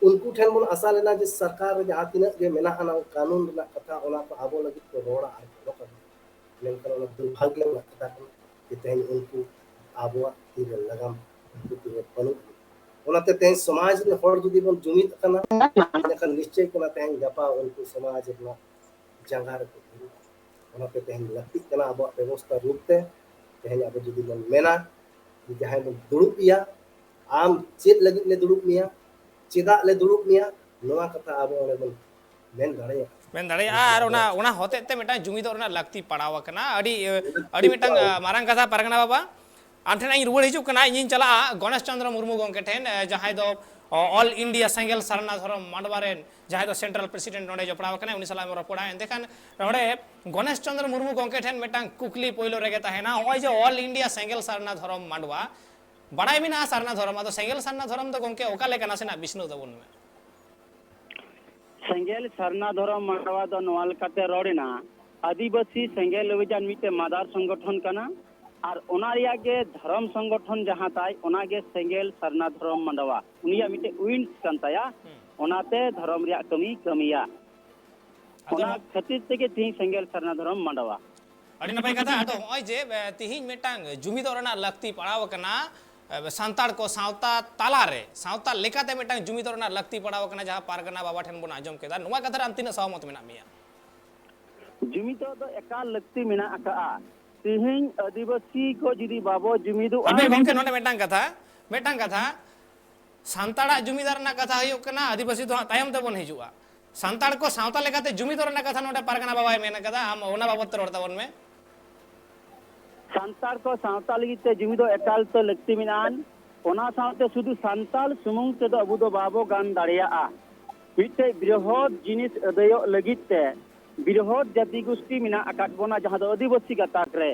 ᱩᱱᱠᱩ ᱴᱷᱮᱱ ᱵᱚᱱ ᱟᱥᱟ ᱞᱮᱱᱟ ᱡᱮ ᱥᱚᱨᱠᱟᱨ ᱨᱮ ᱡᱟᱦᱟᱸ ᱛᱤᱱᱟᱹᱜ ᱜᱮ ᱢᱮᱱᱟᱜ ᱟᱱᱟᱝ ᱠᱟᱹᱱᱩᱱ ᱨᱮᱱᱟᱜ ᱠᱟᱛᱷᱟ, ᱚᱱᱟ ᱠᱚ ᱟᱵᱚ ᱞᱟᱹᱜᱤᱫ ᱠᱚ ᱨᱚᱲᱟ ᱟᱨ ᱠᱚ ᱚᱰᱚᱠᱟ᱾ ᱢᱮᱱᱠᱷᱟᱱ ᱚᱱᱟ ᱫᱩᱨᱵᱷᱟᱜᱽᱭᱚ ᱨᱮᱱᱟᱜ ᱠᱟᱛᱷᱟ ᱠᱟᱱᱟ ᱡᱮ ᱛᱮᱦᱮᱧ ᱩᱱᱠᱩ ᱟᱵᱚᱣᱟᱜ ᱛᱤᱨᱮ ᱞᱟᱜᱟᱢ, ᱩᱱᱠᱩ ᱛᱤᱨᱮ ᱵᱟᱹᱱᱩᱜ ᱟᱹᱱᱤᱡ᱾ ᱚᱱᱟᱛᱮ ᱛᱮᱦᱮᱧ ᱥᱚᱢᱟᱡᱽ ᱨᱮᱱ ᱦᱚᱲ ᱡᱩᱫᱤ ᱵᱚᱱ ᱡᱩᱢᱤᱫ ᱟᱠᱟᱱᱟ, ᱮᱸᱰᱮᱠᱷᱟᱱ ᱱᱤᱥᱪᱚᱭ ᱠᱟᱱᱟ ᱛᱮᱦᱮᱧ ᱜᱟᱯᱟ ᱩᱱᱠᱩ ᱥᱚᱢᱟᱡᱽ ᱨᱮᱱᱟᱜ ᱡᱟᱸᱜᱟ ᱨᱮᱠᱚ ᱫᱩᱲᱩᱵᱼᱟ᱾ ᱚᱱᱟᱛᱮ ᱛᱮᱦᱮᱧ ᱞᱟᱹᱠᱛᱤᱜ ᱠᱟᱱᱟ ᱟᱵᱚᱣᱟᱜ ᱵᱮᱵᱚᱥᱛᱷᱟ ᱨᱩᱯ ᱛᱮ ᱛᱮᱦᱮᱧ ᱟᱵᱚ ᱡᱩᱫᱤ ᱵᱚᱱ ᱢᱮᱱᱟ ᱡᱮ ᱡᱟᱦᱟᱸᱭ ᱵᱚᱱ ᱫᱩᱲᱩᱵ ᱮᱭᱟ, ᱟᱢ ᱪᱮᱫ ᱞᱟᱹᱜᱤᱫ ᱞᱮ ᱫᱩᱲᱩᱵ ᱢᱮᱭᱟ, ᱪᱮᱫᱟᱜ ᱞᱮ ᱫᱩᱲᱩᱵ ᱢᱮᱭᱟ, ᱱᱚᱣᱟ ᱠᱟᱛᱷᱟ ᱟᱵᱚ ᱚᱸᱰᱮ ᱵᱚᱱ ᱢᱮᱱ ᱫᱟᱲᱮᱭᱟᱜᱼᱟ᱾ ᱢᱮᱱ ᱫᱟᱲᱮᱭᱟᱜᱼᱟ᱾ ᱟᱨ ᱚᱱᱟ ᱚᱱᱟ ᱦᱚᱛᱮᱡ ᱛᱮ ᱢᱤᱫᱴᱟᱝ ᱡᱩᱢᱤᱫᱚᱜ ᱨᱮᱱᱟᱜ ᱞᱟᱹᱠᱛᱤ ᱯᱟᱲᱟᱣ ᱟᱠᱟᱱᱟ᱾ ᱟᱹᱰᱤ ᱟᱹᱰᱤ ᱢᱤᱫᱴᱟᱝ ᱢᱟᱨᱟᱝ ᱠᱟᱛᱷᱟ ᱯᱟᱨᱜᱟᱱᱟ ᱵᱟᱵᱟ, ᱟᱢ ᱴᱷᱮᱱ ᱤᱧ ᱨᱩᱣᱟᱹᱲ ᱦᱤᱡᱩᱜ ᱠᱟᱱᱟ᱾ ᱤᱧᱤᱧ ᱪᱟᱞᱟᱜᱼᱟ ᱜᱚᱱᱮᱥ ᱪᱚᱸᱫᱽᱨᱚ ᱢᱩᱨᱢᱩ ᱜᱚᱢᱠᱮ ᱴᱷᱮᱱ, ᱡᱟᱦᱟᱸᱭ ᱫᱚ ᱚᱞ ᱤᱱᱰᱤᱭᱟ ᱥᱮᱸᱜᱮᱞ ᱥᱟᱨᱱᱟ ᱫᱷᱚᱨᱚᱢ ᱢᱟᱰᱣᱟ ᱨᱮᱱ ᱡᱟᱦᱟᱸᱭ ᱫᱚ ᱥᱮᱱᱴᱨᱟᱞ ᱯᱨᱮᱥᱤᱰᱮᱱᱴ ᱱᱚᱰᱮ ᱡᱚᱯᱲᱟᱣ ᱟᱠᱟᱱᱟᱭ, ᱩᱱᱤ ᱥᱟᱞᱟᱜ ᱮᱢ ᱨᱚᱯᱚᱲᱟ᱾ ᱮᱱᱛᱮᱠᱷᱟᱱ ᱱᱚᱰᱮ ᱜᱚᱱᱮᱥ ᱪᱚᱸᱫᱽᱨᱚ ᱢᱩᱨᱢᱩ ᱜᱚᱢᱠᱮ ᱴᱷᱮᱱ ᱢᱤᱫᱴᱟᱝ ᱠᱩᱠᱞᱤ ᱯᱳᱭᱞᱳ ᱨᱮᱜᱮ ᱛᱟᱦᱮᱱᱟ, ᱱᱚᱜᱼᱚᱭ ᱡᱮ ᱚᱞ ᱤᱱᱰᱤᱭᱟ ᱥᱮᱸᱜᱮᱞ ᱥᱟᱨᱱᱟ ᱫᱷᱚᱨᱚᱢ ᱢᱟᱰᱣᱟ, ᱵᱟᱲᱟᱭ ᱢᱮᱱᱟᱜᱼᱟ ᱥᱟᱨᱱᱟ ᱫᱷᱚᱨᱚᱢ, ᱟᱫᱚ ᱥᱮᱸᱜᱮᱞ ᱥᱟᱨᱱᱟ ᱫᱷᱚᱨᱚᱢ ᱫᱚ ᱜᱚᱢᱠᱮ ᱚᱠᱟ ᱞᱮᱠᱟ, ᱱᱟᱥᱮᱱᱟᱜ ᱵᱤᱥᱱᱟᱹᱣ ᱛᱟᱵᱚᱱ ᱢᱮ᱾ ᱥᱮᱸᱜᱮᱞ ᱥᱟᱨᱱᱟ ᱫᱷᱚᱨᱚᱢ ᱢᱟᱰᱣᱟ ᱫᱚ ᱱᱚᱣᱟ ᱞᱮᱠᱟᱛᱮ ᱨᱚᱲ ᱮᱱᱟ, ᱟᱹᱫᱤᱵᱟᱹᱥᱤ ᱥᱮᱸᱜᱮᱞ ᱚᱵᱷᱤᱡᱟᱱ ᱢᱤᱫᱴᱮᱱ ᱢᱟᱫᱟᱨ ᱥᱚᱝᱜᱚᱴᱷᱚᱱ ᱠᱟᱱᱟ᱾ ᱟᱨ ᱚᱱᱟ ᱨᱮᱭᱟᱜ ᱜᱮ ᱫᱷᱚᱨᱚᱢ ᱥᱚᱝᱜᱚᱴᱷᱚᱱ ᱡᱟᱦᱟᱸ ᱛᱟᱭ, ᱚᱱᱟ ᱜᱮ ᱥᱮᱸᱜᱮᱞ ᱥᱟᱨᱱᱟ ᱫᱷᱚᱨᱚᱢ ᱢᱟᱰᱣᱟ, ᱩᱱᱤᱭᱟᱜ ᱢᱤᱫᱴᱮᱱ ᱩᱭᱤᱝᱥ ᱠᱟᱱ ᱛᱟᱭᱟ᱾ ᱚᱱᱟᱛᱮ ᱫᱷᱚᱨᱚᱢ ᱨᱮᱭᱟᱜ ᱠᱟᱹᱢᱤ ᱠᱟᱹᱢᱤᱭᱟ᱾ ᱟᱫᱚ ᱚᱱᱟ ᱠᱷᱟᱹᱛᱤᱨ ᱛᱮᱜᱮ ᱛᱤᱦᱤᱧ ᱥᱮᱸᱜᱮᱞ ᱥᱟᱨᱱᱟ ᱫᱷᱚᱨᱚᱢ ᱢᱟᱰᱣᱟ᱾ ᱟᱹᱰᱤ ᱱᱟᱯᱟᱭ ᱠᱟᱛᱷᱟ᱾ ᱟᱫᱚ ᱱᱚᱜᱼᱚᱭ ᱡᱮ ᱮ, ᱛᱤᱦᱤᱧ ᱢᱤᱫᱴᱟᱝ ᱡᱩᱢᱤᱫᱚᱜ ᱨᱮᱱᱟᱜ ᱞᱟᱹᱠᱛᱤ ᱯᱟᱲᱟᱣ ᱟᱠᱟᱱᱟ, ᱮ, ᱥᱟᱱᱛᱟᱲ ᱠᱚ ᱥᱟᱶᱛᱟ ᱛᱟᱞᱟᱨᱮ, ᱥᱟᱶᱛᱟ ᱞᱮᱠᱟᱛᱮ ᱢᱤᱫᱴᱟᱝ ᱡᱩᱢᱤᱫᱚᱜ ᱨᱮᱱᱟᱜ ᱞᱟᱹᱠᱛᱤ ᱯᱟᱲᱟᱣ ᱟᱠᱟᱱᱟ, ᱡᱟᱦᱟᱸ ᱯᱟᱨᱜᱟᱱᱟ ᱵᱟᱵᱟ ᱴᱷᱮᱱ ᱵᱚᱱ ᱟᱸᱡᱚᱢ ᱠᱮᱫᱟ, ᱱᱚᱣᱟ ᱠᱟᱛᱷᱟ ᱨᱮ ᱟᱢ ᱛᱤᱱᱟᱹᱜ ᱥᱚᱦᱚᱢᱚᱛ ᱢᱮᱱᱟᱜ ᱢᱮᱭᱟ? ᱡᱩᱢᱤᱫᱚᱜ ᱫᱚ ᱮᱠᱟᱞ ᱞᱟᱹᱠᱛᱤ ᱢᱮᱱᱟᱜ ᱟᱠᱟᱫᱼᱟ᱾ ᱛᱤᱦᱤᱧ ᱟᱹᱫᱤᱵᱟᱹᱥᱤ ᱠᱚ ᱡᱩᱫᱤ ᱵᱟᱵᱚ ᱡᱩᱢᱤᱫᱚᱜᱼᱟ᱾ ᱦᱟᱯᱮ ᱜᱚᱢᱠᱮ, ᱱᱚᱰᱮ ᱢᱤᱫᱴᱟᱝ ᱠᱟᱛᱷᱟ, ᱢᱤᱫᱴᱟᱝ ᱠᱟᱛᱷᱟ, ᱥᱟᱱᱛᱟᱲᱟᱜ ᱡᱩᱢᱤᱫᱟᱜ ᱨᱮᱱᱟᱜ ᱠᱟᱛᱷᱟ ᱦᱩᱭᱩᱜ ᱠᱟᱱᱟ, ᱟᱹᱫᱤᱵᱟᱹᱥᱤ ᱫᱚ ᱦᱟᱸᱜ ᱛᱟᱭᱚᱢ ᱛᱮᱵᱚᱱ ᱦᱤᱡᱩᱜᱼᱟ᱾ ᱥᱟᱱᱛᱟᱲ ᱠᱚ ᱥᱟᱶᱛᱟ ᱞᱮᱠᱟᱛᱮ ᱡᱩᱢᱤᱫᱚᱜ ᱨᱮᱱᱟᱜ ᱠᱟᱛᱷᱟ ᱱᱚᱰᱮ ᱯᱟᱨᱜᱟᱱᱟ ᱵᱟᱵᱟᱭ ᱢᱮᱱ ᱟᱠᱟᱫᱟ, ᱟᱢ ᱚᱱᱟ ᱵᱟᱵᱚᱫ ᱛᱮ ᱨᱚᱲ ᱛᱟᱵᱚᱱ ᱢᱮ᱾ ᱥᱟᱱᱛᱟᱲ ᱠᱚ ᱥᱟᱶᱛᱟ ᱞᱟᱹᱜᱤᱫ ᱛᱮ ᱡᱩᱢᱤᱫᱚᱜ ᱮᱠᱟᱞ ᱛᱮ ᱞᱟᱹᱠᱛᱤ ᱢᱮᱱᱟᱜᱼᱟ᱾ ᱚᱱᱟ ᱥᱟᱶᱛᱮ ᱥᱩᱫᱷᱩ ᱥᱟᱱᱛᱟᱲ ᱥᱩᱢᱩᱝ ᱛᱮᱫᱚ ᱟᱵᱚ ᱫᱚ ᱵᱟᱵᱚ ᱜᱟᱱ ᱫᱟᱲᱮᱭᱟᱜᱼᱟ᱾ ᱢᱤᱫᱴᱮᱡ ᱵᱨᱤᱦᱚᱫ ᱡᱤᱱᱤᱥ ᱟᱹᱫᱟᱹᱭᱚᱜ ᱞᱟᱹᱜᱤᱫ ᱛᱮ ᱵᱨᱤᱦᱚᱫ ᱡᱟᱹᱛᱤ ᱜᱳᱥᱴᱤ ᱢᱮᱱᱟᱜ ᱟᱠᱟᱫ ᱵᱚᱱᱟ, ᱡᱟᱦᱟᱸ ᱫᱚ ᱟᱹᱫᱤᱵᱟᱹᱥᱤ ᱜᱟᱛᱟᱠ ᱨᱮ᱾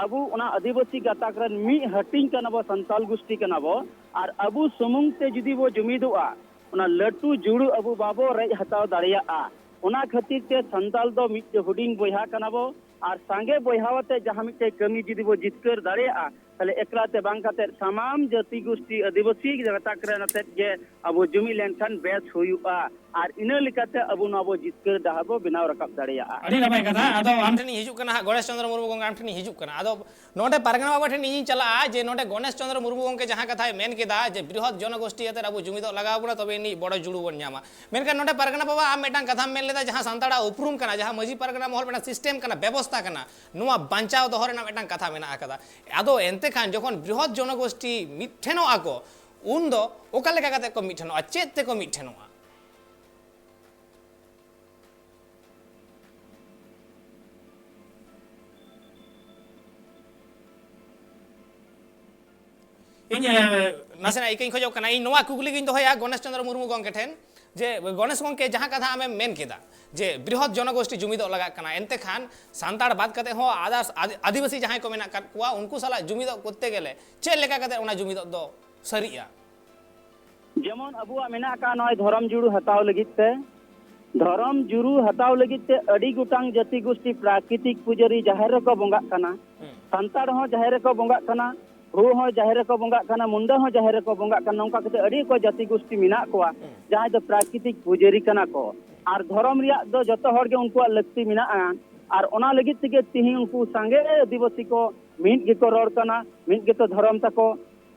ᱟᱵᱚ ᱚᱱᱟ ᱟᱹᱫᱤᱵᱟᱹᱥᱤ ᱜᱟᱛᱟᱠ ᱨᱮᱱ ᱢᱤᱫ ᱦᱟᱹᱴᱤᱧ ᱠᱟᱱᱟ ᱵᱚ, ᱥᱟᱱᱛᱟᱲ ᱜᱳᱥᱴᱤ ᱠᱟᱱᱟ ᱵᱚ᱾ ᱟᱨ ᱟᱵᱚ ᱥᱩᱢᱩᱝ ᱛᱮ ᱡᱩᱫᱤ ᱵᱚ ᱡᱩᱢᱤᱫᱚᱜᱼᱟ, ᱚᱱᱟ ᱞᱟᱹᱴᱩ ᱡᱩᱲᱩ ᱟᱵᱚ ᱵᱟᱵᱚ ᱨᱮᱡ ᱦᱟᱛᱟᱣ ᱫᱟᱲᱮᱭᱟᱜᱼᱟ᱾ ᱚᱱᱟ ᱠᱷᱟᱹᱛᱤᱨ ᱛᱮ ᱥᱟᱱᱛᱟᱲ ᱫᱚ ᱢᱤᱫᱴᱮᱱ ᱦᱩᱰᱤᱧ ᱵᱚᱭᱦᱟ ᱠᱟᱱᱟ ᱵᱚ, ᱟᱨ ᱥᱟᱸᱜᱮ ᱵᱚᱭᱦᱟ ᱟᱛᱮ ᱡᱟᱦᱟᱸ ᱢᱤᱫᱴᱮᱱ ᱠᱟᱹᱢᱤ ᱡᱩᱫᱤ ᱵᱚ ᱡᱤᱛᱠᱟᱹᱨ ᱫᱟᱲᱮᱭᱟᱜᱼᱟ, ᱛᱟᱦᱞᱮ ᱮᱠᱞᱟ ᱛᱮ ᱵᱟᱝ ᱠᱟᱛᱮ ᱥᱟᱱᱟᱢ ᱡᱟᱹᱛᱤ ᱜᱩᱥᱴᱤ ᱟᱹᱫᱤᱵᱟᱹᱥᱤ ᱜᱟᱛᱟᱠ ᱨᱮᱱ ᱟᱛᱮᱫ ᱜᱮ ᱟᱵᱚ ᱡᱩᱢᱤᱫ ᱞᱮᱱᱠᱷᱟᱱ ᱵᱮᱥ ᱦᱩᱭᱩᱜᱼᱟ, ᱟᱨ ᱤᱱᱟᱹ ᱞᱮᱠᱟᱛᱮ ᱟᱵᱚ ᱱᱚᱣᱟ ᱵᱚ ᱡᱤᱛᱠᱟᱹᱨ ᱰᱟᱦᱟᱨ ᱵᱚ ᱵᱮᱱᱟᱣ ᱨᱟᱠᱟᱵ ᱫᱟᱲᱮᱭᱟᱜᱼᱟ᱾ ᱟᱹᱰᱤ ᱱᱟᱯᱟᱭ ᱠᱟᱛᱷᱟ᱾ ᱟᱫᱚ ᱟᱢ ᱴᱷᱮᱱᱤᱧ ᱦᱤᱡᱩᱜ ᱠᱟᱱᱟ ᱦᱟᱸᱜ, ᱜᱚᱬᱮᱥ ᱪᱚᱸᱫᱽᱨᱚ ᱢᱩᱨᱢᱩ ᱜᱚᱝᱠᱮ, ᱟᱢ ᱴᱷᱮᱱᱤᱧ ᱦᱤᱡᱩᱜ ᱠᱟᱱᱟ᱾ ᱟᱫᱚ ᱱᱚᱰᱮ ᱯᱟᱨᱜᱟᱱᱟ ᱵᱟᱵᱟ ᱴᱷᱮᱱ ᱤᱧᱤᱧ ᱪᱟᱞᱟᱜᱼᱟ ᱡᱮ ᱱᱚᱰᱮ ᱜᱚᱱᱮᱥ ᱪᱚᱸᱫᱽᱨᱚ ᱢᱩᱨᱢᱩ ᱜᱚᱝᱠᱮ ᱡᱟᱦᱟᱸ ᱠᱟᱛᱷᱟᱭ ᱢᱮᱱ ᱠᱮᱫᱟ ᱡᱮ ᱵᱨᱤᱦᱚᱛ ᱡᱚᱱᱚᱜᱳᱥᱴᱤ ᱟᱛᱮᱫ ᱟᱵᱚ ᱡᱩᱢᱤᱫᱚᱜ ᱞᱟᱜᱟᱣ ᱵᱚᱱᱟ, ᱛᱚᱵᱮ ᱟᱹᱱᱤᱡ ᱵᱚᱲᱚ ᱡᱩᱲᱩ ᱵᱚᱱ ᱧᱟᱢᱟ᱾ ᱢᱮᱱᱠᱷᱟᱱ ᱱᱚᱰᱮ ᱯᱟᱨᱜᱟᱱᱟ ᱵᱟᱵᱟ ᱟᱢ ᱢᱤᱫᱴᱟᱝ ᱠᱟᱛᱷᱟᱢ ᱢᱮᱱ ᱞᱮᱫᱟ, ᱡᱟᱦᱟᱸ ᱥᱟᱱᱛᱟᱲᱟᱜ ᱩᱯᱨᱩᱢ ᱠᱟᱱᱟ, ᱡᱟᱦᱟᱸ ᱢᱟᱹᱡᱷᱤ ᱯᱟᱨᱜᱟᱱᱟ ᱢᱚᱦᱚᱞ ᱢᱤᱫᱴᱟᱝ ᱥᱤᱥᱴᱮᱢ ᱠᱟᱱᱟ, ᱵᱮᱵᱚᱥᱛᱟ ᱠᱟᱱᱟ, ᱱᱚᱣᱟ ᱵᱟᱧᱪᱟᱣ ᱫᱚᱦᱚ ᱨᱮᱱᱟᱜ ᱢᱤᱫᱴᱟᱝ ᱠᱟᱛᱷᱟ ᱢᱮᱱᱟᱜ ᱟᱠᱟᱫᱟ᱾ ᱟᱫᱚ ᱮᱱᱛᱮ ᱠᱷᱟᱱ ᱡᱚᱠᱷᱚᱱ ᱵᱨᱤᱦᱚᱛ ᱡᱚᱱᱚᱜᱳᱥᱴᱤ ᱢᱤᱫ ᱴᱷᱮᱱᱚᱜ ᱟᱠᱚ, ᱩᱱᱫᱚ ᱚᱠᱟ ᱞᱮᱠᱟ ᱠᱟᱛᱮ ᱠᱚ ᱢᱤᱫ ᱴᱷᱮᱱᱚᱜᱼᱟ? ᱪᱮᱫ ᱛᱮᱠᱚ ᱢᱤᱫ ᱴᱷᱮᱱᱚᱜᱼᱟ? ᱤᱧ, ᱮ, ᱱᱟᱥᱮᱱᱟᱜ ᱤᱠᱟᱹᱧ ᱠᱷᱚᱡᱚᱜ ᱠᱟᱱᱟ᱾ ᱤᱧ ᱱᱚᱣᱟ ᱠᱩᱠᱞᱤ ᱜᱤᱧ ᱫᱚᱦᱚᱭᱟ ᱜᱚᱱᱮᱥ ᱪᱚᱸᱫᱽᱨᱚ ᱢᱩᱨᱢᱩ ᱜᱚᱢᱠᱮ ᱴᱷᱮᱱ, ᱡᱮ ᱜᱚᱱᱮᱥ ᱜᱚᱢᱠᱮ, ᱡᱟᱦᱟᱸ ᱠᱟᱛᱷᱟ ᱟᱢᱮᱢ ᱢᱮᱱ ᱠᱮᱫᱟ ᱡᱮ ᱵᱨᱤᱦᱚᱛ ᱡᱚᱱᱚᱜᱳᱥᱴᱤ ᱡᱩᱢᱤᱫᱚᱜ ᱞᱟᱜᱟᱜ ᱠᱟᱱᱟ, ᱮᱱᱛᱮ ᱠᱷᱟᱱ ᱥᱟᱱᱛᱟᱲ ᱵᱟᱫ ᱠᱟᱛᱮ ᱦᱚᱸ others ᱟᱫᱤ-, ᱟᱹᱫᱤᱵᱟᱹᱥᱤ ᱡᱟᱦᱟᱸᱭ ᱠᱚ ᱢᱮᱱᱟᱜ ᱟᱠᱟᱫ ᱠᱚᱣᱟ, ᱩᱱᱠᱩ ᱥᱟᱞᱟᱜ ᱡᱩᱢᱤᱫᱚᱜ ᱠᱚᱨᱛᱮ ᱜᱮᱞᱮ ᱪᱮᱫ ᱞᱮᱠᱟ ᱠᱟᱛᱮ ᱚᱱᱟ ᱡᱩᱢᱤᱫᱚᱜ ᱫᱚ ᱥᱟᱹᱨᱤᱜᱼᱟ? ᱡᱮᱢᱚᱱ ᱟᱵᱚᱣᱟᱜ ᱢᱮᱱᱟᱜ ᱟᱠᱟᱫ ᱱᱚᱜᱼᱚᱭ ᱫᱷᱚᱨᱚᱢ ᱡᱩᱲᱩ ᱦᱟᱛᱟᱣ ᱞᱟᱹᱜᱤᱫ ᱛᱮ, ᱫᱷᱚᱨᱚᱢ ᱡᱩᱨᱩ ᱦᱟᱛᱟᱣ ᱞᱟᱹᱜᱤᱫ ᱛᱮ ᱟᱹᱰᱤ ᱜᱚᱴᱟᱝ ᱡᱟᱹᱛᱤ ᱜᱩᱥᱴᱤ ᱯᱨᱟᱠᱨᱤᱛᱤᱠ ᱯᱩᱡᱟᱹᱨᱤ ᱡᱟᱦᱮᱨ ᱨᱮᱠᱚ ᱵᱚᱸᱜᱟᱜ ᱠᱟᱱᱟ, ᱦᱩᱸ᱾ ᱥᱟᱱᱛᱟᱲ ᱦᱚᱸ ᱡᱟᱦᱮᱨ ᱨᱮᱠᱚ ᱵᱚᱸᱜᱟᱜ ᱠᱟᱱᱟ, ᱦᱳ ᱦᱚᱸ ᱡᱟᱦᱮᱨ ᱨᱮᱠᱚ ᱵᱚᱸᱜᱟᱜ ᱠᱟᱱᱟ, ᱢᱩᱱᱰᱟᱹ ᱦᱚᱸ ᱡᱟᱦᱮᱨ ᱨᱮᱠᱚ ᱵᱚᱸᱜᱟᱜ ᱠᱟᱱᱟ᱾ ᱱᱚᱝᱠᱟ ᱠᱟᱛᱮ ᱟᱹᱰᱤ ᱚᱠᱚᱡ ᱡᱟᱹᱛᱤ ᱜᱩᱥᱴᱤ ᱢᱮᱱᱟᱜ ᱠᱚᱣᱟ, ᱦᱩᱸ᱾ ᱡᱟᱦᱟᱸᱭ ᱫᱚ ᱯᱨᱟᱠᱨᱤᱛᱤᱠ ᱯᱩᱡᱟᱹᱨᱤ ᱠᱟᱱᱟ ᱠᱚ᱾ ᱟᱨ ᱫᱷᱚᱨᱚᱢ ᱨᱮᱭᱟᱜ ᱫᱚ ᱡᱚᱛᱚ ᱦᱚᱲ ᱜᱮ ᱩᱱᱠᱩᱣᱟᱜ ᱞᱟᱹᱠᱛᱤ ᱢᱮᱱᱟᱜᱼᱟ᱾ ᱟᱨ ᱚᱱᱟ ᱞᱟᱹᱜᱤᱫ ᱛᱮᱜᱮ ᱛᱤᱦᱤᱧ ᱩᱱᱠᱩ ᱥᱟᱸᱜᱮ ᱟᱹᱫᱤᱵᱟᱹᱥᱤ ᱠᱚ ᱢᱤᱫ ᱜᱮᱠᱚ ᱨᱚᱲ ᱠᱟᱱᱟ, ᱢᱤᱫ ᱜᱮᱛᱚ ᱫᱷᱚᱨᱚᱢ ᱛᱟᱠᱚ᱾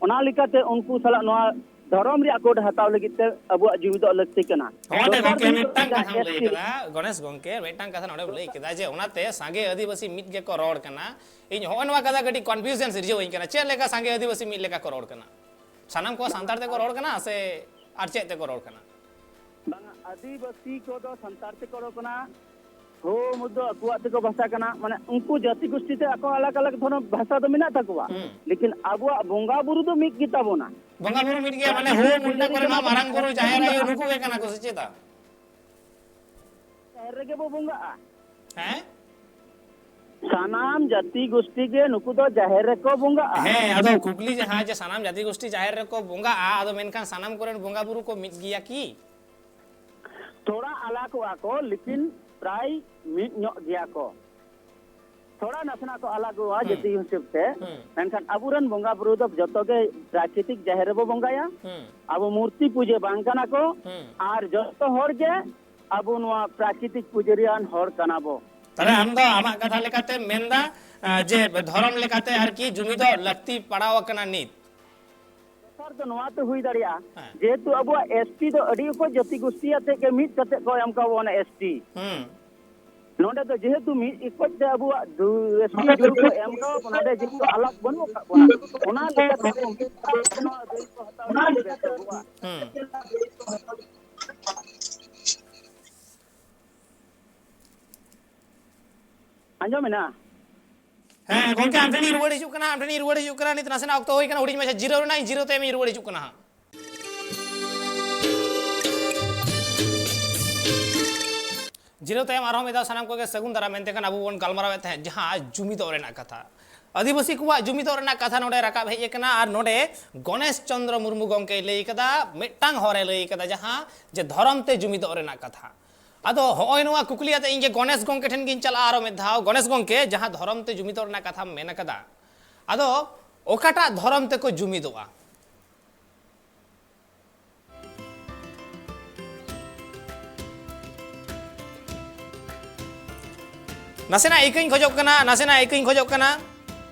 ᱚᱱᱟ ᱞᱮᱠᱟᱛᱮ ᱩᱱᱠᱩ ᱥᱟᱞᱟᱜ ᱱᱚᱣᱟ ᱫᱷᱚᱨᱚᱢ ᱨᱮᱭᱟᱜ ᱠᱳᱰ ᱦᱟᱛᱟᱣ ᱞᱟᱹᱜᱤᱫ ᱛᱮ ᱟᱵᱚᱣᱟᱜ ᱡᱩᱢᱤᱫᱚᱜ ᱞᱟᱹᱠᱛᱤ ᱠᱟᱱᱟ᱾ ᱱᱚᱰᱮ ᱫᱚᱥᱟᱨ ᱜᱚᱢᱠᱮ ᱫᱤᱱ ᱢᱤᱫᱴᱟᱝ ᱡᱟᱦᱟᱸ ᱠᱟᱛᱷᱟᱢ ᱞᱟᱹᱭ ᱮᱥ ᱴᱤ ᱠᱮᱫᱟ, ᱜᱚᱱᱮᱥ ᱜᱚᱢᱠᱮ, ᱢᱤᱫᱴᱟᱝ ᱠᱟᱛᱷᱟ ᱱᱚᱰᱮᱢ ᱞᱟᱹᱭ ᱠᱮᱫᱟ ᱡᱮ ᱚᱱᱟᱛᱮ ᱥᱟᱸᱜᱮ ᱟᱹᱫᱤᱵᱟᱹᱥᱤ ᱢᱤᱫ ᱜᱮᱠᱚ ᱨᱚᱲ ᱠᱟᱱᱟ᱾ ᱤᱧ ᱦᱚᱸᱜᱼᱚᱭ ᱱᱚᱣᱟ ᱠᱟᱛᱷᱟ ᱠᱟᱹᱴᱤᱡ confusion ᱥᱤᱨᱡᱟᱹᱣ ᱟᱹᱧ ᱠᱟᱱᱟ, ᱪᱮᱫ ᱞᱮᱠᱟ ᱥᱟᱸᱜᱮ ᱟᱹᱫᱤᱵᱟᱹᱥᱤ ᱢᱤᱫ ᱞᱮᱠᱟ ᱠᱚ ᱨᱚᱲ ᱠᱟᱱᱟ? ᱥᱟᱱᱟᱢ ᱠᱚ ᱥᱟᱱᱛᱟᱲ ᱛᱮᱠᱚ ᱨᱚᱲ ᱠᱟᱱᱟ ᱥᱮ ᱟᱨ ᱪᱮᱫ ᱛᱮᱠᱚ ᱨᱚᱲ ᱠᱟᱱᱟ? ᱵᱟᱝᱟ, ᱟᱹᱫᱤᱵᱟᱹᱥᱤ ᱠᱚᱫᱚ ᱥᱟᱱᱛᱟᱲ ᱛᱮᱠᱚ ᱨᱚᱲ ᱠᱟᱱᱟ, ᱦᱳ ᱢᱩᱫᱽᱫᱚ ᱟᱠᱚᱣᱟᱜ ᱛᱮᱠᱚ ᱵᱷᱟᱥᱟ ᱠᱟᱱᱟ, ᱢᱟᱱᱮ ᱩᱱᱠᱩ ᱡᱟᱹᱛᱤ ᱜᱩᱥᱴᱤ ᱛᱮ ᱟᱠᱚ ᱟᱞᱟᱜᱽ ᱟᱞᱟᱜᱽ ᱫᱷᱚᱨᱚᱢ ᱵᱷᱟᱥᱟ ᱫᱚ ᱢᱮᱱᱟᱜ ᱛᱟᱠᱚᱣᱟ, ᱦᱩᱸ᱾ ᱞᱮᱠᱤᱱ ᱟᱵᱚᱣᱟᱜ ᱵᱚᱸᱜᱟ ᱵᱩᱨᱩ ᱫᱚ ᱢᱤᱫ ᱜᱮᱛᱟ ᱵᱚᱱᱟ᱾ ᱵᱚᱸᱜᱟ ᱵᱩᱨᱩ ᱢᱤᱫ ᱜᱮᱭᱟ, ᱢᱟᱱᱮ ᱦᱳ ᱢᱩᱱᱰᱟ ᱠᱚᱨᱮ ᱢᱟ ᱢᱟᱨᱟᱝ ᱵᱩᱨᱩ, ᱡᱟᱦᱮᱨ ᱟᱭᱳ, ᱱᱩᱠᱩ ᱜᱮ ᱠᱟᱱᱟ ᱠᱚ ᱥᱮ ᱪᱮᱫᱟ? ᱡᱟᱦᱮᱨ ᱨᱮᱜᱮ ᱵᱚ ᱵᱚᱸᱜᱟᱜᱼᱟ᱾ ᱦᱮᱸ? ᱥᱟᱱᱟᱢ ᱡᱟᱹᱛᱤ ᱜᱩᱥᱴᱤ ᱜᱮ ᱱᱩᱠᱩ ᱫᱚ ᱡᱟᱦᱮᱨ ᱨᱮᱠᱚ ᱵᱚᱸᱜᱟᱜᱼᱟ᱾ ᱦᱮᱸ, ᱟᱫᱚ ᱠᱩᱠᱞᱤ ᱡᱟᱦᱟᱸ ᱡᱮ ᱥᱟᱱᱟᱢ ᱡᱟᱹᱛᱤ ᱜᱩᱥᱴᱤ ᱡᱟᱦᱮᱨ ᱨᱮᱠᱚ ᱵᱚᱸᱜᱟᱜᱼᱟ, ᱟᱫᱚ ᱢᱮᱱᱠᱷᱟᱱ ᱥᱟᱱᱟᱢ ᱠᱚᱨᱮᱱ ᱵᱚᱸᱜᱟ ᱵᱩᱨᱩ ᱠᱚ ᱢᱤᱫ ᱜᱮᱭᱟ ᱠᱤ? ᱛᱷᱚᱲᱟ ᱟᱞᱟᱜᱚᱜᱼᱟ ᱠᱚ, ᱞᱮᱠᱤᱱ ᱯᱨᱟᱭ ᱢᱤᱫ ᱧᱚᱜ ᱜᱮᱭᱟ ᱠᱚ᱾ ᱛᱷᱚᱲᱟ ᱱᱟᱥᱮᱱᱟᱜ ᱠᱚ ᱟᱞᱟᱜᱚᱜᱼᱟ ᱦᱩᱸ᱾ ᱡᱟᱹᱛᱤ ᱦᱤᱥᱟᱹᱵ ᱛᱮ᱾ ᱦᱩᱸ᱾ ᱢᱮᱱᱠᱷᱟᱱ ᱟᱵᱚᱨᱮᱱ ᱵᱚᱸᱜᱟ ᱵᱩᱨᱩ ᱫᱚ ᱡᱚᱛᱚ ᱜᱮ ᱯᱨᱟᱠᱨᱤᱛᱤᱠ ᱡᱟᱦᱮᱨ ᱨᱮᱵᱚ ᱵᱚᱸᱜᱟᱭᱟ᱾ ᱦᱩᱸ᱾ ᱟᱵᱚ ᱢᱩᱨᱛᱤ ᱯᱩᱡᱟᱹ ᱵᱟᱝ ᱠᱟᱱᱟ ᱠᱚ᱾ ᱦᱩᱸ᱾ ᱟᱨ ᱡᱚᱛᱚ ᱦᱚᱲ ᱜᱮ ᱟᱵᱚ ᱱᱚᱣᱟ ᱯᱨᱟᱠᱨᱤᱛᱤᱠ ᱯᱩᱡᱟᱹᱨᱤᱭᱟᱱ ᱦᱚᱲ ᱠᱟᱱᱟ ᱵᱚ᱾ ᱛᱟᱦᱞᱮ ᱟᱢ ᱫᱚ ᱟᱢᱟᱜ ᱠᱟᱛᱷᱟ ᱞᱮᱠᱟᱛᱮᱢ ᱢᱮᱱᱫᱟ, ᱟᱸ, ᱡᱮ ᱫᱷᱚᱨᱚᱢ ᱞᱮᱠᱟᱛᱮ ᱟᱨᱠᱤ ᱡᱩᱢᱤᱫᱚᱜ ᱞᱟᱹᱠᱛᱤ ᱯᱟᱲᱟᱣ ᱟᱠᱟᱱᱟ ᱱᱤᱛ? ᱫᱚᱥᱟᱨ ᱫᱚ ᱱᱚᱣᱟ ᱛᱮ ᱦᱩᱭ ᱫᱟᱲᱮᱭᱟᱜᱼᱟ, ᱦᱮᱸ᱾ ᱡᱮᱦᱮᱛᱩ ᱟᱵᱚᱣᱟᱜ ᱮᱥ ᱴᱤ ᱫᱚ ᱟᱹᱰᱤ ᱚᱠᱚᱡ ᱡᱟᱹᱛᱤ ᱜᱩᱥᱴᱤ ᱟᱛᱮ ᱜᱮ ᱢᱤᱫ ᱠᱟᱛᱮ ᱠᱚ ᱮᱢ ᱠᱟᱣᱟ ᱵᱚᱱᱟ ᱮᱥ ᱴᱤ᱾ ᱦᱩᱸ᱾ ᱱᱚᱰᱮ ᱫᱚ ᱡᱮᱦᱮᱛᱩ ᱢᱤᱫ ᱚᱠᱚᱡ ᱛᱮ ᱟᱵᱚᱣᱟᱜ ᱫᱩ-, ᱮᱥ ᱴᱤ ᱡᱩᱲᱩ ᱠᱚ ᱮᱢ ᱠᱟᱣᱟ ᱵᱚᱱᱟ, ᱱᱚᱰᱮ ᱡᱮᱦᱮᱛᱩ ᱟᱞᱟᱜᱽ ᱵᱟᱹᱱᱩᱜ ᱟᱠᱟᱫ ᱵᱚᱱᱟ, ᱚᱱᱟ ᱞᱮᱠᱟᱛᱮ ᱱᱚᱣᱟ ᱟᱹᱫᱟᱹᱭ ᱠᱚ ᱦᱟᱛᱟᱣ ᱞᱮᱠᱷᱟᱱ ᱵᱮᱥ ᱟᱵᱚᱣᱟᱜ᱾ ᱦᱩᱸ᱾ ᱟᱸᱡᱚᱢ ᱢᱮᱱᱟᱜᱼᱟ? ᱦᱮᱸ, ᱜᱚᱝᱠᱮ, ᱟᱢ ᱴᱷᱮᱱᱤᱧ ᱨᱩᱣᱟᱹᱲ ᱦᱤᱡᱩᱜ ᱠᱟᱱᱟ, ᱟᱢ ᱴᱷᱮᱱᱤᱧ ᱨᱩᱣᱟᱹᱲ ᱦᱤᱡᱩᱜ ᱠᱟᱱᱟ᱾ ᱱᱤᱛ ᱱᱟᱥᱮᱱᱟᱜ ᱚᱠᱛᱚ ᱦᱩᱭ ᱠᱟᱱᱟ, ᱦᱩᱰᱤᱧ ᱢᱟᱪᱷᱟ ᱡᱤᱨᱟᱹᱣ ᱨᱮᱱᱟᱜ, ᱤᱧ ᱡᱤᱨᱟᱹᱣ ᱛᱟᱭᱚᱢ ᱤᱧ ᱨᱩᱣᱟᱹᱲ ᱦᱤᱡᱩᱜ ᱠᱟᱱᱟ ᱦᱟᱸᱜ᱾ ᱡᱤᱨᱟᱹᱣ ᱛᱟᱭᱚᱢ ᱟᱨᱦᱚᱸ ᱢᱤᱫ ᱫᱷᱟᱣ ᱥᱟᱱᱟᱢ ᱠᱚᱜᱮ ᱥᱟᱹᱜᱩᱱ ᱫᱟᱨᱟᱢ᱾ ᱢᱮᱱᱛᱮ ᱠᱷᱟᱱ ᱟᱵᱚ ᱵᱚᱱ ᱜᱟᱞᱢᱟᱨᱟᱣᱮᱫ ᱛᱟᱦᱮᱸᱫ ᱡᱟᱦᱟᱸ ᱡᱩᱢᱤᱫᱚᱜ ᱨᱮᱱᱟᱜ ᱠᱟᱛᱷᱟ, ᱟᱹᱫᱤᱵᱟᱹᱥᱤ ᱠᱚᱣᱟᱜ ᱡᱩᱢᱤᱫᱚᱜ ᱨᱮᱱᱟᱜ ᱠᱟᱛᱷᱟ ᱱᱚᱰᱮ ᱨᱟᱠᱟᱵ ᱦᱮᱡ ᱟᱠᱟᱱᱟ᱾ ᱟᱨ ᱱᱚᱰᱮ ᱜᱚᱱᱮᱥ ᱪᱚᱸᱫᱽᱨᱚ ᱢᱩᱨᱢᱩ ᱜᱚᱢᱠᱮᱭ ᱞᱟᱹᱭ ᱠᱟᱫᱟ, ᱢᱤᱫᱴᱟᱝ ᱦᱚᱨᱮ ᱞᱟᱹᱭ ᱠᱟᱫᱟ, ᱡᱟᱦᱟᱸ ᱡᱮ ᱫᱷᱚᱨᱚᱢ ᱛᱮ ᱡᱩᱢᱤᱫᱚᱜ ᱨᱮᱱᱟᱜ ᱠᱟᱛᱷᱟ᱾ ᱟᱫᱚ ᱦᱚᱸᱜᱼᱚᱭ ᱱᱚᱣᱟ ᱠᱩᱠᱞᱤ ᱟᱛᱮ ᱤᱧ ᱜᱮ ᱜᱚᱱᱮᱥ ᱜᱚᱢᱠᱮ ᱴᱷᱮᱱ ᱜᱤᱧ ᱪᱟᱞᱟᱜᱼᱟ ᱟᱨᱚ ᱢᱤᱫ ᱫᱷᱟᱣ᱾ ᱜᱚᱱᱮᱥ ᱜᱚᱢᱠᱮ, ᱡᱟᱦᱟᱸ ᱫᱷᱚᱨᱚᱢ ᱛᱮ ᱡᱩᱢᱤᱫᱚᱜ ᱨᱮᱱᱟᱜ ᱠᱟᱛᱷᱟᱢ ᱢᱮᱱ ᱟᱠᱟᱫᱟ, ᱟᱫᱚ ᱚᱠᱟᱴᱟᱜ ᱫᱷᱚᱨᱚᱢ ᱛᱮᱠᱚ ᱡᱩᱢᱤᱫᱚᱜᱼᱟ? ᱱᱟᱥᱮᱱᱟᱜ ᱤᱠᱟᱹᱧ ᱠᱷᱚᱡᱚᱜ ᱠᱟᱱᱟ, ᱱᱟᱥᱮᱱᱟᱜ ᱤᱠᱟᱹᱧ ᱠᱷᱚᱡᱚᱜ ᱠᱟᱱᱟ᱾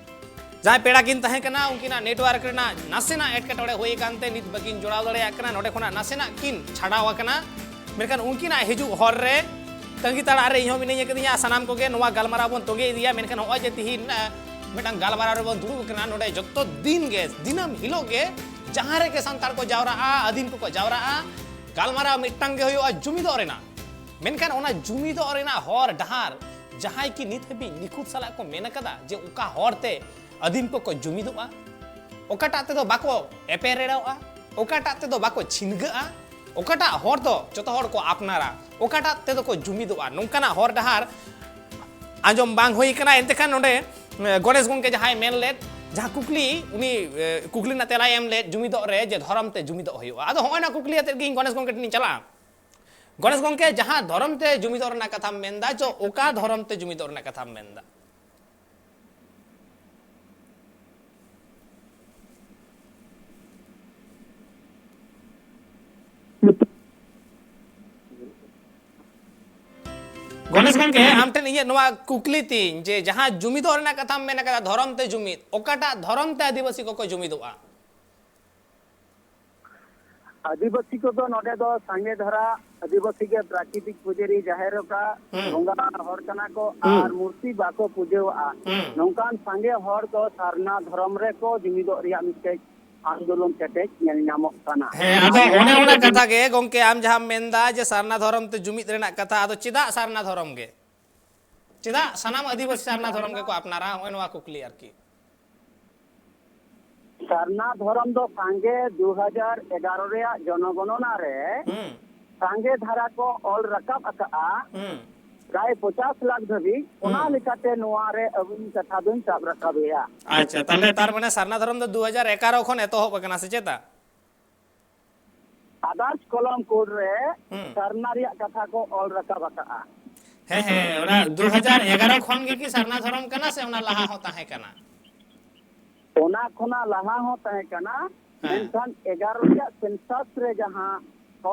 ᱡᱟᱦᱟᱸᱭ ᱯᱮᱲᱟ ᱠᱤᱱ ᱛᱟᱦᱮᱸ ᱠᱟᱱᱟ, ᱩᱱᱠᱤᱱᱟᱜ network ᱨᱮᱱᱟᱜ ᱱᱟᱥᱮᱱᱟᱜ ᱮᱴᱠᱮᱴᱚᱬᱮ ᱦᱩᱭ ᱟᱠᱟᱱ ᱛᱮ ᱱᱤᱛ ᱵᱟᱹᱠᱤᱱ ᱡᱚᱲᱟᱣ ᱫᱟᱲᱮᱭᱟᱜ ᱠᱟᱱᱟ᱾ ᱱᱚᱰᱮ ᱠᱷᱚᱱᱟᱜ ᱱᱟᱥᱮᱱᱟᱜ ᱠᱤᱱ ᱪᱷᱟᱰᱟᱣ ᱟᱠᱟᱱᱟ᱾ ᱢᱮᱱᱠᱷᱟᱱ ᱩᱱᱠᱤᱱᱟᱜ ᱦᱤᱡᱩᱜ ᱦᱚᱨ ᱨᱮ ᱛᱟᱺᱜᱤ ᱛᱟᱲᱟᱜ ᱨᱮ ᱤᱧᱦᱚᱸ ᱢᱤᱱᱟᱹᱧ ᱟᱠᱟᱫᱤᱧᱟ᱾ ᱥᱟᱱᱟᱢ ᱠᱚᱜᱮ ᱱᱚᱣᱟ ᱜᱟᱞᱢᱟᱨᱟᱣ ᱵᱚᱱ ᱛᱚᱸᱜᱮ ᱤᱫᱤᱭᱟ᱾ ᱢᱮᱱᱠᱷᱟᱱ ᱱᱚᱜᱼᱚᱭ ᱡᱮ ᱛᱤᱦᱤᱧ, ᱟᱸ, ᱢᱤᱫᱴᱟᱝ ᱜᱟᱞᱢᱟᱨᱟᱣ ᱨᱮᱵᱚᱱ ᱫᱩᱲᱩᱵ ᱟᱠᱟᱱᱟ, ᱱᱚᱰᱮ ᱡᱚᱛᱚ ᱫᱤᱱ ᱜᱮ, ᱫᱤᱱᱟᱹᱢ ᱦᱤᱞᱳᱜ ᱜᱮ ᱡᱟᱦᱟᱸ ᱨᱮᱜᱮ ᱥᱟᱱᱛᱟᱲ ᱠᱚ ᱡᱟᱣᱨᱟᱜᱼᱟ, ᱟᱹᱫᱤᱢ ᱠᱚᱠᱚ ᱡᱟᱣᱨᱟᱜᱼᱟ, ᱜᱟᱞᱢᱟᱨᱟᱣ ᱢᱤᱫᱴᱟᱝ ᱜᱮ ᱦᱩᱭᱩᱜᱼᱟ, ᱡᱩᱢᱤᱫᱚᱜ ᱨᱮᱱᱟᱜ᱾ ᱢᱮᱱᱠᱷᱟᱱ ᱚᱱᱟ ᱡᱩᱢᱤᱫᱚᱜ ᱨᱮᱱᱟᱜ ᱦᱚᱨ ᱰᱟᱦᱟᱨ ᱡᱟᱦᱟᱸᱭ ᱠᱤ ᱱᱤᱛ ᱦᱟᱹᱵᱤᱡ ᱱᱤᱠᱷᱩᱛ ᱥᱟᱞᱟᱜ ᱠᱚ ᱢᱮᱱ ᱟᱠᱟᱫᱟ ᱡᱮ ᱚᱠᱟ ᱦᱚᱨ ᱛᱮ ᱟᱹᱫᱤᱢ ᱠᱚᱠᱚ ᱡᱩᱢᱤᱫᱚᱜᱼᱟ, ᱚᱠᱟᱴᱟᱜ ᱛᱮᱫᱚ ᱵᱟᱠᱚ ᱮᱯᱮᱨᱮᱲᱚᱜᱼᱟ, ᱚᱠᱟᱴᱟᱜ ᱛᱮᱫᱚ ᱵᱟᱠᱚ ᱪᱷᱤᱱᱜᱟᱹᱜᱼᱟ, ᱚᱠᱟᱴᱟᱜ ᱦᱚᱨ ᱫᱚ ᱡᱚᱛᱚ ᱦᱚᱲ ᱠᱚ ᱟᱯᱱᱟᱨᱟ, ᱚᱠᱟᱴᱟᱜ ᱛᱮᱫᱚ ᱠᱚ ᱡᱩᱢᱤᱫᱚᱜᱼᱟ, ᱱᱚᱝᱠᱟᱱᱟᱜ ᱦᱚᱨ ᱰᱟᱦᱟᱨ ᱟᱸᱡᱚᱢ ᱵᱟᱝ ᱦᱩᱭ ᱠᱟᱱᱟ᱾ ᱮᱱᱛᱮ ᱠᱷᱟᱱ ᱱᱚᱰᱮ, ᱮ, ᱜᱚᱱᱮᱥ ᱜᱚᱢᱠᱮ ᱡᱟᱦᱟᱸᱭ ᱢᱮᱱ ᱞᱮᱫ, ᱡᱟᱦᱟᱸ ᱠᱩᱠᱞᱤ, ᱩᱱᱤ, ᱮ, ᱠᱩᱠᱞᱤ ᱨᱮᱱᱟᱜ ᱛᱮᱞᱟᱭ ᱮᱢ ᱞᱮᱫ, ᱡᱩᱢᱤᱫᱚᱜ ᱨᱮ ᱡᱮ ᱫᱷᱚᱨᱚᱢ ᱛᱮ ᱡᱩᱢᱤᱫᱚᱜ ᱦᱩᱭᱩᱜᱼᱟ᱾ ᱟᱫᱚ ᱦᱚᱸᱜᱼᱚᱭ ᱱᱟ ᱠᱩᱠᱞᱤ ᱟᱛᱮᱫ ᱜᱮ ᱤᱧ ᱜᱚᱱᱮᱥ ᱜᱚᱢᱠᱮ ᱴᱷᱮᱱᱤᱧ ᱪᱟᱞᱟᱜᱼᱟ᱾ ᱜᱚᱱᱮᱥ ᱜᱚᱝᱠᱮ, ᱡᱟᱦᱟᱸ ᱫᱷᱚᱨᱚᱢ ᱛᱮ ᱡᱩᱢᱤᱫᱚᱜ ᱨᱮᱱᱟᱜ ᱠᱟᱛᱷᱟᱢ ᱢᱮᱱᱫᱟ, ᱪᱚ ᱚᱠᱟ ᱫᱷᱚᱨᱚᱢ ᱛᱮ ᱡᱩᱢᱤᱫᱚᱜ ᱨᱮᱱᱟᱜ ᱠᱟᱛᱷᱟᱢ ᱢᱮᱱᱫᱟ? ᱜᱚᱱᱮᱥ ᱜᱚᱝᱠᱮ, ᱟᱢ ᱴᱷᱮᱱ ᱤᱧᱟᱹᱜ ᱱᱚᱣᱟ ᱠᱩᱠᱞᱤ ᱛᱤᱧ ᱡᱮ, ᱡᱟᱦᱟᱸ ᱡᱩᱢᱤᱫᱚᱜ ᱨᱮᱱᱟᱜ ᱠᱟᱛᱷᱟᱢ ᱢᱮᱱ ᱟᱠᱟᱫᱟ, ᱫᱷᱚᱨᱚᱢ ᱛᱮ ᱡᱩᱢᱤᱫ, ᱚᱠᱟᱴᱟᱜ ᱫᱷᱚᱨᱚᱢ ᱛᱮ ᱟᱹᱫᱤᱵᱟᱹᱥᱤ ᱠᱚᱠᱚ ᱡᱩᱢᱤᱫᱚᱜᱼᱟ? ᱟᱹᱫᱤᱵᱟᱹᱥᱤ ᱠᱚᱫᱚ ᱱᱚᱰᱮ ᱫᱚ ᱥᱟᱸᱜᱮ ᱫᱷᱟᱨᱟ ᱟᱹᱫᱤᱵᱟᱹᱥᱤ ᱜᱮ ᱯᱨᱟᱠᱨᱤᱛᱤᱠ ᱯᱩᱡᱟᱹᱨᱤ, ᱡᱟᱦᱮᱨ ᱚᱠᱟ ᱦᱩᱸ᱾ ᱵᱚᱸᱜᱟ ᱦᱚᱲ ᱠᱟᱱᱟ ᱠᱚ ᱦᱩᱸ᱾ ᱟᱨ ᱢᱩᱨᱛᱤ ᱵᱟᱠᱚ ᱯᱩᱡᱟᱹᱣᱟᱜᱼᱟ᱾ ᱦᱩᱸ᱾ ᱱᱚᱝᱠᱟᱱ ᱥᱟᱸᱜᱮ ᱦᱚᱲ ᱫᱚ ᱥᱟᱨᱱᱟ ᱫᱷᱚᱨᱚᱢ ᱨᱮᱠᱚ ᱡᱩᱢᱤᱫᱚᱜ ᱨᱮᱭᱟᱜ ᱢᱤᱫᱴᱮᱡ ᱟᱱᱫᱳᱞᱚᱱ ᱠᱮᱴᱮᱡ ᱧᱮᱞ ᱧᱟᱢᱚᱜ ᱠᱟᱱᱟ᱾ ᱦᱮᱸ, ᱟᱫᱚ ᱟᱨ ᱚᱱᱮ ᱱᱚᱣᱟ ᱚᱱᱟ ᱫᱚ ᱠᱟᱛᱷᱟ ᱜᱮ ᱜᱚᱝᱠᱮ, ᱟᱢ ᱡᱟᱦᱟᱸᱢ ᱢᱮᱱᱫᱟ ᱡᱮ ᱥᱟᱨᱱᱟ ᱫᱷᱚᱨᱚᱢ ᱛᱮ ᱡᱩᱢᱤᱫ ᱨᱮᱱᱟᱜ ᱠᱟᱛᱷᱟ, ᱟᱫᱚ ᱪᱮᱫᱟᱜ ᱥᱟᱨᱱᱟ ᱫᱷᱚᱨᱚᱢ ᱜᱮ? ᱪᱮᱫᱟᱜ ᱥᱟᱱᱟᱢ ᱟᱹᱫᱤᱵᱟᱹᱥᱤ ᱥᱟᱨᱱᱟ ᱫᱷᱚᱨᱚᱢ ᱜᱮᱠᱚ ᱟᱯᱱᱟᱨᱟ? ᱱᱚᱜᱼᱚᱭ ᱱᱚᱣᱟ ᱠᱩᱠᱞᱤ ᱟᱨᱠᱤ᱾ ᱥᱟᱨᱱᱟ ᱫᱷᱚᱨᱚᱢ ᱫᱚ ᱥᱟᱸᱜᱮ ᱫᱩ ᱦᱟᱡᱟᱨ ᱮᱜᱟᱨᱚ ᱨᱮᱭᱟᱜ ᱡᱚᱱᱚᱜᱚᱱᱚᱱᱟ ᱨᱮ ᱦᱩᱸ᱾ ᱥᱟᱸᱜᱮ ᱫᱷᱟᱨᱟ ᱠᱚ ᱚᱞ ᱨᱟᱠᱟᱵ ᱟᱠᱟᱫᱼᱟ, ᱦᱩᱸ᱾ ᱯᱨᱟᱭ ᱯᱚᱪᱟᱥ ᱞᱟᱠᱷ ᱫᱷᱟᱹᱵᱤᱡ᱾ ᱚᱱᱟ ᱦᱩᱸ᱾ ᱞᱮᱠᱟᱛᱮ ᱱᱚᱣᱟ ᱨᱮ ᱟᱹᱵᱤᱱ ᱠᱟᱛᱷᱟ ᱫᱚᱧ ᱥᱟᱵ ᱨᱟᱠᱟᱵᱮᱭᱟ᱾ ᱟᱪᱪᱷᱟ, ᱛᱟᱦᱞᱮ ᱛᱟᱨ ᱢᱟᱱᱮ ᱥᱟᱨᱱᱟ ᱫᱷᱚᱨᱚᱢ ᱫᱚ ᱫᱩ ᱦᱟᱡᱟᱨ ᱮᱜᱟᱨᱚ ᱠᱷᱚᱱ ᱮᱛᱚᱦᱚᱵ ᱟᱠᱟᱱᱟ ᱥᱮ ᱪᱮᱛᱟ? ᱟᱫᱟᱨᱥ ᱠᱚᱞᱚᱢ ᱠᱳᱰ ᱨᱮ ᱦᱩᱸ᱾ ᱥᱟᱨᱱᱟ ᱨᱮᱭᱟᱜ ᱠᱟᱛᱷᱟ ᱠᱚ ᱚᱞ ᱨᱟᱠᱟᱵ ᱟᱠᱟᱫᱼᱟ᱾ ᱦᱮᱸ, ᱦᱮᱸ, ᱚᱱᱟ ᱫᱩ ᱦᱟᱡᱟᱨ ᱮᱜᱟᱨᱚ ᱠᱷᱚᱱ ᱜᱮ ᱠᱤ ᱥᱟᱨᱱᱟ ᱫᱷᱚᱨᱚᱢ ᱠᱟᱱᱟ ᱥᱮ ᱚᱱᱟ ᱞᱟᱦᱟ ᱦᱚᱸ ᱛᱟᱦᱮᱸ ᱠᱟᱱᱟ? ᱚᱱᱟ ᱠᱷᱚᱱᱟᱜ ᱞᱟᱦᱟ ᱦᱚᱸ ᱛᱟᱦᱮᱸ ᱠᱟᱱᱟ, ᱦᱮᱸ᱾ ᱢᱮᱱᱠᱷᱟᱱ ᱮᱜᱟᱨᱚ ᱨᱮᱭᱟᱜ ᱥᱮᱱᱥᱟᱥ ᱨᱮ ᱡᱟᱦᱟᱸ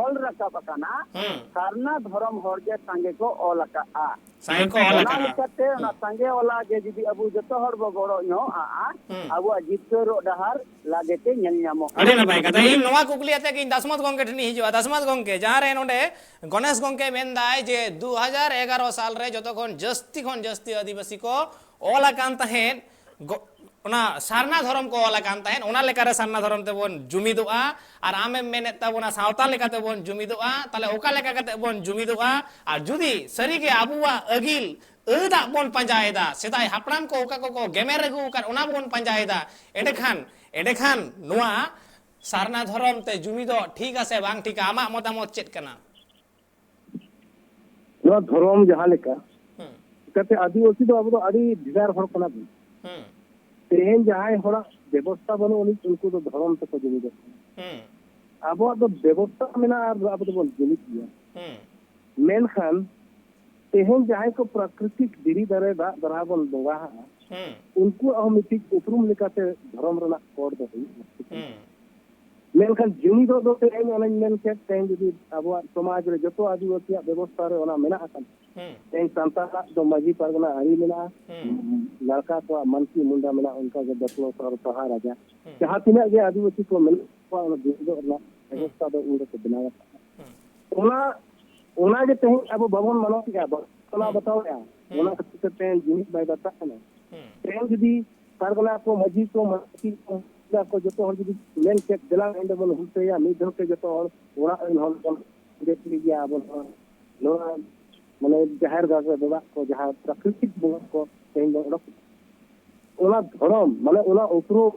ᱚᱞ ᱨᱟᱠᱟᱵ ᱟᱠᱟᱱᱟ, ᱦᱩᱸ᱾ ᱥᱟᱨᱱᱟ ᱫᱷᱚᱨᱚᱢ ᱦᱚᱲ ᱜᱮ ᱥᱟᱸᱜᱮ ᱠᱚ ᱚᱞ ᱟᱠᱟᱫᱼᱟ᱾ ᱥᱟᱸᱜᱮ ᱠᱚ ᱚᱞ ᱚᱱᱟ ᱟᱠᱟᱫᱼᱟ᱾ ᱞᱮᱠᱟᱛᱮ ᱚᱱᱟ ᱦᱩᱸ᱾ ᱥᱟᱸᱜᱮ ᱚᱞᱟ ᱜᱮ ᱡᱩᱫᱤ ᱟᱵᱚ ᱡᱚᱛᱚ ᱦᱚᱲ ᱵᱚ ᱜᱚᱲᱚ ᱧᱚᱜ ᱟᱜᱼᱟ, ᱦᱩᱸ᱾ ᱟᱵᱚᱣᱟᱜ ᱡᱤᱛᱠᱟᱹᱨᱚᱜ ᱰᱟᱦᱟᱨ ᱞᱟᱜᱮ ᱛᱮ ᱧᱮᱞ ᱧᱟᱢᱚᱜᱼᱟ᱾ ᱟᱹᱰᱤ ᱱᱟᱯᱟᱭ ᱠᱟᱛᱷᱟ᱾ ᱤᱧ ᱱᱚᱣᱟ ᱠᱩᱠᱞᱤ ᱟᱛᱮ ᱜᱮ ᱤᱧ ᱫᱟᱥᱢᱟᱛ ᱜᱚᱝᱠᱮ ᱴᱷᱮᱱ ᱤᱧ ᱦᱤᱡᱩᱜᱼᱟ᱾ ᱫᱟᱥᱢᱟᱛ ᱜᱚᱝᱠᱮ, ᱡᱟᱦᱟᱸ ᱨᱮ ᱱᱚᱰᱮ ᱜᱚᱱᱮᱥ ᱜᱚᱝᱠᱮ ᱢᱮᱱᱫᱟᱭ ᱡᱮ ᱫᱩ ᱦᱟᱡᱟᱨ ᱮᱜᱟᱨᱚ ᱥᱟᱞ ᱨᱮ ᱡᱚᱛᱚ ᱠᱷᱚᱱ ᱡᱟᱹᱥᱛᱤ ᱠᱷᱚᱱ ᱡᱟᱹᱥᱛᱤ ᱟᱹᱫᱤᱵᱟᱹᱥᱤ ᱠᱚ ᱚᱞ ᱟᱠᱟᱱ ᱛᱟᱦᱮᱸᱫ, ᱜᱚ-, ᱚᱱᱟ ᱥᱟᱨᱱᱟ ᱫᱷᱚᱨᱚᱢ ᱠᱚ ᱚᱞ ᱟᱠᱟᱱ ᱛᱟᱦᱮᱸᱫ, ᱚᱱᱟ ᱞᱮᱠᱟᱨᱮ ᱥᱟᱨᱱᱟ ᱫᱷᱚᱨᱚᱢ ᱛᱮᱵᱚᱱ ᱡᱩᱢᱤᱫᱚᱜᱼᱟ᱾ ᱟᱨ ᱟᱢᱮᱢ ᱢᱮᱱᱮᱫ ᱛᱟᱵᱚᱱᱟ ᱥᱟᱶᱛᱟ ᱞᱮᱠᱟ ᱛᱮᱵᱚᱱ ᱡᱩᱢᱤᱫᱚᱜᱼᱟ, ᱛᱟᱦᱞᱮ ᱚᱠᱟ ᱞᱮᱠᱟ ᱠᱟᱛᱮ ᱵᱚᱱ ᱡᱩᱢᱤᱫᱚᱜᱼᱟ? ᱟᱨ ᱡᱩᱫᱤ ᱥᱟᱹᱨᱤᱜᱮ ᱟᱵᱚᱣᱟᱜ ᱟᱹᱜᱤᱞ ᱟᱹᱫᱟᱜ ᱵᱚᱱ ᱯᱟᱸᱡᱟᱭᱮᱫᱟ, ᱥᱮᱫᱟᱭ ᱦᱟᱯᱲᱟᱢ ᱠᱚ ᱚᱠᱟ ᱠᱚᱠᱚ ᱜᱮᱢᱮᱨ ᱟᱹᱜᱩ ᱟᱠᱟᱫ ᱚᱱᱟ ᱵᱚᱱ ᱯᱟᱸᱡᱟᱭᱮᱫᱟ, ᱮᱸᱰᱮᱠᱷᱟᱱ, ᱮᱸᱰᱮᱠᱷᱟᱱ ᱱᱚᱣᱟ ᱥᱟᱨᱱᱟ ᱫᱷᱚᱨᱚᱢ ᱛᱮ ᱡᱩᱢᱤᱫᱚᱜ ᱴᱷᱤᱠ ᱟᱥᱮ ᱵᱟᱝ ᱴᱷᱤᱠᱟ? ᱟᱢᱟᱜ ᱢᱚᱛᱟᱢᱚᱛ ᱪᱮᱫ ᱠᱟᱱᱟ? ᱱᱚᱣᱟ ᱫᱷᱚᱨᱚᱢ ᱡᱟᱦᱟᱸ ᱞᱮᱠᱟ, ᱦᱩᱸ᱾ ᱪᱤᱠᱟᱹᱛᱮ ᱟᱹᱫᱤᱵᱟᱹᱥᱤ ᱫᱚ ᱟᱵᱚ ᱫᱚ ᱟᱹᱰᱤ ᱵᱷᱮᱜᱟᱨ ᱦᱚᱲ ᱠᱟᱱᱟ ᱵᱚᱱ᱾ ᱦᱩᱸ᱾ ᱛᱮᱦᱮᱧ ᱡᱟᱦᱟᱸᱭ ᱦᱚᱲᱟᱜ ᱵᱮᱵᱚᱥᱛᱷᱟ ᱵᱟᱹᱱᱩᱜ ᱟᱹᱱᱤᱡ, ᱩᱱᱠᱩ ᱫᱚ ᱫᱷᱚᱨᱚᱢ ᱛᱮᱠᱚ ᱡᱩᱢᱤᱫᱚᱜ ᱠᱟᱱᱟ᱾ ᱦᱩᱸ᱾ ᱟᱵᱚᱣᱟᱜ ᱫᱚ ᱵᱮᱵᱚᱥᱛᱷᱟ ᱢᱮᱱᱟᱜᱼᱟ ᱟᱨ ᱟᱵᱚ ᱫᱚᱵᱚᱱ ᱡᱩᱢᱤᱫ ᱜᱮᱭᱟ᱾ ᱦᱩᱸ᱾ ᱢᱮᱱᱠᱷᱟᱱ ᱛᱮᱦᱮᱧ ᱡᱟᱦᱟᱸᱭ ᱠᱚ ᱯᱨᱟᱠᱨᱤᱛᱤᱠ ᱫᱷᱤᱨᱤ ᱫᱟᱨᱮ ᱫᱟᱜ ᱫᱟᱨᱦᱟ ᱵᱚᱱ ᱵᱚᱸᱜᱟ ᱦᱟᱜᱼᱟ, ᱦᱩᱸ᱾ ᱩᱱᱠᱩᱣᱟᱜ ᱦᱚᱸ ᱢᱤᱫᱴᱤᱡ ᱩᱯᱨᱩᱢ ᱞᱮᱠᱟᱛᱮ ᱫᱷᱚᱨᱚᱢ ᱨᱮᱱᱟᱜ ᱠᱳᱰ ᱫᱚ ᱦᱩᱭᱩᱜ ᱞᱟᱹᱠᱛᱤ ᱠᱟᱱᱟ᱾ ᱦᱩᱸ᱾ ᱢᱮᱱᱠᱷᱟᱱ ᱡᱩᱢᱤᱫᱚᱜ ᱫᱚ ᱛᱮᱦᱮᱧ ᱚᱱᱮᱧ ᱢᱮᱱ ᱠᱮᱫ, ᱛᱮᱦᱮᱧ ᱡᱩᱫᱤ ᱟᱵᱚᱣᱟᱜ ᱥᱚᱢᱟᱡᱽ ᱨᱮ ᱡᱚᱛᱚ ᱟᱹᱫᱤᱵᱟᱹᱥᱤᱭᱟᱜ ᱵᱮᱵᱚᱥᱛᱷᱟ ᱨᱮ ᱚᱱᱟ ᱢᱮᱱᱟᱜ ᱟᱠᱟᱫ, ᱦᱩᱸ᱾ ᱛᱮᱦᱮᱧ ᱥᱟᱱᱛᱟᱲᱟᱜ ᱫᱚ ᱢᱟᱹᱡᱷᱤ ᱯᱟᱨᱜᱟᱱᱟ ᱟᱹᱨᱤ ᱢᱮᱱᱟᱜᱼᱟ, ᱦᱩᱸ᱾ ᱞᱟᱲᱠᱟ ᱠᱚᱣᱟᱜ ᱢᱟᱱᱠᱤ ᱢᱩᱱᱰᱟ ᱢᱮᱱᱟᱜᱼᱟ, ᱚᱱᱠᱟ ᱜᱮ ᱵᱮᱠᱞᱚ ᱥᱚᱦᱚᱨ ᱥᱚᱦᱟ ᱨᱟᱡᱟ, ᱦᱩᱸ᱾ ᱡᱟᱦᱟᱸ ᱛᱤᱱᱟᱹᱜ ᱜᱮ ᱟᱹᱫᱤᱵᱟᱹᱥᱤ ᱠᱚ ᱢᱮᱱᱟᱜ ᱠᱚᱣᱟ, ᱚᱱᱟ ᱡᱩᱢᱤᱫᱚᱜ ᱨᱮᱱᱟᱜ ᱦᱩᱸ᱾ ᱵᱮᱵᱚᱥᱛᱷᱟ ᱫᱚ ᱩᱱ ᱨᱮᱠᱚ ᱵᱮᱱᱟᱣ ᱟᱠᱟᱫᱼᱟ᱾ ᱦᱩᱸ᱾ ᱚᱱᱟ, ᱚᱱᱟ ᱜᱮ ᱛᱮᱦᱮᱧ ᱟᱵᱚ ᱵᱟᱵᱚᱱ ᱢᱟᱱᱟᱣᱮᱫᱼᱟ, ᱵᱟᱵᱚᱱ ᱢᱟᱱᱟᱣ ᱦᱩᱸ᱾ ᱵᱟᱛᱟᱣᱮᱫᱼᱟ᱾ ᱦᱩᱸ᱾ ᱚᱱᱟ ᱠᱷᱟᱹᱛᱤᱨ ᱛᱮ ᱛᱮᱦᱮᱧ ᱡᱩᱢᱤᱫ ᱵᱟᱭ ᱵᱟᱛᱟᱜ ᱠᱟᱱᱟ᱾ ᱦᱩᱸ᱾ ᱛᱮᱦᱮᱧ ᱡᱩᱫᱤ ᱯᱟᱨᱜᱟᱱᱟ ᱠᱚ, ᱢᱟᱹᱡᱷᱤ ᱠᱚ, ᱢᱟᱹᱡᱷᱤ ᱠᱚ, ᱢᱩᱠᱷᱤᱭᱟᱹ ᱠᱚ ᱡᱚᱛᱚ ᱦᱚᱲ ᱡᱩᱫᱤ ᱢᱮᱱ ᱠᱮᱫ, "ᱫᱮᱞᱟ ᱮᱸᱰᱮ ᱵᱚᱱ ᱦᱩᱞᱥᱟᱹᱭᱟ, ᱢᱤᱫ ᱫᱷᱟᱣ ᱛᱮ ᱡᱚᱛᱚ ᱦᱚᱲ ᱚᱲᱟᱜ ᱨᱮᱱ ᱦᱚᱲ ᱵᱚᱱ ᱦᱟᱺᱰᱤ ᱜᱮᱭᱟ ᱟᱵᱚ ᱱᱚᱣᱟ, ᱱᱚᱣᱟ ᱢᱟᱱᱮ ᱡᱟᱦᱮᱨ ᱜᱟᱲ ᱨᱮ ᱵᱚᱸᱜᱟᱜ ᱠᱚ, ᱡᱟᱦᱟᱸ ᱯᱨᱟᱠᱨᱤᱛᱤᱠ ᱵᱚᱸᱜᱟ ᱠᱚ ᱛᱮᱦᱮᱧ ᱵᱚᱱ ᱚᱰᱚᱠ, ᱚᱱᱟ ᱫᱷᱚᱨᱚᱢ ᱢᱟᱱᱮ ᱚᱱᱟ ᱩᱯᱨᱩᱢ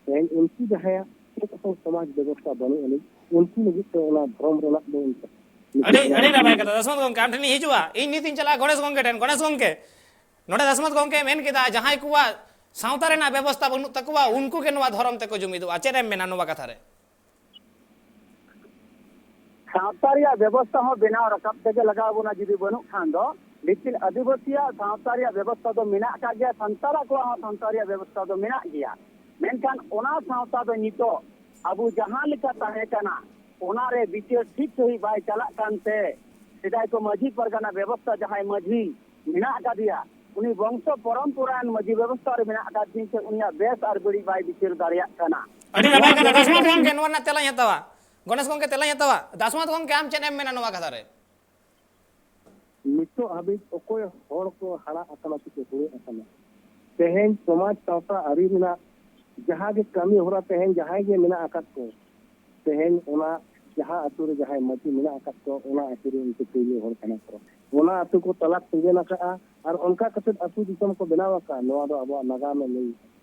ᱛᱮᱦᱮᱧ ᱩᱱᱠᱩ ᱡᱟᱦᱟᱸᱭᱟᱜ ᱪᱮᱫ ᱦᱚᱸ ᱥᱚᱢᱟᱡᱽ ᱵᱮᱵᱚᱥᱛᱷᱟ ᱵᱟᱹᱱᱩᱜ ᱟᱹᱱᱤᱡ, ᱩᱱᱠᱩ ᱞᱟᱹᱜᱤᱫ ᱛᱮ ᱚᱱᱟ ᱫᱷᱚᱨᱚᱢ ᱨᱮᱱᱟᱜ ᱫᱚ ᱚᱱᱠᱟ ᱟᱹᱰᱤ, ᱟᱹᱰᱤ ᱱᱟᱯᱟᱭ ᱠᱟᱛᱷᱟ᱾ ᱫᱟᱥᱢᱟᱛ ᱜᱚᱝᱠᱮ, ᱟᱢ ᱴᱷᱮᱱᱤᱧ ᱦᱤᱡᱩᱜᱼᱟ, ᱤᱧ ᱱᱤᱛ ᱤᱧ ᱪᱟᱞᱟᱜᱼᱟ ᱜᱚᱬᱮᱥ ᱜᱚᱝᱠᱮ ᱴᱷᱮᱱ᱾ ᱜᱚᱬᱮᱥ ᱜᱚᱝᱠᱮ, ᱱᱚᱰᱮ ᱫᱟᱥᱢᱟᱛ ᱜᱚᱝᱠᱮ ᱢᱮᱱ ᱠᱮᱫᱟ, ᱡᱟᱦᱟᱸᱭ ᱠᱚᱣᱟᱜ ᱥᱟᱶᱛᱟ ᱨᱮᱱᱟᱜ ᱵᱮᱵᱚᱥᱛᱷᱟ ᱵᱟᱹᱱᱩᱜ ᱛᱟᱠᱚᱣᱟ, ᱩᱱᱠᱩ ᱜᱮ ᱱᱚᱣᱟ ᱫᱷᱚᱨᱚᱢ ᱛᱮᱠᱚ ᱡᱩᱢᱤᱫᱚᱜᱼᱟ᱾ ᱪᱮᱫ ᱮᱢ ᱢᱮᱱᱟ ᱱᱚᱣᱟ ᱠᱟᱛᱷᱟ ᱨᱮ? ᱥᱟᱶᱛᱟ ᱨᱮᱭᱟᱜ ᱵᱮᱵᱚᱥᱛᱷᱟ ᱦᱚᱸ ᱵᱮᱱᱟᱣ ᱨᱟᱠᱟᱵ ᱛᱮᱜᱮ ᱞᱟᱜᱟᱣ ᱵᱚᱱᱟ, ᱡᱩᱫᱤ ᱵᱟᱹᱱᱩᱜ ᱠᱷᱟᱱ ᱫᱚ᱾ ᱞᱮᱠᱤᱱ ᱟᱹᱫᱤᱵᱟᱹᱥᱤᱭᱟᱜ ᱥᱟᱶᱛᱟ ᱨᱮᱭᱟᱜ ᱵᱮᱵᱚᱥᱛᱷᱟ ᱫᱚ ᱢᱮᱱᱟᱜ ᱟᱠᱟᱫ ᱜᱮᱭᱟ, ᱥᱟᱱᱛᱟᱲᱟᱜ ᱠᱚᱣᱟᱜ ᱦᱚᱸ ᱥᱟᱶᱛᱟ ᱨᱮᱭᱟᱜ ᱵᱮᱵᱚᱥᱛᱷᱟ ᱫᱚ ᱢᱮᱱᱟᱜ ᱜᱮᱭᱟ᱾ ᱢᱮᱱᱠᱷᱟᱱ ᱚᱱᱟ ᱥᱟᱶᱛᱟ ᱫᱚ ᱱᱤᱛᱚᱜ ᱟᱵᱚ ᱡᱟᱦᱟᱸ ᱞᱮᱠᱟ ᱛᱟᱦᱮᱸ ᱠᱟᱱᱟ, ᱚᱱᱟ ᱨᱮ ᱵᱤᱪᱟᱹᱨ ᱴᱷᱤᱠ ᱥᱟᱺᱦᱤᱡ ᱵᱟᱭ ᱪᱟᱞᱟᱜ ᱠᱟᱱᱛᱮ, ᱥᱮᱫᱟᱭ ᱠᱚ ᱢᱟᱹᱡᱷᱤ ᱯᱟᱨᱜᱟᱱᱟ ᱵᱮᱵᱚᱥᱛᱷᱟ ᱡᱟᱦᱟᱸᱭ ᱢᱟᱹᱡᱷᱤ ᱢᱮᱱᱟᱜ ᱟᱠᱟᱫᱮᱭᱟ, ᱩᱱᱤ ᱵᱚᱝᱥᱚ ᱯᱚᱨᱚᱢᱯᱚᱨᱟᱭᱟᱱ ᱢᱟᱹᱡᱷᱤ ᱵᱮᱵᱚᱥᱛᱷᱟ ᱨᱮ ᱢᱮᱱᱟᱜ ᱟᱠᱟᱫ ᱛᱤᱧ ᱛᱮ ᱩᱱᱤᱭᱟᱜ ᱵᱮᱥ ᱟᱨ ᱵᱟᱹᱲᱤᱡ ᱵᱟᱭ ᱵᱤᱪᱟᱹᱨ ᱫᱟᱲᱮᱭᱟᱜ ᱠᱟᱱᱟ᱾ ᱟᱹᱰᱤ ᱱᱟᱯᱟᱭ ᱠᱟᱛᱷᱟ᱾ ᱫᱟᱥᱢᱟᱛ ᱜᱚᱝᱠᱮ, ᱱᱚᱣᱟ ᱨᱮᱱᱟᱜ ᱛᱮᱞᱟᱧ ᱦᱟᱛᱟᱣᱟ᱾ ᱜᱚᱬᱮᱥ ᱜᱚᱝᱠᱮ, ᱛᱮᱞᱟᱧ ᱦᱟᱛᱟᱣᱟ᱾ ᱫᱟᱥᱢᱟᱛ ᱜᱚᱝᱠᱮ, ᱟᱢ ᱪᱮᱫ ᱮᱢ ᱢᱮᱱᱟ ᱱᱚᱣᱟ ᱠᱟᱛᱷᱟ ᱨᱮ? ᱱᱤᱛᱚᱜ ᱦᱟᱹᱵᱤᱡ ᱚᱠᱚᱭ ᱦᱚᱲ ᱠᱚ ᱦᱟᱨᱟ ᱟᱠᱟᱱᱟ ᱥᱮᱠᱚ ᱦᱩᱲᱟᱹᱜ ᱟᱠᱟᱱᱟ? ᱛᱮᱦᱮᱧ ᱥᱚᱢᱟᱡᱽ ᱥᱟᱶᱛᱟ ᱟᱹᱨᱤ ᱨᱮᱱᱟᱜ ᱡᱟᱦᱟᱸ ᱜᱮ ᱠᱟᱹᱢᱤ ᱦᱚᱨᱟ ᱛᱮᱦᱮᱧ ᱡᱟᱦᱟᱸᱭ ᱜᱮ ᱢᱮᱱᱟᱜ ᱟᱠᱟᱫ ᱠᱚ, ᱛᱮᱦᱮᱧ ᱚᱱᱟ ᱡᱟᱦᱟᱸ ᱟᱹᱛᱩ ᱨᱮ ᱡᱟᱦᱟᱸᱭ ᱢᱟᱹᱡᱷᱤ ᱢᱮᱱᱟᱜ ᱟᱠᱟᱫ ᱠᱚ, ᱚᱱᱟ ᱟᱹᱛᱩ ᱨᱮ ᱩᱱᱠᱩ ᱯᱩᱭᱞᱩ ᱦᱚᱲ ᱠᱟᱱᱟ ᱠᱚ᱾ ᱚᱱᱟ ᱟᱹᱛᱩ ᱠᱚ ᱛᱟᱞᱟᱠ ᱛᱤᱸᱜᱩᱱ ᱟᱠᱟᱫᱼᱟ ᱟᱨ ᱚᱱᱠᱟ ᱠᱟᱛᱮ ᱟᱹᱛᱩ ᱫᱤᱥᱚᱢ ᱠᱚ ᱵᱮᱱᱟᱣ ᱟᱠᱟᱫᱼᱟ᱾ ᱱᱚᱣᱟ ᱫᱚ ᱟᱵᱚᱣᱟᱜ ᱱᱟᱜᱟᱢ ᱮ ᱞᱟᱹᱭ ᱟᱠᱟᱫᱼᱟ᱾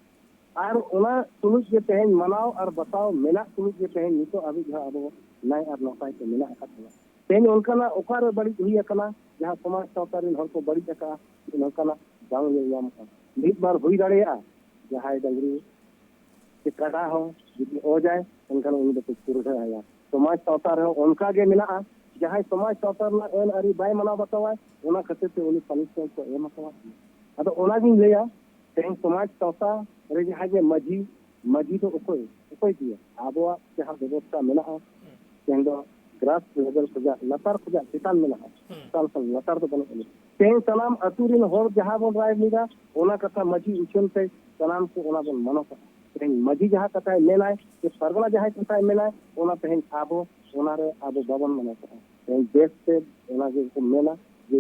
ᱟᱨ ᱚᱱᱟ ᱛᱩᱞᱩᱡ ᱜᱮ ᱛᱮᱦᱮᱧ ᱢᱟᱱᱟᱣ ᱟᱨ ᱵᱟᱛᱟᱣ ᱢᱮᱱᱟᱜ ᱛᱩᱞᱩᱡ ᱜᱮ ᱛᱮᱦᱮᱧ ᱱᱤᱛᱚᱜ ᱦᱟᱹᱵᱤᱡ ᱦᱚᱸ ᱟᱵᱚ ᱱᱟᱭ ᱟᱨ ᱱᱟᱯᱟᱭ ᱛᱮ ᱢᱮᱱᱟᱜ ᱟᱠᱟᱫ ᱵᱚᱱᱟ᱾ ᱛᱮᱦᱮᱧ ᱚᱱᱠᱟᱱᱟᱜ ᱚᱠᱟᱨᱮ ᱵᱟᱹᱲᱤᱡ ᱦᱩᱭ ᱟᱠᱟᱱᱟ, ᱡᱟᱦᱟᱸ ᱥᱚᱢᱟᱡᱽ ᱥᱟᱶᱛᱟ ᱨᱮᱱ ᱦᱚᱲ ᱠᱚ ᱵᱟᱹᱲᱤᱡ ᱟᱠᱟᱫᱼᱟ, ᱱᱚᱝᱠᱟᱱᱟᱜ ᱵᱟᱝ ᱧᱮᱞ ᱧᱟᱢ ᱟᱠᱟᱱᱟ᱾ ᱢᱤᱫ ᱵᱟᱨ ᱦᱩᱭ ᱫᱟᱲᱮᱭᱟᱜᱼᱟ, ᱡᱟᱦᱟᱸᱭ ᱰᱟᱹᱝᱨᱤ ᱥᱮ ᱠᱟᱰᱟ ᱦᱚᱸ ᱡᱩᱫᱤ ᱚᱡᱟᱭ, ᱮᱱᱠᱷᱟᱱ ᱩᱱᱤ ᱫᱚᱠᱚ ᱠᱩᱨᱦᱟᱹ ᱟᱭᱟ᱾ ᱥᱚᱢᱟᱡᱽ ᱥᱟᱶᱛᱟ ᱨᱮᱦᱚᱸ ᱚᱱᱠᱟ ᱜᱮ ᱢᱮᱱᱟᱜᱼᱟ᱾ ᱡᱟᱦᱟᱸᱭ ᱥᱚᱢᱟᱡᱽ ᱥᱟᱶᱛᱟ ᱨᱮᱱᱟᱜ ᱟᱹᱱ ᱟᱹᱨᱤ ᱵᱟᱭ ᱢᱟᱱᱟᱣ ᱵᱟᱛᱟᱣᱟ, ᱚᱱᱟ ᱠᱷᱟᱹᱛᱤᱨ ᱛᱮ ᱩᱱᱤ ᱯᱟᱱᱤᱥᱢᱮᱱᱴ ᱠᱚ ᱮᱢ ᱟᱠᱟᱣᱟ᱾ ᱟᱫᱚ ᱚᱱᱟᱜᱤᱧ ᱞᱟᱹᱭᱟ, ᱛᱮᱦᱮᱧ ᱥᱚᱢᱟᱡᱽ ᱥᱟᱶᱛᱟ ᱨᱮ ᱡᱟᱦᱟᱸᱭ ᱡᱮ ᱢᱟᱹᱡᱷᱤ, ᱢᱟᱹᱡᱷᱤ ᱫᱚ ᱚᱠᱚᱭ, ᱚᱠᱚᱭ ᱜᱮᱭᱟ? ᱟᱵᱚᱣᱟᱜ ᱡᱟᱦᱟᱸ ᱵᱮᱵᱚᱥᱛᱷᱟ ᱢᱮᱱᱟᱜᱼᱟ, ᱛᱮᱦᱮᱧ ᱫᱚ ᱜᱨᱟᱥ ᱞᱮᱵᱮᱞ ᱠᱷᱚᱱᱟᱜ ᱞᱟᱛᱟᱨ ᱠᱷᱚᱱᱟᱜ ᱪᱮᱛᱟᱱ ᱢᱮᱱᱟᱜᱼᱟ, ᱪᱮᱛᱟᱱ ᱠᱷᱚᱱ ᱞᱟᱛᱟᱨ ᱫᱚ ᱵᱟᱹᱱᱩᱜ ᱟᱹᱱᱤᱡ᱾ ᱛᱮᱦᱮᱧ ᱥᱟᱱᱟᱢ ᱟᱹᱛᱩ ᱨᱮᱱ ᱦᱚᱲ ᱡᱟᱦᱟᱸ ᱵᱚᱱ ᱨᱟᱭ ᱨᱤᱛᱟ, ᱚᱱᱟ ᱠᱟᱛᱷᱟ ᱢᱟᱹᱡᱷᱤ ᱩᱪᱷᱟᱹᱱ ᱛᱮ ᱥᱟᱱᱟᱢ ᱠᱚ ᱚᱱᱟ ᱵᱚᱱ ᱢᱟᱱᱚᱛᱟ᱾ ᱛᱮᱦᱮᱧ ᱢᱟᱹᱡᱷᱤ ᱡᱟᱦᱟᱸ ᱠᱟᱛᱷᱟᱭ ᱢᱮᱱᱟᱭ, ᱥᱮ ᱯᱟᱨᱜᱟᱱᱟ ᱡᱟᱦᱟᱸᱭ ᱠᱟᱛᱷᱟᱭ ᱢᱮᱱᱟᱭ, ᱚᱱᱟ ᱛᱮᱦᱮᱧ ᱟᱵᱚ ᱚᱱᱟᱨᱮ ᱟᱵᱚ ᱵᱟᱵᱚᱱ ᱢᱟᱱᱚᱛᱟᱜᱼᱟ᱾ ᱛᱮᱦᱮᱧ ᱵᱮᱥ ᱛᱮ ᱚᱱᱟ ᱜᱮᱠᱚ ᱢᱮᱱᱟ ᱡᱮ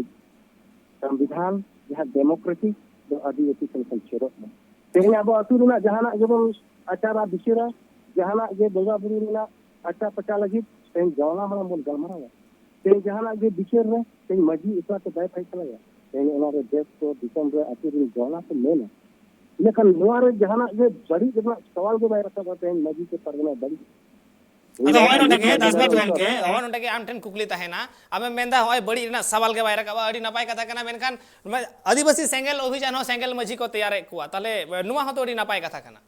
ᱥᱚᱝᱵᱤᱫᱷᱟᱱ ᱡᱟᱦᱟᱸ ᱰᱮᱢᱳᱠᱨᱮᱴᱤᱠ ᱫᱚ ᱟᱹᱫᱤᱵᱟᱹᱥᱤ ᱴᱷᱮᱱ ᱠᱷᱚᱱ ᱪᱷᱮᱫᱚᱜ ᱢᱟ᱾ ᱛᱮᱦᱮᱧ ᱟᱵᱚ ᱟᱹᱛᱩ ᱨᱮᱱᱟᱜ ᱡᱟᱦᱟᱱᱟᱜ ᱜᱮᱵᱚᱱ ᱟᱪᱟᱨᱟ ᱵᱤᱪᱟᱹᱨᱟ, ᱡᱟᱦᱟᱱᱟᱜ ᱜᱮ ᱵᱚᱸᱜᱟ ᱵᱩᱨᱩ ᱨᱮᱱᱟᱜ ᱟᱪᱟ ᱯᱟᱪᱟ ᱞᱟᱹᱜᱤᱫ ᱛᱮᱦᱮᱧ ᱡᱟᱣᱞᱟ ᱦᱟᱲᱟᱢ ᱵᱚᱱ ᱜᱟᱞᱢᱟᱨᱟᱣᱟ᱾ ᱛᱮᱦᱮᱧ ᱡᱟᱦᱟᱱᱟᱜ ᱜᱮ ᱵᱤᱪᱟᱹᱨ ᱨᱮ ᱛᱮᱦᱮᱧ ᱢᱟᱹᱡᱷᱤ ᱮᱠᱞᱟ ᱛᱮ ᱵᱟᱭ ᱯᱷᱟᱭᱥᱟᱞᱟᱭᱟ᱾ ᱛᱮᱦᱮᱧ ᱚᱱᱟᱨᱮ ᱫᱮᱥ ᱠᱚ ᱫᱤᱥᱚᱢ ᱨᱮ ᱟᱹᱛᱩ ᱨᱮᱱ ᱡᱟᱣᱞᱟ ᱠᱚ ᱢᱮᱱᱟ᱾ ᱤᱱᱟᱹᱠᱷᱟᱱ ᱱᱚᱣᱟ ᱨᱮ ᱡᱟᱦᱟᱱᱟᱜ ᱜᱮ ᱵᱟᱹᱲᱤᱡ ᱨᱮᱱᱟᱜ ᱥᱟᱣᱟᱞ ᱜᱮ ᱵᱟᱭ ᱨᱟᱠᱟᱵᱟ ᱛᱮᱦᱮᱧ ᱢᱟᱹᱡᱷᱤ ᱥᱮ ᱯᱟᱨᱜᱟᱱᱟ ᱵᱟᱹᱲᱤᱡ᱾ ᱟᱫᱚ ᱦᱚᱸᱜᱼᱚᱭ ᱱᱚᱰᱮ ᱜᱮ ᱫᱟᱥᱢᱟᱛ ᱜᱚᱢᱠᱮ, ᱦᱚᱸᱜᱼᱚᱭ ᱱᱚᱰᱮ ᱜᱮ ᱟᱢ ᱴᱷᱮᱱ ᱠᱩᱠᱞᱤ ᱛᱟᱦᱮᱱᱟ᱾ ᱟᱢᱮᱢ ᱢᱮᱱᱫᱟ ᱦᱚᱸᱜᱼᱚᱭ ᱵᱟᱹᱲᱤᱡ ᱨᱮᱱᱟᱜ ᱥᱟᱣᱟᱞ ᱜᱮ ᱵᱟᱭ ᱨᱟᱠᱟᱵᱟ, ᱟᱹᱰᱤ ᱱᱟᱯᱟᱭ ᱠᱟᱛᱷᱟ ᱠᱟᱱᱟ, ᱢᱮᱱᱠᱷᱟᱱ ᱱᱚᱣᱟ ᱟᱹᱫᱤᱵᱟᱹᱥᱤ ᱥᱮᱸᱜᱮᱞ ᱚᱵᱷᱤᱡᱟᱱ ᱦᱚᱸ ᱥᱮᱸᱜᱮᱞ ᱢᱟᱹᱡᱷᱤ ᱠᱚ ᱛᱮᱭᱟᱨᱮᱫ ᱠᱚᱣᱟ, ᱛᱟᱦᱞᱮ ᱱᱚᱣᱟ ᱦᱚᱸᱛᱚ ᱟᱹᱰᱤ ᱱᱟᱯᱟᱭ ᱠᱟᱛᱷᱟ ᱠᱟᱱᱟ᱾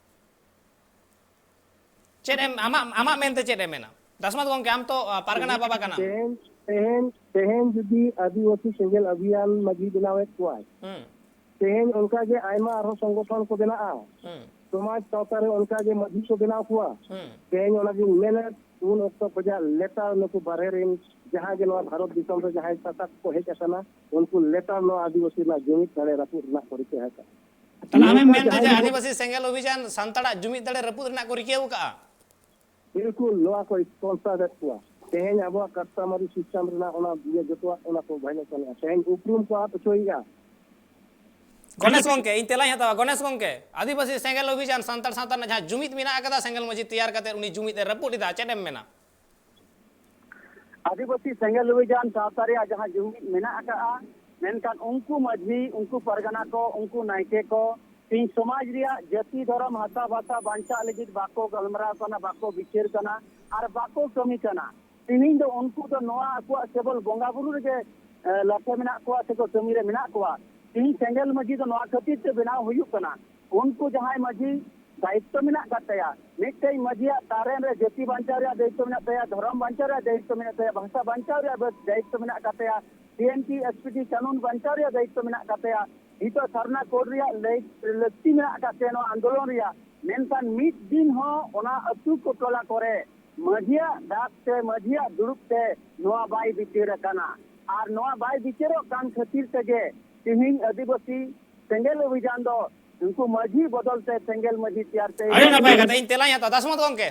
ᱪᱮᱫ ᱮᱢ, ᱟᱢᱟᱜ, ᱟᱢᱟᱜ ᱢᱮᱱᱛᱮ ᱪᱮᱫ ᱮᱢ ᱢᱮᱱᱟ? ᱫᱟᱥᱢᱟᱛ ᱜᱚᱢᱠᱮ, ᱟᱢ ᱛᱚ, ᱟ, ᱯᱟᱨᱜᱟᱱᱟ ᱵᱟᱵᱟ ᱠᱟᱱᱟᱢ᱾ ᱛᱮᱦᱮᱧ, ᱛᱮᱦᱮᱧ, ᱛᱮᱦᱮᱧ ᱡᱩᱫᱤ ᱟᱹᱫᱤᱵᱟᱹᱥᱤ ᱥᱮᱸᱜᱮᱞ ᱚᱵᱷᱤᱭᱟᱱ ᱢᱟᱹᱡᱷᱤ ᱵᱮᱱᱟᱣᱮᱫ ᱠᱚᱣᱟᱭ, ᱦᱩᱸ᱾ ᱛᱮᱦᱮᱧ ᱚᱱᱠᱟ ᱜᱮ ᱟᱭᱢᱟ ᱟᱨᱦᱚᱸ ᱥᱚᱝᱜᱚᱴᱷᱚᱱ ᱠᱚ ᱵᱮᱱᱟᱜᱼᱟ᱾ ᱦᱩᱸ᱾ ᱥᱚᱢᱟᱡᱽ ᱥᱟᱶᱛᱟ ᱨᱮ ᱚᱱᱠᱟ ᱜᱮ ᱢᱟᱹᱡᱷᱤ ᱠᱚ ᱵᱮᱱᱟᱣ ᱠᱚᱣᱟ᱾ ᱦᱩᱸ᱾ ᱛᱮᱦᱮᱧ ᱚᱱᱟᱜᱤᱧ ᱢᱮᱱᱮᱫ, ᱩᱱ ᱚᱠᱛᱚ ᱠᱷᱚᱱᱟᱜ ᱞᱮᱛᱟᱲ ᱱᱩᱠᱩ ᱵᱟᱨᱦᱮ ᱨᱮᱱ ᱡᱟᱦᱟᱸ ᱜᱮ ᱱᱚᱣᱟ ᱵᱷᱟᱨᱚᱛ ᱫᱤᱥᱚᱢ ᱨᱮ ᱡᱟᱦᱟᱸᱭ ᱥᱟᱥᱚᱠ ᱠᱚ ᱦᱮᱡ ᱟᱠᱟᱱᱟ, ᱩᱱᱠᱩ ᱞᱮᱛᱟᱲ ᱱᱚᱣᱟ ᱟᱹᱫᱤᱵᱟᱹᱥᱤ ᱨᱮᱱᱟᱜ ᱡᱩᱢᱤᱫ ᱫᱟᱲᱮ ᱨᱟᱹᱯᱩᱫ ᱨᱮᱱᱟᱜ ᱠᱚ ᱨᱤᱠᱟᱹ ᱟᱠᱟᱫᱟ᱾ ᱛᱟᱦᱞᱮ ᱟᱢᱮᱢ ᱱᱚᱝᱠᱟ ᱢᱮᱱᱫᱟ ᱡᱮ ᱡᱟᱦᱟᱸᱭ ᱜᱮ ᱟᱹᱫᱤᱵᱟᱹᱥᱤ ᱥᱮᱸᱜᱮᱞ ᱚᱵᱷᱤᱡᱟᱱ ᱥᱟᱱᱛᱟᱲᱟᱜ ᱡᱩᱢᱤᱫ ᱫᱟᱲᱮ ᱨᱟᱹᱯᱩᱫ ᱨᱮᱱᱟᱜ ᱠᱚ ᱨᱤᱠᱟᱹᱣ ᱟᱠᱟᱫᱼᱟ? ᱵᱤᱞᱠᱩᱞ, ᱱᱚᱣᱟ ᱠᱚ sponsor ᱮᱫ ᱠᱚᱣᱟ᱾ ᱛᱮᱦᱮᱧ ᱟᱵᱚᱣᱟᱜ customary system ᱨᱮᱱᱟᱜ ᱚᱱᱟ ᱤᱭᱟᱹ ᱡᱚᱛᱚᱣᱟᱜ ᱚᱱᱟ ᱠᱚ violation ᱮᱫᱼᱟ᱾ ᱛᱮᱦᱮᱧ ᱩᱯᱨᱩᱢ ᱠᱚ ᱟᱫ ᱦᱚᱪᱚᱭᱮᱫᱼᱟ᱾ ᱜᱚᱱᱮᱥ ᱜᱚᱢᱠᱮ, ᱤᱧ ᱛᱮᱞᱟᱧ ᱦᱟᱛᱟᱣᱟ᱾ ᱜᱚᱱᱮᱥ ᱜᱚᱢᱠᱮ, ᱟᱹᱫᱤᱵᱟᱹᱥᱤ ᱥᱮᱸᱜᱮᱞ ᱚᱵᱷᱤᱡᱟᱱ ᱥᱟᱱᱛᱟᱲ ᱥᱟᱶᱛᱟ ᱨᱮᱱᱟᱜ ᱡᱟᱦᱟᱸ ᱡᱩᱢᱤᱫ ᱢᱮᱱᱟᱜ ᱟᱠᱟᱫᱟ, ᱥᱮᱸᱜᱮᱞ ᱢᱟᱹᱡᱷᱤ ᱛᱮᱭᱟᱨ ᱠᱟᱛᱮ ᱩᱱᱤ ᱡᱩᱢᱤᱫ ᱮ ᱨᱟᱹᱯᱩᱫ ᱮᱫᱟ, ᱪᱮᱫ ᱮᱢ ᱢᱮᱱᱟ? ᱟᱹᱫᱤᱵᱟᱹᱥᱤ ᱥᱮᱸᱜᱮᱞ ᱚᱵᱷᱤᱡᱟᱱ ᱥᱟᱶᱛᱟ ᱨᱮᱭᱟᱜ ᱡᱟᱦᱟᱸ ᱡᱩᱢᱤᱫ ᱢᱮᱱᱟᱜ ᱟᱠᱟᱫᱼᱟ, ᱢᱮᱱᱠᱷᱟᱱ ᱩᱱᱠᱩ ᱢᱟᱹᱡᱷᱤ, ᱩᱱᱠᱩ ᱯᱟᱨᱜᱟᱱᱟ ᱠᱚ, ᱩᱱᱠᱩ ᱱᱟᱭᱠᱮ ᱠᱚ ᱛᱮᱦᱮᱧ ᱥᱚᱢᱟᱡᱽ ᱨᱮᱭᱟᱜ ᱡᱟᱹᱛᱤ, ᱫᱷᱚᱨᱚᱢ, ᱵᱷᱟᱥᱟ, ᱵᱷᱟᱥᱟ ᱵᱟᱧᱪᱟᱜ ᱞᱟᱹᱜᱤᱫ ᱵᱟᱠᱚ ᱜᱟᱞᱢᱟᱨᱟᱣ ᱠᱟᱱᱟ, ᱵᱟᱠᱚ ᱵᱤᱪᱟᱹᱨ ᱠᱟᱱᱟ ᱟᱨ ᱵᱟᱠᱚ ᱠᱟᱹᱢᱤ ᱠᱟᱱᱟ᱾ ᱛᱮᱦᱮᱧ ᱫᱚ ᱩᱱᱠᱩ ᱫᱚ ᱱᱚᱣᱟ ᱟᱠᱚᱣᱟᱜ ᱠᱮᱵᱚᱞ ᱵᱚᱸᱜᱟ ᱵᱩᱨᱩ ᱨᱮᱜᱮ, ᱮ, ᱞᱟᱴᱷᱮ ᱢᱮᱱᱟᱜ ᱠᱚᱣᱟ ᱥᱮᱠᱚ ᱠᱟᱹᱢᱤ ᱨᱮ ᱢᱮᱱᱟᱜ ᱠᱚᱣᱟ᱾ ᱛᱮᱦᱮᱧ ᱥᱮᱸᱜᱮᱞ ᱢᱟᱹᱡᱷᱤ ᱫᱚ ᱱᱚᱣᱟ ᱠᱷᱟᱹᱛᱤᱨ ᱛᱮ ᱵᱮᱱᱟᱣ ᱦᱩᱭᱩᱜ ᱠᱟᱱᱟ, ᱩᱱᱠᱩ ᱡᱟᱦᱟᱸᱭ ᱢᱟᱹᱡᱷᱤ ᱫᱟᱭᱤᱛᱛᱚ ᱢᱮᱱᱟᱜ ᱟᱠᱟᱫ ᱛᱟᱭᱟ᱾ ᱢᱤᱫᱴᱮᱱ ᱢᱟᱹᱡᱷᱤᱭᱟᱜ ᱛᱟᱨᱮᱱ ᱨᱮ ᱡᱟᱹᱛᱤ ᱵᱟᱧᱪᱟᱣ ᱨᱮᱭᱟᱜ ᱫᱟᱭᱤᱛᱛᱚ ᱢᱮᱱᱟᱜ ᱛᱟᱭᱟ, ᱫᱷᱚᱨᱚᱢ ᱵᱟᱧᱪᱟᱣ ᱨᱮᱭᱟᱜ ᱫᱟᱭᱤᱛᱛᱚ ᱢᱮᱱᱟᱜ ᱛᱟᱭᱟ, ᱵᱷᱟᱥᱟ ᱵᱟᱧᱪᱟᱣ ᱨᱮᱭᱟᱜ ᱫᱟᱭᱤᱛᱛᱚ ᱢᱮᱱᱟᱜ ᱟᱠᱟᱫ ᱛᱟᱭᱟ, ᱥᱤ N T S P T ᱠᱟᱹᱱᱩᱱ ᱵᱟᱧᱪᱟᱣ ᱨᱮᱭᱟᱜ ᱫᱟᱭᱤᱛᱛᱚ ᱢᱮᱱᱟᱜ ᱟᱠᱟᱫ ᱛᱟᱭᱟ᱾ ᱱᱤᱛᱚᱜ ᱥᱟᱨᱱᱟ ᱠᱳᱰ ᱨᱮᱭᱟᱜ ᱞᱟᱹᱭ-, ᱞᱟᱹᱠᱛᱤ ᱢᱮᱱᱟᱜ ᱟᱠᱟᱫ ᱛᱟᱭᱟ ᱱᱚᱣᱟ ᱟᱱᱫᱳᱞᱚᱱ ᱨᱮᱭᱟᱜ, ᱢᱮᱱᱠᱷᱟᱱ ᱢᱤᱫ ᱫᱤᱱ ᱦᱚᱸ ᱚᱱᱟ ᱟᱹᱛᱩ ᱠᱚ ᱴᱚᱞᱟ ᱠᱚᱨᱮ ᱢᱟᱹᱡᱷᱤᱭᱟᱜ ᱰᱟᱠ ᱛᱮ, ᱢᱟᱹᱡᱷᱤᱭᱟᱜ ᱫᱩᱲᱩᱵ ᱛᱮ ᱱᱚᱣᱟ ᱵᱟᱭ ᱵᱤᱪᱟᱹᱨ ᱟᱠᱟᱱᱟ᱾ ᱟᱨ ᱱᱚᱣᱟ ᱵᱟᱭ ᱵᱤᱪᱟᱹᱨᱚᱜ ᱠᱟᱱ ᱠᱷᱟᱹᱛᱤᱨ ᱛᱮᱜᱮ ᱛᱤᱦᱤᱧ ᱟᱹᱫᱤᱵᱟᱹᱥᱤ ᱥᱮᱸᱜᱮᱞ ᱚᱵᱷᱤᱡᱟᱱ ᱫᱚ ᱩᱱᱠᱩ ᱢᱟᱹᱡᱷᱤ ᱵᱚᱫᱚᱞ ᱛᱮ ᱥᱮᱸᱜᱮᱞ ᱢᱟᱹᱡᱷᱤ ᱛᱮᱭᱟᱨ ᱛᱮ ᱟᱹᱰᱤ ᱱᱟᱯᱟᱭ ᱠᱟᱛᱷᱟ, ᱤᱧ ᱛᱮᱞᱟᱧ ᱦᱟᱛᱟᱣᱟ ᱫᱟᱥᱢᱚᱛ ᱜᱚᱢᱠᱮ᱾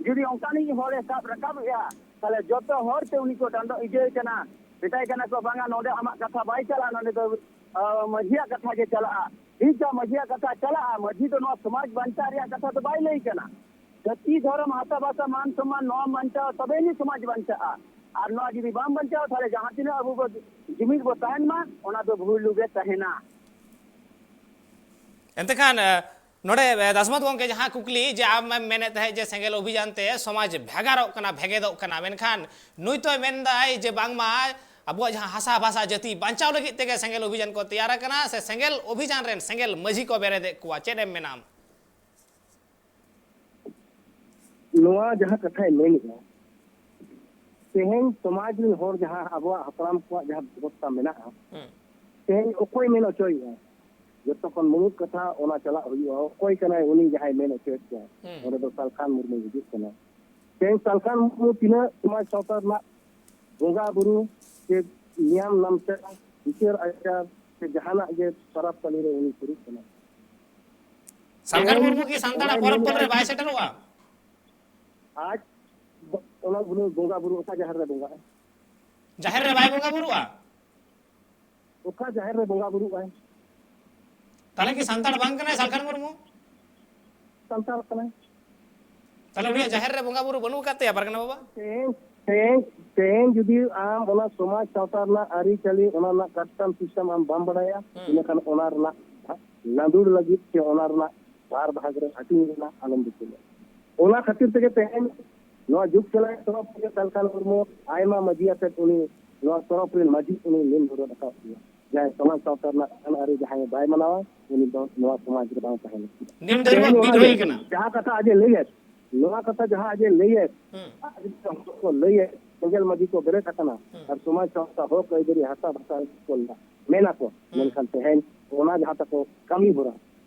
ᱡᱩᱫᱤ ᱚᱱᱠᱟᱱᱤᱡ ᱦᱚᱲᱮ ᱥᱟᱵ ᱨᱟᱠᱟᱵᱮᱜᱼᱟ, ᱛᱟᱦᱞᱮ ᱡᱚᱛᱚ ᱦᱚᱲ ᱛᱮ ᱩᱱᱤ ᱠᱚ ᱰᱟᱸᱰᱚᱢ ᱤᱡᱟᱹᱭ ᱠᱟᱱᱟ, ᱢᱮᱛᱟᱭ ᱠᱟᱱᱟ ᱠᱚ, "ᱵᱟᱝᱟ, ᱱᱚᱰᱮ ᱟᱢᱟᱜ ᱠᱟᱛᱷᱟ ᱵᱟᱭ ᱪᱟᱞᱟᱜᱼᱟ, ᱱᱚᱰᱮ ᱫᱚ, ᱟ, ᱢᱟᱹᱡᱷᱤᱭᱟᱜ ᱠᱟᱛᱷᱟ ᱜᱮ ᱪᱟᱞᱟᱜᱼᱟ᱾" ᱴᱷᱤᱠ ᱜᱮᱭᱟ, ᱢᱟᱹᱡᱷᱤᱭᱟᱜ ᱠᱟᱛᱷᱟ ᱪᱟᱞᱟᱜᱼᱟ, ᱢᱟᱹᱡᱷᱤ ᱫᱚ ᱱᱚᱣᱟ ᱥᱚᱢᱟᱡᱽ ᱵᱟᱧᱪᱟᱣ ᱨᱮᱭᱟᱜ ᱠᱟᱛᱷᱟ ᱫᱚ ᱵᱟᱭ ᱞᱟᱹᱭ ᱠᱟᱱᱟ᱾ ᱡᱟᱹᱛᱤ, ᱫᱷᱚᱨᱚᱢ, ᱦᱟᱥᱟ, ᱵᱷᱟᱥᱟ, ᱢᱟᱱ ᱥᱚᱢᱢᱟᱱ, ᱱᱚᱣᱟ ᱵᱟᱧᱪᱟᱣᱟ, ᱛᱚᱵᱮ ᱟᱹᱱᱤᱡ ᱥᱚᱢᱟᱡᱽ ᱵᱟᱧᱪᱟᱜᱼᱟ᱾ ᱟᱨ ᱱᱚᱣᱟ ᱡᱩᱫᱤ ᱵᱟᱝ ᱵᱟᱧᱪᱟᱣᱟ, ᱛᱟᱦᱞᱮ ᱡᱟᱦᱟᱸ ᱛᱤᱱᱟᱹᱜ ᱟᱵᱚ ᱵᱚ ᱡᱩᱢᱤᱫ ᱵᱚ ᱛᱟᱦᱮᱱ ᱢᱟ, ᱚᱱᱟ ᱫᱚ ᱵᱷᱩᱞᱩ ᱜᱮ ᱛᱟᱦᱮᱱᱟ᱾ ᱮᱱᱛᱮ ᱠᱷᱟᱱ, ᱮ, ᱱᱚᱰᱮ, ᱮ, ᱫᱟᱥᱢᱚᱛ ᱜᱚᱢᱠᱮ, ᱡᱟᱦᱟᱸ ᱠᱩᱠᱞᱤ ᱡᱮ ᱟᱢ ᱮᱢ ᱢᱮᱱᱮᱫ ᱛᱟᱦᱮᱸᱫ ᱡᱮ ᱥᱮᱸᱜᱮᱞ ᱚᱵᱷᱤᱡᱟᱱ ᱛᱮ ᱥᱚᱢᱟᱡᱽ ᱵᱷᱮᱜᱟᱨᱚᱜ ᱠᱟᱱᱟ, ᱵᱷᱮᱜᱮᱫᱚᱜ ᱠᱟᱱᱟ, ᱢᱮᱱᱠᱷᱟᱱ ᱱᱩᱭ ᱛᱚᱭ ᱢᱮᱱᱫᱟᱭ ᱡᱮ ᱵᱟᱝᱢᱟ ᱟᱵᱚᱣᱟᱜ ᱡᱟᱦᱟᱸ ᱦᱟᱥᱟ ᱵᱷᱟᱥᱟ ᱡᱟᱹᱛᱤ ᱵᱟᱧᱪᱟᱣ ᱞᱟᱹᱜᱤᱫ ᱛᱮᱜᱮ ᱥᱮᱸᱜᱮᱞ ᱚᱵᱷᱤᱡᱟᱱ ᱠᱚ ᱛᱮᱭᱟᱨ ᱟᱠᱟᱱᱟ, ᱥᱮ ᱥᱮᱸᱜᱮᱞ ᱚᱵᱷᱤᱡᱟᱱ ᱨᱮᱱ ᱥᱮᱸᱜᱮᱞ ᱢᱟᱹᱡᱷᱤ ᱠᱚ ᱵᱮᱨᱮᱫᱮᱫ ᱠᱚᱣᱟ᱾ ᱪᱮᱫ ᱮᱢ ᱢᱮᱱᱟ ᱟᱢ? ᱱᱚᱣᱟ ᱡᱟᱦᱟᱸ ᱠᱟᱛᱷᱟᱭ ᱢᱮᱱᱮᱫᱼᱟ, ᱛᱮᱦᱮᱧ ᱥᱚᱢᱟᱡᱽ ᱨᱮᱱ ᱦᱚᱲ, ᱡᱟᱦᱟᱸ ᱟᱵᱚᱣᱟᱜ ᱦᱟᱯᱲᱟᱢ ᱠᱚᱣᱟᱜ ᱡᱟᱦᱟᱸ ᱵᱮᱵᱚᱥᱛᱷᱟ ᱢᱮᱱᱟᱜᱼᱟ, ᱦᱩᱸ᱾ ᱛᱮᱦᱮᱧ ᱚᱠᱚᱭ ᱢᱮᱱ ᱦᱚᱪᱚᱭᱮᱫᱼᱟ? ᱡᱚᱛᱚ ᱠᱷᱚᱱ ᱢᱩᱲᱩᱫ ᱠᱟᱛᱷᱟ ᱚᱱᱟ ᱪᱟᱞᱟᱜ ᱦᱩᱭᱩᱜᱼᱟ, ᱚᱠᱚᱭ ᱠᱟᱱᱟᱭ ᱩᱱᱤ ᱡᱟᱦᱟᱸᱭ ᱢᱮᱱ ᱦᱚᱪᱚᱭᱮᱫ ᱠᱚᱣᱟ? ᱦᱩᱸ᱾ ᱚᱸᱰᱮ ᱫᱚ ᱥᱟᱞᱠᱷᱟᱱ ᱢᱩᱨᱢᱩᱭ ᱦᱤᱡᱩᱜ ᱠᱟᱱᱟ᱾ ᱛᱮᱦᱮᱧ ᱥᱟᱞᱠᱷᱟᱱ ᱢᱩᱨᱢᱩ ᱛᱤᱱᱟᱹᱜ ᱥᱚᱢᱟᱡᱽ ᱥᱟᱶᱛᱟ ᱨᱮᱱᱟᱜ ᱵᱚᱸᱜᱟ ᱵᱩᱨᱩ ᱥᱮ ᱱᱤᱭᱟᱢ ᱱᱟᱢᱪᱟ, ᱵᱤᱪᱟᱹᱨ ᱟᱪᱟᱨ ᱥᱮ ᱡᱟᱦᱟᱱᱟᱜ ᱜᱮ ᱯᱚᱨᱚᱵᱽ ᱯᱟᱹᱞᱤ ᱨᱮ ᱩᱱᱤ ᱥᱩᱨᱩᱜ ᱠᱟᱱᱟ᱾ ᱥᱟᱞᱠᱷᱟᱱ ᱢᱩᱨᱢᱩ ᱠᱤ ᱥᱟᱱᱛᱟᱲᱟᱜ ᱯᱚᱨᱚᱵᱽ ᱯᱟᱹᱞᱤ ᱨᱮ ᱵᱟᱭ ᱥᱮᱴᱮᱨᱚᱜᱼᱟ? ᱟᱡ ᱵᱚ-, ᱚᱱᱟ ᱵᱚᱸᱜᱟ ᱵᱩᱨᱩ ᱚᱠᱟ ᱡᱟᱦᱮᱨ ᱨᱮ ᱵᱚᱸᱜᱟᱜᱼᱟ? ᱡᱟᱦᱮᱨ ᱨᱮ ᱵᱟᱭ ᱵᱚᱸᱜᱟ ᱵᱩᱨᱩᱜᱼᱟ? ᱚᱠᱟ ᱡᱟᱦᱮᱨ ᱨᱮ ᱵᱚᱸᱜᱟ ᱵᱩᱨᱩᱜᱼᱟᱭ? ᱛᱟᱦᱞᱮ ᱠᱤ ᱥᱟᱱᱛᱟᱲ ᱵᱟᱝ ᱠᱟᱱᱟᱭ ᱥᱟᱞᱠᱷᱟᱱ ᱢᱩᱨᱢᱩ? ᱥᱟᱱᱛᱟᱲ ᱠᱟᱱᱟᱭ᱾ ᱛᱟᱦᱞᱮ ᱩᱱᱤᱭᱟᱜ ᱡᱟᱦᱮᱨ ᱨᱮ ᱵᱚᱸᱜᱟ ᱵᱩᱨᱩ ᱵᱟᱹᱱᱩᱜ ᱟᱠᱟᱫ ᱛᱟᱭᱟ, ᱯᱟᱨᱜᱟᱱᱟ ᱵᱟᱵᱟ? ᱛᱮᱦᱮᱧ, ᱛᱮᱦᱮᱧ, ᱛᱮᱦᱮᱧ ᱡᱩᱫᱤ ᱟᱢ ᱚᱱᱟ ᱥᱚᱢᱟᱡᱽ ᱥᱟᱶᱛᱟ ᱨᱮᱱᱟᱜ ᱟᱹᱨᱤᱪᱟᱹᱞᱤ, ᱚᱱᱟ ᱨᱮᱱᱟᱜ custom system ᱟᱢ ᱵᱟᱢ ᱵᱟᱲᱟᱭᱟ, ᱦᱩᱸ᱾ ᱤᱱᱟᱹᱠᱷᱟᱱ ᱚᱱᱟ ᱨᱮᱱᱟᱜ ᱞᱟᱸᱫᱩᱲ ᱞᱟᱹᱜᱤᱫ ᱥᱮ ᱚᱱᱟ ᱨᱮᱱᱟᱜ ᱵᱟᱨ ᱵᱷᱟᱜᱽ ᱨᱮ ᱦᱟᱹᱴᱤᱧ ᱨᱮᱱᱟᱜ ᱟᱞᱚᱢ ᱨᱤᱠᱟᱹᱭᱟ᱾ ᱚᱱᱟ ᱠᱷᱟᱹᱛᱤᱨ ᱛᱮᱜᱮ ᱛᱮᱦᱮᱧ ᱱᱚᱣᱟ ᱡᱩᱜᱽ ᱪᱟᱞᱟᱣ ᱛᱚᱨᱚᱯ ᱛᱮᱜᱮ ᱥᱟᱞᱠᱷᱟᱱ ᱢᱩᱨᱢᱩ ᱟᱭᱢᱟ ᱢᱟᱹᱡᱷᱤ ᱟᱛᱮᱫ ᱩᱱᱤ ᱱᱚᱣᱟ ᱛᱚᱨᱚᱯ ᱨᱮᱱ ᱢᱟᱹᱡᱷᱤ ᱩᱱᱤ ᱞᱤᱱ ᱵᱷᱚᱨᱚᱛ ᱟᱠᱟᱫ ᱠᱚᱣᱟ᱾ ᱡᱟᱦᱟᱸᱭ ᱥᱚᱢᱟᱡᱽ ᱥᱟᱶᱛᱟ ᱨᱮᱱᱟᱜ ᱟᱹᱱ ᱟᱹᱨᱤ ᱡᱟᱦᱟᱸᱭ ᱵᱟᱭ ᱢᱟᱱᱟᱣᱟ, ᱩᱱᱤ ᱫᱚ ᱱᱚᱣᱟ ᱥᱚᱢᱟᱡᱽ ᱨᱮ ᱵᱟᱝ ᱛᱟᱦᱮᱱᱟ᱾ ᱱᱤᱢ ᱰᱷᱟᱹᱨᱣᱟᱹᱜ ᱛᱮᱦᱮᱧ ᱵᱤᱫ ᱚᱱᱟ ᱦᱩᱭ ᱟᱠᱟᱱᱟ᱾ ᱡᱟᱦᱟᱸ ᱠᱟᱛᱷᱟ ᱟᱡ ᱮ ᱞᱟᱹᱭᱮᱫ, ᱱᱚᱣᱟ ᱠᱟᱛᱷᱟ ᱡᱟᱦᱟᱸ ᱟᱡ ᱮ ᱞᱟᱹᱭᱮᱫ, ᱦᱩᱸ᱾ ᱟᱡ ᱡᱩᱫᱤ ᱦᱚᱲ ᱠᱚ ᱞᱟᱹᱭᱮᱫ, ᱥᱮᱸᱜᱮᱞ ᱢᱟᱹᱡᱷᱤ ᱠᱚ ᱵᱮᱨᱮᱫ ᱟᱠᱟᱱᱟ, ᱦᱩᱸ᱾ ᱟᱨ ᱥᱚᱢᱟᱡᱽ ᱥᱟᱶᱛᱟ ᱦᱚᱠ ᱟᱹᱭᱫᱟᱹᱨᱤ ᱦᱟᱥᱟ ᱵᱷᱟᱥᱟ ᱠᱚ ᱢᱮᱱᱟ ᱠᱚ, ᱦᱩᱸ᱾ ᱢᱮᱱᱠᱷᱟᱱ ᱛᱮᱦᱮᱧ ᱚᱱᱟ ᱡᱟᱦᱟᱸ ᱛᱟᱠᱚ ᱠᱟᱹᱢᱤ ᱦᱚᱨᱟ,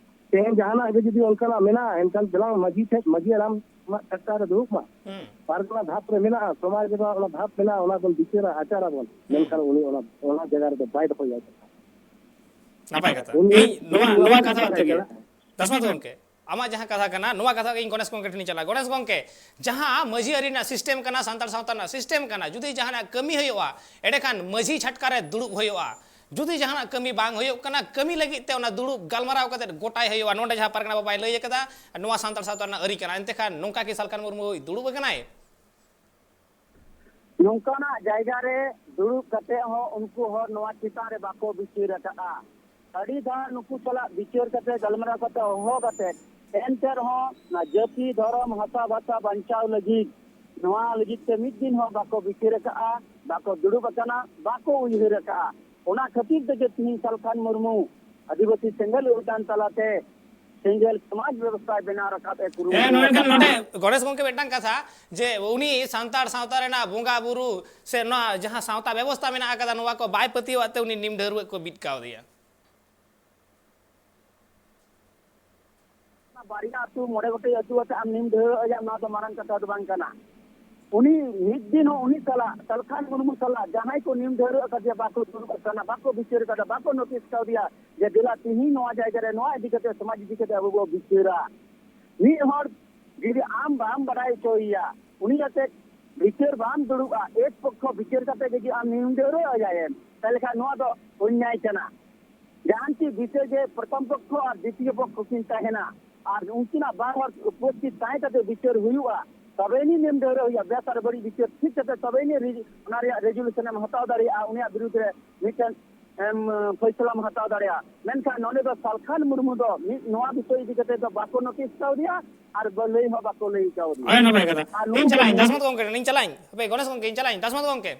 ᱛᱮᱦᱮᱧ ᱡᱟᱦᱟᱱᱟᱜ ᱜᱮ ᱡᱩᱫᱤ ᱚᱱᱠᱟᱱᱟᱜ ᱢᱮᱱᱟᱜᱼᱟ, ᱮᱱᱠᱷᱟᱱ ᱫᱮᱞᱟ ᱢᱟᱹᱡᱷᱤ ᱴᱷᱮᱱ, ᱢᱟᱹᱡᱷᱤ ᱦᱟᱲᱟᱢ ᱟᱢᱟᱜ ᱪᱷᱟᱴᱠᱟ ᱨᱮ ᱫᱩᱲᱩᱵ ᱢᱟ᱾ ᱦᱩᱸ᱾ ᱯᱟᱨᱜᱟᱱᱟ ᱫᱷᱟᱯ ᱨᱮ ᱢᱮᱱᱟᱜᱼᱟ, ᱥᱚᱢᱟᱡᱽ ᱨᱮ ᱚᱱᱟ ᱫᱷᱟᱯ ᱢᱮᱱᱟᱜᱼᱟ, ᱚᱱᱟ ᱵᱚᱱ ᱵᱤᱪᱟᱹᱨᱟ, ᱟᱪᱟᱨᱟᱵᱚᱱ᱾ ᱦᱩᱸ᱾ ᱢᱮᱱᱠᱷᱟᱱ ᱩᱱᱤ ᱚᱱᱟ, ᱚᱱᱟ ᱡᱟᱭᱜᱟ ᱨᱮᱫᱚ ᱵᱟᱭ ᱫᱚᱦᱚᱭᱟ᱾ ᱱᱟᱯᱟᱭ ᱠᱟᱛᱷᱟ᱾ ᱩᱱᱤ ᱤᱧ ᱱᱚᱣᱟ, ᱩᱱᱤ ᱱᱚᱣᱟ ᱱᱚᱣᱟ ᱠᱟᱛᱷᱟ ᱠᱟᱛᱷᱟ ᱛᱮᱜᱮ, ᱪᱟᱞᱟᱜᱼᱟ᱾ ᱫᱟᱥᱢᱟᱛ ᱜᱚᱢᱠᱮ, ᱟᱢᱟᱜ ᱡᱟᱦᱟᱸ ᱠᱟᱛᱷᱟ ᱠᱟᱱᱟ, ᱱᱚᱣᱟ ᱠᱟᱛᱷᱟ ᱜᱮ ᱤᱧ ᱜᱚᱱᱮᱥ ᱜᱚᱢᱠᱮ ᱴᱷᱮᱱᱤᱧ ᱪᱟᱞᱟᱜᱼᱟ᱾ ᱜᱚᱱᱮᱥ ᱜᱚᱢᱠᱮ, ᱡᱟᱦᱟᱸ ᱢᱟᱹᱡᱷᱤ ᱟᱹᱨᱤ ᱨᱮᱱᱟᱜ system ᱠᱟᱱᱟ, ᱥᱟᱱᱛᱟᱲ ᱥᱟᱶᱛᱟ ᱨᱮᱱᱟᱜ system ᱠᱟᱱᱟ, ᱡᱩᱫᱤ ᱡᱟᱦᱟᱱᱟᱜ ᱠᱟᱹᱢᱤ ᱦᱩᱭᱩᱜᱼᱟ, ᱮᱸᱰᱮᱠᱷᱟᱱ ᱢᱟᱹᱡᱷᱤ ᱪᱷᱟᱴᱠᱟ ᱨᱮ ᱫᱩᱲᱩᱵ ᱦᱩᱭᱩᱜᱼᱟ᱾ ᱡᱩᱫᱤ ᱡᱟᱦᱟᱱᱟᱜ ᱠᱟᱹᱢᱤ ᱵᱟᱝ ᱦᱩᱭᱩᱜ ᱠᱟᱱᱟ, ᱠᱟᱹᱢᱤ ᱞᱟᱹᱜᱤᱫ ᱛᱮ ᱚᱱᱟ ᱫᱩᱲᱩᱵ ᱜᱟᱞᱢᱟᱨᱟᱣ ᱠᱟᱛᱮ ᱜᱚᱴᱟᱭ ᱦᱩᱭᱩᱜᱼᱟ᱾ ᱱᱚᱰᱮ ᱡᱟᱦᱟᱸ ᱯᱟᱨᱜᱟᱱᱟ ᱵᱟᱵᱟᱭ ᱞᱟᱹᱭ ᱟᱠᱟᱫᱟ, ᱱᱚᱣᱟ ᱥᱟᱱᱛᱟᱲ ᱥᱟᱶᱛᱟ ᱨᱮᱱᱟᱜ ᱟᱹᱨᱤ ᱠᱟᱱᱟ᱾ ᱮᱱᱛᱮ ᱠᱷᱟᱱ ᱱᱚᱝᱠᱟ ᱠᱤ ᱥᱟᱞᱠᱷᱟᱱ ᱢᱩᱨᱢᱩ ᱫᱩᱲᱩᱵ ᱟᱠᱟᱱᱟᱭ? ᱱᱚᱝᱠᱟᱱᱟᱜ ᱡᱟᱭᱜᱟ ᱨᱮ ᱫᱩᱲᱩᱵ ᱠᱟᱛᱮ ᱦᱚᱸ ᱩᱱᱠᱩ ᱦᱚᱲ ᱱᱚᱣᱟ ᱪᱮᱛᱟᱱ ᱨᱮ ᱵᱟᱠᱚ ᱵᱤᱪᱟᱹᱨ ᱟᱠᱟᱫᱼᱟ᱾ ᱟᱹᱰᱤ ᱫᱷᱟᱣ ᱱᱩᱠᱩ ᱥᱟᱞᱟᱜ ᱵᱤᱪᱟᱹᱨ ᱠᱟᱛᱮ, ᱜᱟᱞᱢᱟᱨᱟᱣ ᱠᱟᱛᱮ, ᱦᱚᱦᱚ ᱠᱟᱛᱮ, ᱮᱱᱛᱮ ᱨᱮᱦᱚᱸ ᱱᱚᱣᱟ ᱡᱟᱹᱛᱤ, ᱫᱷᱚᱨᱚᱢ, ᱦᱟᱥᱟ, ᱵᱷᱟᱥᱟ ᱵᱟᱧᱪᱟᱣ ᱞᱟᱹᱜᱤᱫ, ᱱᱚᱣᱟ ᱞᱟᱹᱜᱤᱫ ᱛᱮ ᱢᱤᱫ ᱫᱤᱱ ᱦᱚᱸ ᱵᱟᱠᱚ ᱵᱤᱪᱟᱹᱨ ᱟᱠᱟᱫᱼᱟ, ᱵᱟᱠᱚ ᱫᱩᱲᱩᱵ ᱟᱠᱟᱱᱟ, ᱵᱟᱠᱚ ᱩᱭᱦᱟᱹᱨ ᱟᱠᱟᱫᱼᱟ᱾ ᱚᱱᱟ ᱠᱷᱟᱹᱛᱤᱨ ᱛᱮᱜᱮ ᱛᱤᱦᱤᱧ ᱥᱟᱞᱠᱷᱟᱱ ᱢᱩᱨᱢᱩ ᱟᱹᱫᱤᱵᱟᱹᱥᱤ ᱥᱮᱸᱜᱮᱞ ᱚᱵᱷᱤᱡᱟᱱ ᱛᱟᱞᱟᱛᱮ ᱥᱮᱸᱜᱮᱞ ᱥᱚᱢᱟᱡᱽ ᱵᱮᱵᱚᱥᱛᱷᱟᱭ ᱵᱮᱱᱟᱣ ᱨᱟᱠᱟᱵ ᱮ ᱠᱩᱨᱩᱢᱩᱴᱩ ᱦᱮᱸ, ᱱᱚᱰᱮ ᱟᱠᱟᱫᱟ᱾ ᱱᱚᱰᱮ ᱜᱚᱬᱮᱥ ᱜᱚᱢᱠᱮ ᱢᱤᱫᱴᱟᱝ ᱠᱟᱛᱷᱟ, ᱡᱮ ᱩᱱᱤ ᱥᱟᱱᱛᱟᱲ ᱥᱟᱶᱛᱟ ᱨᱮᱱᱟᱜ ᱵᱚᱸᱜᱟ ᱵᱩᱨᱩ ᱥᱮ ᱱᱚᱣᱟ ᱡᱟᱦᱟᱸ ᱥᱟᱶᱛᱟ ᱵᱮᱵᱚᱥᱛᱷᱟ ᱢᱮᱱᱟᱜ ᱟᱠᱟᱫᱟ, ᱱᱚᱣᱟ ᱠᱚ ᱵᱟᱭ ᱯᱟᱹᱛᱭᱟᱹᱣᱟᱜ ᱛᱮ ᱩᱱᱤ ᱱᱤᱢ ᱰᱷᱟᱹᱨᱣᱟᱹᱜ ᱠᱚ ᱵᱤᱫ ᱠᱟᱣᱫᱮᱭᱟ᱾ ᱵᱟᱨᱭᱟ ᱟᱹᱛᱩ, ᱢᱚᱬᱮ ᱜᱚᱴᱮᱡ ᱟᱹᱛᱩ ᱟᱛᱮ ᱟᱢ ᱱᱤᱢ ᱰᱷᱟᱹᱨᱣᱟᱹᱜ ᱮᱭᱟ, ᱱᱚᱣᱟ ᱫᱚ ᱢᱟᱨᱟᱝ ᱠᱟᱛᱷᱟ ᱫᱚ ᱵᱟᱝ ᱠᱟᱱᱟ᱾ ᱩᱱᱤ ᱢᱤᱫ ᱫᱤᱱ ᱦᱚᱸ ᱩᱱᱤ ᱥᱟᱞᱟᱜ, ᱥᱟᱞᱠᱷᱟᱱ ᱢᱩᱨᱢᱩ ᱥᱟᱞᱟᱜ ᱡᱟᱦᱟᱸᱭ ᱠᱚ ᱱᱤᱢ ᱰᱷᱟᱹᱨᱣᱟᱹᱜ ᱟᱠᱟᱫᱮᱭᱟ, ᱵᱟᱠᱚ ᱫᱩᱲᱩᱵ ᱟᱠᱟᱱᱟ, ᱵᱟᱠᱚ ᱵᱤᱪᱟᱹᱨ ᱟᱠᱟᱫᱟ, ᱵᱟᱠᱚ ᱱᱳᱴᱤᱥ ᱠᱟᱣᱫᱮᱭᱟ ᱡᱮ ᱫᱮᱞᱟ ᱛᱤᱦᱤᱧ ᱱᱚᱣᱟ ᱡᱟᱭᱜᱟ ᱨᱮ ᱱᱚᱣᱟ ᱤᱫᱤ ᱠᱟᱛᱮ, ᱥᱚᱢᱟᱡᱽ ᱤᱫᱤ ᱠᱟᱛᱮ ᱟᱵᱚ ᱵᱚ ᱵᱤᱪᱟᱹᱨᱟ᱾ ᱢᱤᱫ ᱦᱚᱲ ᱡᱩᱫᱤ ᱟᱢ ᱵᱟᱢ ᱵᱟᱰᱟᱭ ᱦᱚᱪᱚᱭᱮᱭᱟ, ᱩᱱᱤ ᱟᱛᱮ ᱵᱤᱪᱟᱹᱨ ᱵᱟᱢ ᱫᱩᱲᱩᱵᱼᱟ, ᱮᱠ ᱯᱚᱠᱠᱷᱚ ᱵᱤᱪᱟᱹᱨ ᱠᱟᱛᱮ ᱡᱩᱫᱤ ᱟᱢ ᱱᱤᱢ ᱰᱷᱟᱹᱨᱣᱟᱹᱜ ᱮᱭᱟᱭᱮᱢ, ᱛᱟᱦᱚᱞᱮ ᱠᱷᱟᱱ ᱱᱚᱣᱟ ᱫᱚ ᱚᱱᱱᱭᱟᱭ ᱠᱟᱱᱟ᱾ ᱡᱟᱦᱟᱸ ᱪᱮᱫ ᱵᱤᱪᱟᱹᱨ ᱜᱮ ᱯᱨᱚᱛᱷᱚᱢ ᱯᱚᱠᱠᱷᱚ ᱟᱨ ᱫᱤᱛᱤᱭᱚ ᱯᱚᱠᱠᱷᱚ ᱠᱤᱱ ᱛᱟᱦᱮᱱᱟ, ᱟᱨ ᱩᱱᱠᱤᱱᱟᱜ ᱵᱟᱨ ᱦᱚᱲ ᱩᱯᱚᱥᱛᱷᱤᱛ ᱛᱟᱦᱮᱸ ᱠᱟᱛᱮ ᱵᱤᱪᱟᱹᱨ ᱦᱩᱭᱩᱜᱼᱟ, ᱛᱚᱵᱮ ᱟᱹᱱᱤᱡ ᱱᱤᱢ ᱰᱷᱟᱹᱣᱨᱟᱹ ᱦᱩᱭᱩᱜᱼᱟ᱾ ᱵᱮᱥ ᱟᱨ ᱵᱟᱹᱲᱤᱡ ᱵᱤᱪᱟᱹᱨ ᱴᱷᱤᱠ ᱠᱟᱛᱮ ᱛᱚᱵᱮ ᱟᱹᱱᱤᱡ ᱨᱤ-, ᱚᱱᱟ ᱨᱮᱭᱟᱜ ᱨᱮᱡᱩᱞᱩᱥᱚᱱ ᱮᱢ ᱦᱟᱛᱟᱣ ᱫᱟᱲᱮᱭᱟᱜᱼᱟ, ᱩᱱᱤᱭᱟᱜ ᱵᱤᱨᱩᱫᱽ ᱨᱮ ᱢᱤᱫᱴᱮᱱ ᱮᱢ, ᱯᱷᱚᱭᱥᱟᱞᱟᱢ ᱦᱟᱛᱟᱣ ᱫᱟᱲᱮᱭᱟᱜᱼᱟ᱾ ᱢᱮᱱᱠᱷᱟᱱ ᱱᱚᱰᱮ ᱫᱚ ᱥᱟᱞᱠᱷᱟᱱ ᱢᱩᱨᱢᱩ ᱫᱚ ᱢᱤᱫ ᱱᱚᱣᱟ ᱵᱤᱥᱚᱭ ᱤᱫᱤ ᱠᱟᱛᱮ ᱫᱚ ᱵᱟᱠᱚ ᱱᱳᱴᱤᱥ ᱠᱟᱣᱫᱮᱭᱟ ᱟᱨ ᱵᱟ-, ᱞᱟᱹᱭ ᱦᱚᱸ ᱵᱟᱠᱚ ᱞᱟᱹᱭ ᱠᱟᱣᱫᱮᱭᱟ᱾ ᱦᱳᱭ, ᱱᱟᱯᱟᱭ ᱠᱟᱛᱷᱟ᱾ ᱟᱨ ᱤᱧ ᱱᱩᱠᱩ ᱪᱟᱞᱟᱜ ᱟᱹᱧ, ᱫᱟᱥᱢᱚᱛ ᱜᱚᱢᱠᱮ ᱴᱷᱮᱱ, ᱤᱧ ᱪᱟᱞᱟᱜ ᱟᱹᱧ᱾ ᱦᱟᱯᱮ, ᱜᱚᱱᱮᱥ ᱜᱚᱢᱠᱮ, ᱤᱧ ᱪᱟᱞᱟᱜ ᱟᱹᱧ, ᱫᱟᱥᱢᱚᱛ ᱜᱚᱢᱠᱮ᱾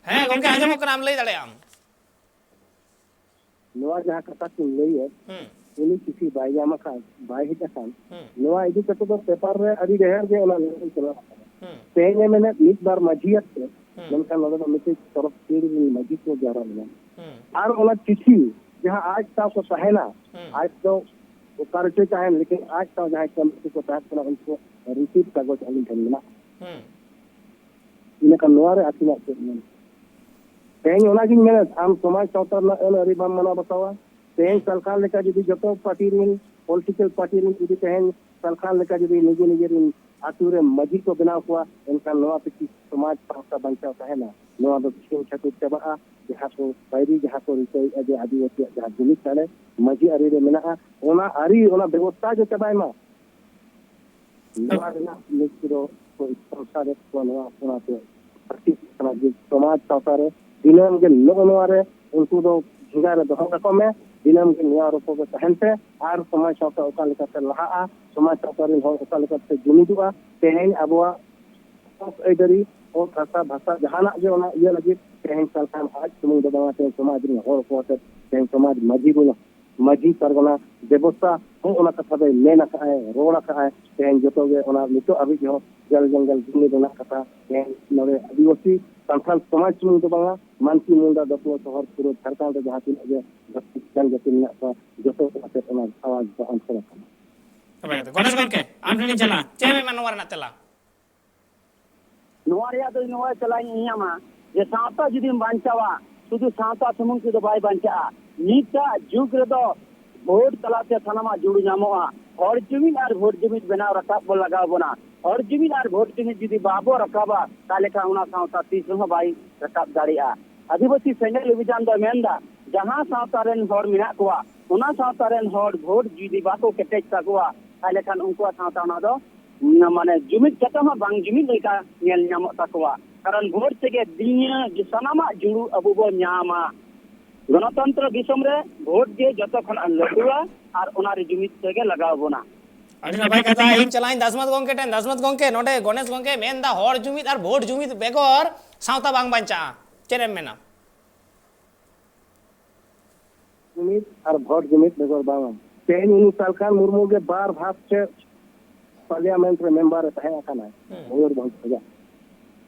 ᱦᱮᱸ ᱜᱚᱝᱠᱮ, ᱟᱸᱡᱚᱢᱚᱜ ᱠᱟᱱᱟ, ᱟᱢ ᱞᱟᱹᱭ ᱫᱟᱲᱮᱭᱟᱜ ᱟᱢ᱾ ᱱᱚᱣᱟ ᱡᱟᱦᱟᱸ ᱠᱟᱛᱷᱟ ᱠᱤᱱ ᱞᱟᱹᱭᱮᱫ, ᱦᱩᱸ᱾ ᱩᱱᱤ ᱪᱤᱴᱷᱤ ᱵᱟᱭ ᱧᱟᱢ ᱟᱠᱟᱫ, ᱵᱟᱭ ᱦᱮᱡ ᱟᱠᱟᱱ, ᱦᱩᱸ᱾ ᱱᱚᱣᱟ ᱤᱫᱤ ᱠᱟᱛᱮ ᱫᱚ ᱯᱮᱯᱟᱨ ᱨᱮ ᱟᱹᱰᱤ ᱰᱷᱮᱨ ᱜᱮ ᱚᱱᱟ ᱞᱟᱹᱭ ᱪᱟᱞᱟᱣ ᱟᱠᱟᱱᱟ᱾ ᱦᱩᱸ᱾ ᱛᱮᱦᱮᱧ ᱮ ᱢᱮᱱᱮᱫ ᱢᱤᱫ ᱵᱟᱨ ᱢᱟᱹᱡᱷᱤ ᱟᱛᱮ, ᱦᱩᱸ᱾ ᱢᱮᱱᱠᱷᱟᱱ ᱱᱚᱰᱮ ᱫᱚ ᱢᱤᱫᱴᱮᱡ ᱛᱚᱨᱚᱯ ᱯᱤᱲ ᱨᱤᱱ ᱢᱟᱹᱡᱷᱤ ᱠᱚ ᱡᱟᱣᱨᱟ ᱞᱮᱱᱟ᱾ ᱦᱩᱸ᱾ ᱟᱨ ᱚᱱᱟ ᱪᱤᱴᱷᱤ ᱡᱟᱦᱟᱸ ᱟᱡ ᱥᱟᱶ ᱠᱚ ᱛᱟᱦᱮᱱᱟ, ᱦᱩᱸ᱾ ᱟᱡ ᱫᱚ ᱚᱠᱟ ᱨᱮᱪᱚᱭ ᱛᱟᱦᱮᱱ, ᱞᱮᱠᱤᱱ ᱟᱡ ᱥᱟᱶ ᱡᱟᱦᱟᱸᱭ ᱠᱟᱹᱢᱤ ᱠᱚ ᱛᱟᱦᱮᱸ ᱠᱟᱱᱟ, ᱩᱱᱠᱩ ᱨᱤᱥᱤᱵᱷ ᱠᱟᱜᱚᱡᱽ ᱟᱹᱞᱤᱧ ᱴᱷᱮᱱ ᱢᱮᱱᱟᱜᱼᱟ᱾ ᱦᱩᱸ᱾ ᱤᱱᱟᱹᱠᱷᱟᱱ ᱱᱚᱣᱟ ᱨᱮ ᱟᱹᱠᱤᱱᱟᱜ ᱪᱮᱫ ᱢᱮᱱ? ᱛᱮᱦᱮᱧ ᱚᱱᱟᱜᱤᱧ ᱢᱮᱱᱮᱫ, ᱟᱢ ᱥᱚᱢᱟᱡᱽ ᱥᱟᱶᱛᱟ ᱨᱮᱱᱟᱜ ᱟᱹᱱ ᱟᱹᱨᱤ ᱵᱟᱢ ᱢᱟᱱᱟᱣ ᱵᱟᱛᱟᱣᱟ᱾ ᱛᱮᱦᱮᱧ ᱦᱩᱸ᱾ ᱥᱟᱞᱠᱷᱟᱱ ᱞᱮᱠᱟ ᱡᱩᱫᱤ ᱡᱚᱛᱚ ᱯᱟᱨᱴᱤ ᱨᱮᱱ, ᱯᱚᱞᱤᱴᱤᱠᱟᱞ ᱯᱟᱨᱴᱤ ᱨᱮᱱ ᱡᱩᱫᱤ ᱛᱮᱦᱮᱧ ᱥᱟᱞᱠᱷᱟᱱ ᱞᱮᱠᱟ ᱡᱩᱫᱤ ᱱᱤᱡᱮ ᱱᱤᱡᱮ ᱨᱮᱱ ᱟᱹᱛᱩ ᱨᱮ ᱢᱟᱹᱡᱷᱤ ᱠᱚ ᱵᱮᱱᱟᱣ ᱠᱚᱣᱟ, ᱮᱱᱠᱷᱟᱱ ᱱᱚᱣᱟ ᱛᱮᱠᱤ ᱥᱚᱢᱟᱡᱽ ᱥᱟᱶᱛᱟ ᱵᱟᱧᱪᱟᱣ ᱛᱟᱦᱮᱱᱟ? ᱱᱚᱣᱟ ᱫᱚ ᱪᱷᱤᱝ ᱪᱷᱟᱹᱛᱩᱨ ᱪᱟᱵᱟᱜᱼᱟ᱾ ᱡᱟᱦᱟᱸ ᱠᱚ ᱵᱟᱭᱨᱤ, ᱡᱟᱦᱟᱸ ᱠᱚ ᱨᱤᱠᱟᱹᱭᱮᱫᱼᱟ ᱡᱮ ᱟᱹᱫᱤᱵᱟᱹᱥᱤᱭᱟᱜ ᱡᱟᱦᱟᱸ ᱡᱩᱢᱤᱫ ᱫᱟᱲᱮ, ᱢᱟᱹᱡᱷᱤ ᱟᱹᱨᱤ ᱨᱮ ᱢᱮᱱᱟᱜᱼᱟ, ᱚᱱᱟ ᱟᱹᱨᱤ, ᱚᱱᱟ ᱵᱮᱵᱚᱥᱛᱷᱟ ᱜᱮ ᱪᱟᱵᱟᱭ ᱢᱟ᱾ ᱱᱚᱣᱟ ᱨᱮᱱᱟᱜ ᱢᱤᱫ ᱫᱚ ᱠᱚ ᱥᱚᱝᱥᱟᱨᱮᱫ ᱠᱚᱣᱟ, ᱱᱚᱣᱟ ᱚᱱᱟᱛᱮ ᱯᱟᱹᱨᱥᱤ ᱠᱟᱱᱟ ᱡᱮ ᱥᱚᱢᱟᱡᱽ ᱥᱟᱶᱛᱟ ᱨᱮ ᱫᱤᱱᱟᱹᱢ ᱜᱮ ᱱᱚᱜᱼᱚ ᱱᱚᱣᱟ ᱨᱮ ᱩᱱᱠᱩ ᱫᱚ ᱡᱷᱮᱸᱜᱟ ᱨᱮ ᱫᱚᱦᱚ ᱠᱟᱠᱚ ᱢᱮ, ᱫᱤᱱᱟᱹᱢ ᱜᱮ ᱱᱚᱣᱟ ᱨᱚᱯᱚᱲ ᱨᱮ ᱛᱟᱦᱮᱱ ᱯᱮ᱾ ᱟᱨ ᱥᱚᱢᱟᱡᱽ ᱥᱟᱶᱛᱟ ᱚᱠᱟ ᱞᱮᱠᱟᱛᱮ ᱞᱟᱦᱟᱜᱼᱟ, ᱥᱚᱢᱟᱡᱽ ᱥᱟᱶᱛᱟ ᱨᱮᱱ ᱦᱚᱲ ᱚᱠᱟ ᱞᱮᱠᱟᱛᱮ ᱡᱩᱢᱤᱫᱚᱜᱼᱟ, ᱛᱮᱦᱮᱧ ᱟᱵᱚᱣᱟᱜ ᱦᱚᱠ ᱟᱹᱭᱫᱟᱹᱨᱤ, ᱦᱚᱠ ᱦᱟᱥᱟ ᱵᱷᱟᱥᱟ ᱡᱟᱦᱟᱱᱟᱜ ᱜᱮ ᱚᱱᱟ ᱤᱭᱟᱹ ᱞᱟᱹᱜᱤᱫ ᱛᱮᱦᱮᱧ ᱥᱟᱞᱠᱷᱟᱱ ᱟᱡ ᱥᱩᱢᱩᱝ ᱫᱚ ᱵᱟᱝᱟ, ᱛᱮᱦᱮᱧ ᱥᱚᱢᱟᱡᱽ ᱨᱮᱱ ᱦᱚᱲ ᱠᱚ ᱟᱛᱮ ᱛᱮᱦᱮᱧ ᱥᱚᱢᱟᱡᱽ ᱢᱟᱹᱡᱷᱤ ᱵᱚᱱ ᱢᱟᱹᱡᱷᱤ ᱯᱟᱨᱜᱟᱱᱟ ᱵᱮᱵᱚᱥᱛᱷᱟ ᱦᱚᱸ ᱚᱱᱟ ᱠᱟᱛᱷᱟ ᱫᱚᱭ ᱢᱮᱱ ᱟᱠᱟᱫᱼᱟᱭ, ᱨᱚᱲ ᱟᱠᱟᱫᱼᱟᱭ᱾ ᱛᱮᱦᱮᱧ ᱡᱚᱛᱚ ᱜᱮ ᱚᱱᱟ ᱱᱤᱛᱚᱜ ᱦᱟᱹᱵᱤᱡ ᱦᱚᱸ ᱡᱚᱞ ᱡᱚᱝᱜᱚᱞ ᱡᱩᱢᱤ ᱨᱮᱱᱟᱜ ᱠᱟᱛᱷᱟ ᱛᱮᱦᱮᱧ ᱱᱚᱰᱮ ᱟᱹᱫᱤᱵᱟᱹᱥᱤ ᱥᱟᱱᱛᱟᱲ ᱥᱚᱢᱟᱡᱽ ᱥᱩᱢᱩᱝ ᱫᱚ ᱵᱟᱝᱟ, ᱢᱟᱱᱠᱤ ᱢᱩᱱᱰᱟ ᱫᱚᱛᱞᱚ ᱥᱚᱦᱚᱨ ᱯᱩᱨᱟᱹ ᱡᱷᱟᱲᱠᱷᱚᱸᱰ ᱨᱮ ᱡᱟᱦᱟᱸ ᱛᱤᱱᱟᱹᱜ ᱜᱮ ᱡᱟᱹᱛᱤ ᱡᱟᱹᱛᱤ ᱢᱮᱱᱟᱜ ᱠᱚᱣᱟ, ᱡᱚᱛᱚ ᱠᱚ ᱟᱛᱮᱫ ᱚᱱᱟ ᱟᱣᱟᱡᱽ ᱫᱚ ᱟᱢ ᱥᱮᱫ ᱟᱠᱟᱱᱟ᱾ ᱛᱚᱵᱮ ᱜᱚᱱᱮᱥ ᱜᱚᱢᱠᱮ, ᱟᱢ ᱴᱷᱮᱱᱤᱧ ᱪᱟᱞᱟᱜᱼᱟ, ᱪᱮᱫ ᱮᱢ ᱮᱢᱟ ᱱᱚᱣᱟ ᱨᱮᱱᱟᱜ ᱛᱮᱞᱟ? ᱱᱚᱣᱟ ᱨᱮᱭᱟᱜ ᱫᱚ ᱱᱚᱣᱟ ᱛᱮᱞᱟᱧ ᱮᱢᱟ ᱡᱮ ᱥᱟᱶᱛᱟ ᱡᱩᱫᱤᱢ ᱵᱟᱧᱪᱟᱣᱟ, ᱥᱩᱫᱷᱩ ᱥᱟᱶᱛᱟ ᱥᱩᱢᱩᱝ ᱛᱮᱫᱚ ᱵᱟᱭ ᱵᱟᱧᱪᱟᱜᱼᱟ᱾ ᱱᱤᱛᱟᱜ ᱡᱩᱜᱽ ᱨᱮᱫᱚ ᱵᱷᱳᱴ ᱛᱟᱞᱟᱛᱮ ᱥᱟᱱᱟᱢᱟᱜ ᱡᱩᱲᱩ ᱧᱟᱢᱚᱜᱼᱟ᱾ ᱦᱚᱲ ᱡᱩᱢᱤᱫ ᱟᱨ ᱵᱷᱳᱴ ᱡᱩᱢᱤᱫ ᱵᱮᱱᱟᱣ ᱨᱟᱠᱟᱵ ᱵᱚ ᱞᱟᱜᱟᱣ ᱵᱚᱱᱟ᱾ ᱦᱚᱲ ᱡᱩᱢᱤᱫ ᱟᱨ ᱵᱷᱳᱴ ᱡᱩᱢᱤᱫ ᱡᱩᱫᱤ ᱵᱟᱵᱚ ᱨᱟᱠᱟᱵᱟ, ᱛᱟᱦᱚᱞᱮ ᱠᱷᱟᱱ ᱚᱱᱟ ᱥᱟᱶᱛᱟ ᱛᱤᱥ ᱨᱮᱦᱚᱸ ᱵᱟᱭ ᱨᱟᱠᱟᱵ ᱫᱟᱲᱮᱭᱟᱜᱼᱟ᱾ ᱟᱹᱫᱤᱵᱟᱹᱥᱤ ᱥᱮᱸᱜᱮᱞ ᱚᱵᱷᱤᱡᱟᱱ ᱫᱚᱭ ᱢᱮᱱᱫᱟ, ᱡᱟᱦᱟᱸ ᱥᱟᱶᱛᱟ ᱨᱮᱱ ᱦᱚᱲ ᱢᱮᱱᱟᱜ ᱠᱚᱣᱟ, ᱚᱱᱟ ᱥᱟᱶᱛᱟ ᱨᱮᱱ ᱦᱚᱲ ᱵᱷᱳᱴ ᱡᱩᱫᱤ ᱵᱟᱠᱚ ᱠᱮᱴᱮᱡ ᱛᱟᱠᱚᱣᱟ, ᱛᱟᱦᱚᱞᱮ ᱠᱷᱟᱱ ᱩᱱᱠᱩᱣᱟᱜ ᱥᱟᱶᱛᱟ ᱚᱱᱟ ᱫᱚ ᱢᱟᱱᱮ ᱡᱩᱢᱤᱫ ᱠᱟᱛᱮ ᱦᱚᱸ ᱵᱟᱝ ᱡᱩᱢᱤᱫ ᱞᱮᱠᱟ ᱧᱮᱞ ᱧᱟᱢᱚᱜ ᱛᱟᱠᱚᱣᱟ᱾ ᱠᱟᱨᱚᱱ ᱵᱷᱳᱴ ᱛᱮᱜᱮ ᱫᱩᱱᱤᱭᱟᱹ ᱥᱟᱱᱟᱢᱟᱜ ᱡᱩᱲᱩ ᱟᱵᱚ ᱵᱚ ᱧᱟᱢᱟ᱾ ᱜᱚᱱᱚᱛᱚᱱᱛᱨᱚ ᱫᱤᱥᱚᱢ ᱨᱮ ᱵᱷᱳᱴ ᱜᱮ ᱡᱚᱛᱚ ᱠᱷᱚᱱᱟᱜ ᱞᱟᱹᱴᱩᱣᱟ, ᱟᱨ ᱚᱱᱟ ᱨᱮ ᱡᱩᱢᱤᱫ ᱛᱮᱜᱮ ᱞᱟᱜᱟᱣ ᱵᱚᱱᱟ᱾ ᱟᱹᱰᱤ ᱱᱟᱯᱟᱭ ᱠᱟᱛᱷᱟ᱾ ᱤᱧ ᱪᱟᱞᱟᱜ ᱟᱹᱧ ᱫᱟᱥᱢᱟᱛ ᱜᱚᱢᱠᱮ ᱴᱷᱮᱱ᱾ ᱫᱟᱥᱢᱟᱛ ᱜᱚᱢᱠᱮ, ᱱᱚᱰᱮ ᱜᱚᱱᱮᱥ ᱜᱚᱢᱠᱮ ᱢᱮᱱᱫᱟ, ᱦᱚᱲ ᱡᱩᱢᱤᱫ ᱟᱨ ᱵᱷᱳᱴ ᱡᱩᱢᱤᱫ ᱵᱮᱜᱚᱨ ᱥᱟᱶᱛᱟ ᱵᱟᱝ ᱵᱟᱧᱪᱟᱜᱼᱟ᱾ ᱪᱮᱫ ᱮᱢ ᱢᱮᱱᱟ? ᱡᱩᱢᱤᱫ ᱟᱨ ᱵᱷᱳᱴ ᱡᱩᱢᱤᱫ ᱵᱮᱜᱚᱨ ᱵᱟᱝ᱾ ᱛᱮᱦᱮᱧ ᱩᱱᱤ ᱥᱟᱞᱠᱷᱟᱱ ᱢᱩᱨᱢᱩ ᱜᱮ ᱵᱟᱨ ᱫᱷᱟᱯ ᱛᱮ ᱯᱟᱨᱞᱤᱭᱟᱢᱮᱱᱴ ᱨᱮ ᱢᱮᱢᱵᱟᱨ ᱮ ᱛᱟᱦᱮᱸ ᱟᱠᱟᱱᱟ ᱢᱚᱭᱩᱨᱵᱷᱚᱸᱡᱽ ᱠᱷᱚᱱᱟᱜ᱾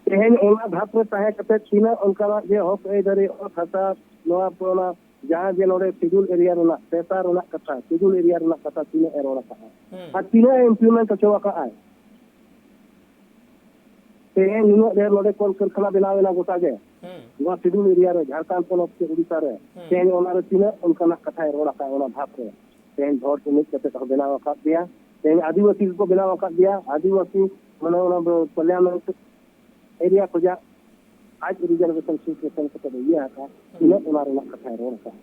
ᱛᱮᱦᱮᱧ ᱚᱱᱟ ᱫᱷᱟᱯ ᱨᱮ ᱛᱟᱦᱮᱸ ᱠᱟᱛᱮ ᱛᱤᱱᱟᱹᱜ ᱚᱱᱠᱟᱱᱟᱜ ᱡᱮ ᱦᱚᱠ ᱟᱹᱭᱫᱟᱹᱨᱤ, ᱚᱛ ᱦᱟᱥᱟ, ᱱᱚᱣᱟ ᱯᱩᱨᱟᱹ ᱡᱟᱦᱟᱸ ᱡᱮ ᱱᱚᱰᱮ ᱥᱤᱰᱩᱞ ᱮᱨᱤᱭᱟ ᱨᱮᱱᱟᱜ ᱯᱮᱥᱟ ᱨᱮᱱᱟᱜ ᱠᱟᱛᱷᱟ, ᱥᱤᱰᱩᱞ ᱮᱨᱤᱭᱟ ᱨᱮᱱᱟᱜ ᱠᱟᱛᱷᱟ ᱛᱤᱱᱟᱹᱜ ᱮ ᱨᱚᱲ ᱟᱠᱟᱫᱼᱟ ᱟᱨ ᱛᱤᱱᱟᱹᱜ ᱮ ᱤᱢᱯᱞᱤᱢᱮᱱᱴ ᱦᱚᱪᱚ ᱟᱠᱟᱫᱼᱟᱭ᱾ ᱛᱮᱦᱮᱧ ᱱᱩᱱᱟᱹᱜ ᱰᱷᱮᱨ ᱱᱚᱰᱮ ᱠᱚᱞ ᱠᱟᱨᱠᱷᱟᱱᱟ ᱵᱮᱱᱟᱣ ᱮᱱᱟ ᱜᱚᱴᱟ ᱜᱮ᱾ ᱱᱚᱣᱟ ᱥᱤᱰᱩᱞ ᱮᱨᱤᱭᱟ ᱨᱮ, ᱡᱷᱟᱲᱠᱷᱚᱸᱰ ᱯᱚᱱᱚᱛ ᱥᱮ ᱩᱲᱤᱥᱥᱟ ᱨᱮ, ᱛᱮᱦᱮᱧ ᱚᱱᱟ ᱨᱮ ᱛᱤᱱᱟᱹᱜ ᱚᱱᱠᱟᱱᱟᱜ ᱠᱟᱛᱷᱟᱭ ᱨᱚᱲ ᱟᱠᱟᱫ ᱚᱱᱟ ᱫᱷᱟᱯ ᱨᱮ᱾ ᱛᱮᱦᱮᱧ ᱵᱷᱳᱴ ᱢᱤᱫ ᱠᱟᱛᱮ ᱠᱚ ᱵᱮᱱᱟᱣ ᱟᱠᱟᱫ ᱜᱮᱭᱟ᱾ ᱛᱮᱦᱮᱧ ᱟᱹᱫᱤᱵᱟᱹᱥᱤ ᱠᱚᱠᱚ ᱵᱮᱱᱟᱣ ᱟᱠᱟᱫ ᱜᱮᱭᱟ᱾ ᱟᱹᱫᱤᱵᱟᱹᱥᱤ ᱢᱟᱱᱮ ᱚᱱᱟ ᱫᱚ ᱯᱟᱨᱞᱤᱭᱟᱢᱮᱱᱴ ᱮᱨᱤᱭᱟ ᱠᱷᱚᱱᱟᱜ ᱟᱡ ᱨᱤᱡᱟᱨᱵᱷᱮᱥᱚᱱ ᱥᱤᱴ ᱨᱮ ᱥᱮᱱ ᱠᱟᱛᱮ ᱫᱚ ᱤᱭᱟᱹ ᱟᱠᱟᱫ, ᱛᱤᱱᱟᱹᱜ ᱚᱱᱟ ᱨᱮᱱᱟᱜ ᱠᱟᱛᱷᱟᱭ ᱨᱚᱲ ᱟᱠᱟᱫ᱾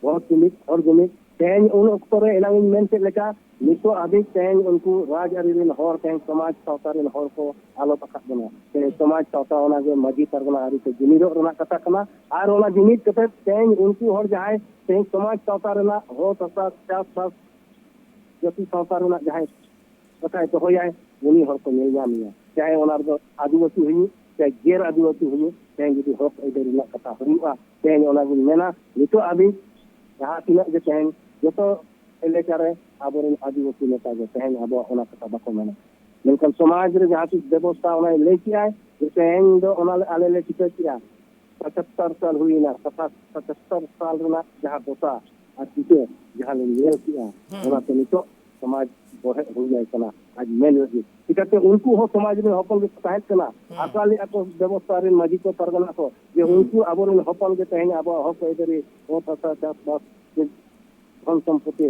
ᱵᱷᱳᱴ ᱡᱩᱢᱤᱫ, ᱦᱚᱲ ᱡᱩᱢᱤᱫ᱾ ᱛᱮᱦᱮᱧ ᱩᱱ ᱚᱠᱛᱚ ᱨᱮ ᱮᱱᱟᱝ ᱤᱧ ᱢᱮᱱ ᱠᱮᱫ ᱞᱮᱠᱟ, ᱱᱤᱛᱚᱜ ᱦᱟᱹᱵᱤᱡ ᱛᱮᱦᱮᱧ ᱩᱱᱠᱩ ᱨᱟᱡᱽ ᱟᱹᱨᱤ ᱨᱮᱱ ᱦᱚᱲ, ᱛᱮᱦᱮᱧ ᱥᱚᱢᱟᱡᱽ ᱥᱟᱶᱛᱟ ᱨᱮᱱ ᱦᱚᱲ ᱠᱚ ᱟᱞᱚ ᱯᱟᱠᱟᱜ ᱵᱚᱱᱟ᱾ ᱛᱮᱦᱮᱧ ᱥᱚᱢᱟᱡᱽ ᱥᱟᱶᱛᱟ ᱚᱱᱟᱜᱮ ᱢᱟᱹᱡᱷᱤ ᱯᱟᱨᱜᱟᱱᱟ ᱟᱹᱨᱤ ᱛᱮ ᱡᱩᱢᱤᱫᱚᱜ ᱨᱮᱱᱟᱜ ᱠᱟᱛᱷᱟ ᱠᱟᱱᱟ᱾ ᱟᱨ ᱚᱱᱟ ᱡᱩᱢᱤᱫ ᱠᱟᱛᱮ ᱛᱮᱦᱮᱧ ᱩᱱᱠᱩ ᱦᱚᱲ ᱡᱟᱦᱟᱸᱭ ᱛᱮᱦᱮᱧ ᱥᱚᱢᱟᱡᱽ ᱥᱟᱶᱛᱟ ᱨᱮᱱᱟᱜ ᱦᱚᱲ ᱥᱟᱶᱛᱟ ᱪᱟᱥᱵᱟᱥ ᱡᱟᱹᱛᱤ ᱥᱟᱶᱛᱟ ᱨᱮᱱᱟᱜ ᱡᱟᱦᱟᱸᱭ ᱠᱟᱛᱷᱟᱭ ᱫᱚᱦᱚᱭᱟᱭ, ᱩᱱᱤ ᱦᱚᱲ ᱠᱚ ᱧᱮᱞ ᱧᱟᱢᱮᱭᱟ᱾ ᱪᱟᱦᱮ ᱚᱱᱟ ᱨᱮᱫᱚ ᱟᱹᱫᱤᱵᱟᱹᱥᱤ ᱦᱩᱭᱩᱜ, ᱪᱟᱦᱮ ᱜᱮᱨ ᱟᱹᱫᱤᱵᱟᱹᱥᱤ ᱦᱩᱭᱩᱜ, ᱛᱮᱦᱮᱧ ᱡᱩᱫᱤ ᱦᱚᱠ ᱟᱹᱭᱫᱟᱹᱨᱤ ᱨᱮᱱᱟᱜ ᱠᱟᱛᱷᱟ ᱦᱩᱭᱩᱜᱼᱟ, ᱛᱮᱦᱮᱧ ᱚᱱᱟᱜᱤᱧ ᱢᱮᱱᱟ, ᱱᱤᱛᱚᱜ ᱦᱟᱹᱵᱤᱡ ᱡᱟᱦᱟᱸ ᱛᱤᱱᱟᱹᱜ ᱜᱮ ᱛᱮᱦᱮᱧ ᱡᱚᱛᱚ ᱮᱞᱟᱠᱟ ᱨᱮ ᱟᱵᱚᱨᱮᱱ ᱟᱹᱫᱤᱵᱟᱹᱥᱤ ᱱᱮᱛᱟ ᱜᱮ ᱛᱮᱦᱮᱧ ᱟᱵᱚᱣᱟᱜ ᱚᱱᱟ ᱠᱟᱛᱷᱟ ᱵᱟᱠᱚ ᱢᱮᱱᱟ᱾ ᱢᱮᱱᱠᱷᱟᱱ ᱥᱚᱢᱟᱡᱽ ᱨᱮ ᱡᱟᱦᱟᱸ ᱪᱮᱫ ᱵᱮᱵᱚᱥᱛᱷᱟ ᱚᱱᱟᱭ ᱞᱟᱹᱭ ᱠᱮᱜᱼᱟᱭ ᱡᱮ ᱛᱮᱦᱮᱧ ᱫᱚ ᱚᱱᱟ ᱞᱮ, ᱟᱞᱮ ᱞᱮ ᱪᱤᱠᱟᱹ ᱠᱮᱜᱼᱟ, ᱯᱚᱸᱪᱟᱛᱛᱚᱨ ᱥᱟᱞ ᱦᱩᱭᱮᱱᱟ, ᱯᱚᱸᱪᱟᱛᱛᱚᱨ ᱥᱟᱞ ᱨᱮᱱᱟᱜ ᱡᱟᱦᱟᱸ ᱫᱚᱥᱟ ᱟᱨ ᱪᱤᱛᱟᱹᱨ ᱡᱟᱦᱟᱸ ᱞᱮ ᱧᱮᱞ ᱠᱮᱜᱼᱟ, ᱚᱱᱟᱛᱮ ᱱᱤᱛᱚᱜ ᱥᱚᱢᱟᱡᱽ ᱵᱚᱲᱦᱮ ᱦᱩᱭ ᱟᱭ ᱠᱟᱱᱟ᱾ ᱟᱡ ᱢᱮᱱ ᱞᱟᱹᱜᱤᱫ ᱪᱤᱠᱟᱹᱛᱮ ᱩᱱᱠᱩ ᱦᱚᱸ ᱥᱚᱢᱟᱡᱽ ᱨᱮᱱ ᱦᱚᱯᱚᱱ ᱜᱮᱠᱚ ᱛᱟᱦᱮᱸ ᱠᱟᱱᱟ᱾ ᱟᱥᱟ ᱞᱮᱫᱼᱟ ᱠᱚ ᱵᱮᱵᱚᱥᱛᱷᱟ ᱨᱮᱱ ᱢᱟᱹᱡᱷᱤ ᱠᱚ ᱯᱟᱨᱜᱟᱱᱟ ᱠᱚ ᱡᱮ ᱩᱱᱠᱩ ᱟᱵᱚᱨᱮᱱ ᱦᱚᱯᱚᱱ ᱜᱮ ᱛᱮᱦᱮᱧ ᱟᱵᱚᱣᱟᱜ ᱦᱚᱠ ᱟᱹᱭᱫᱟᱹᱨᱤ, ᱚᱛ ᱦᱟᱥᱟ, ᱪᱟᱥᱵᱟᱥ, ᱫᱷᱚᱱ ᱥᱚᱢᱯᱚᱛᱤ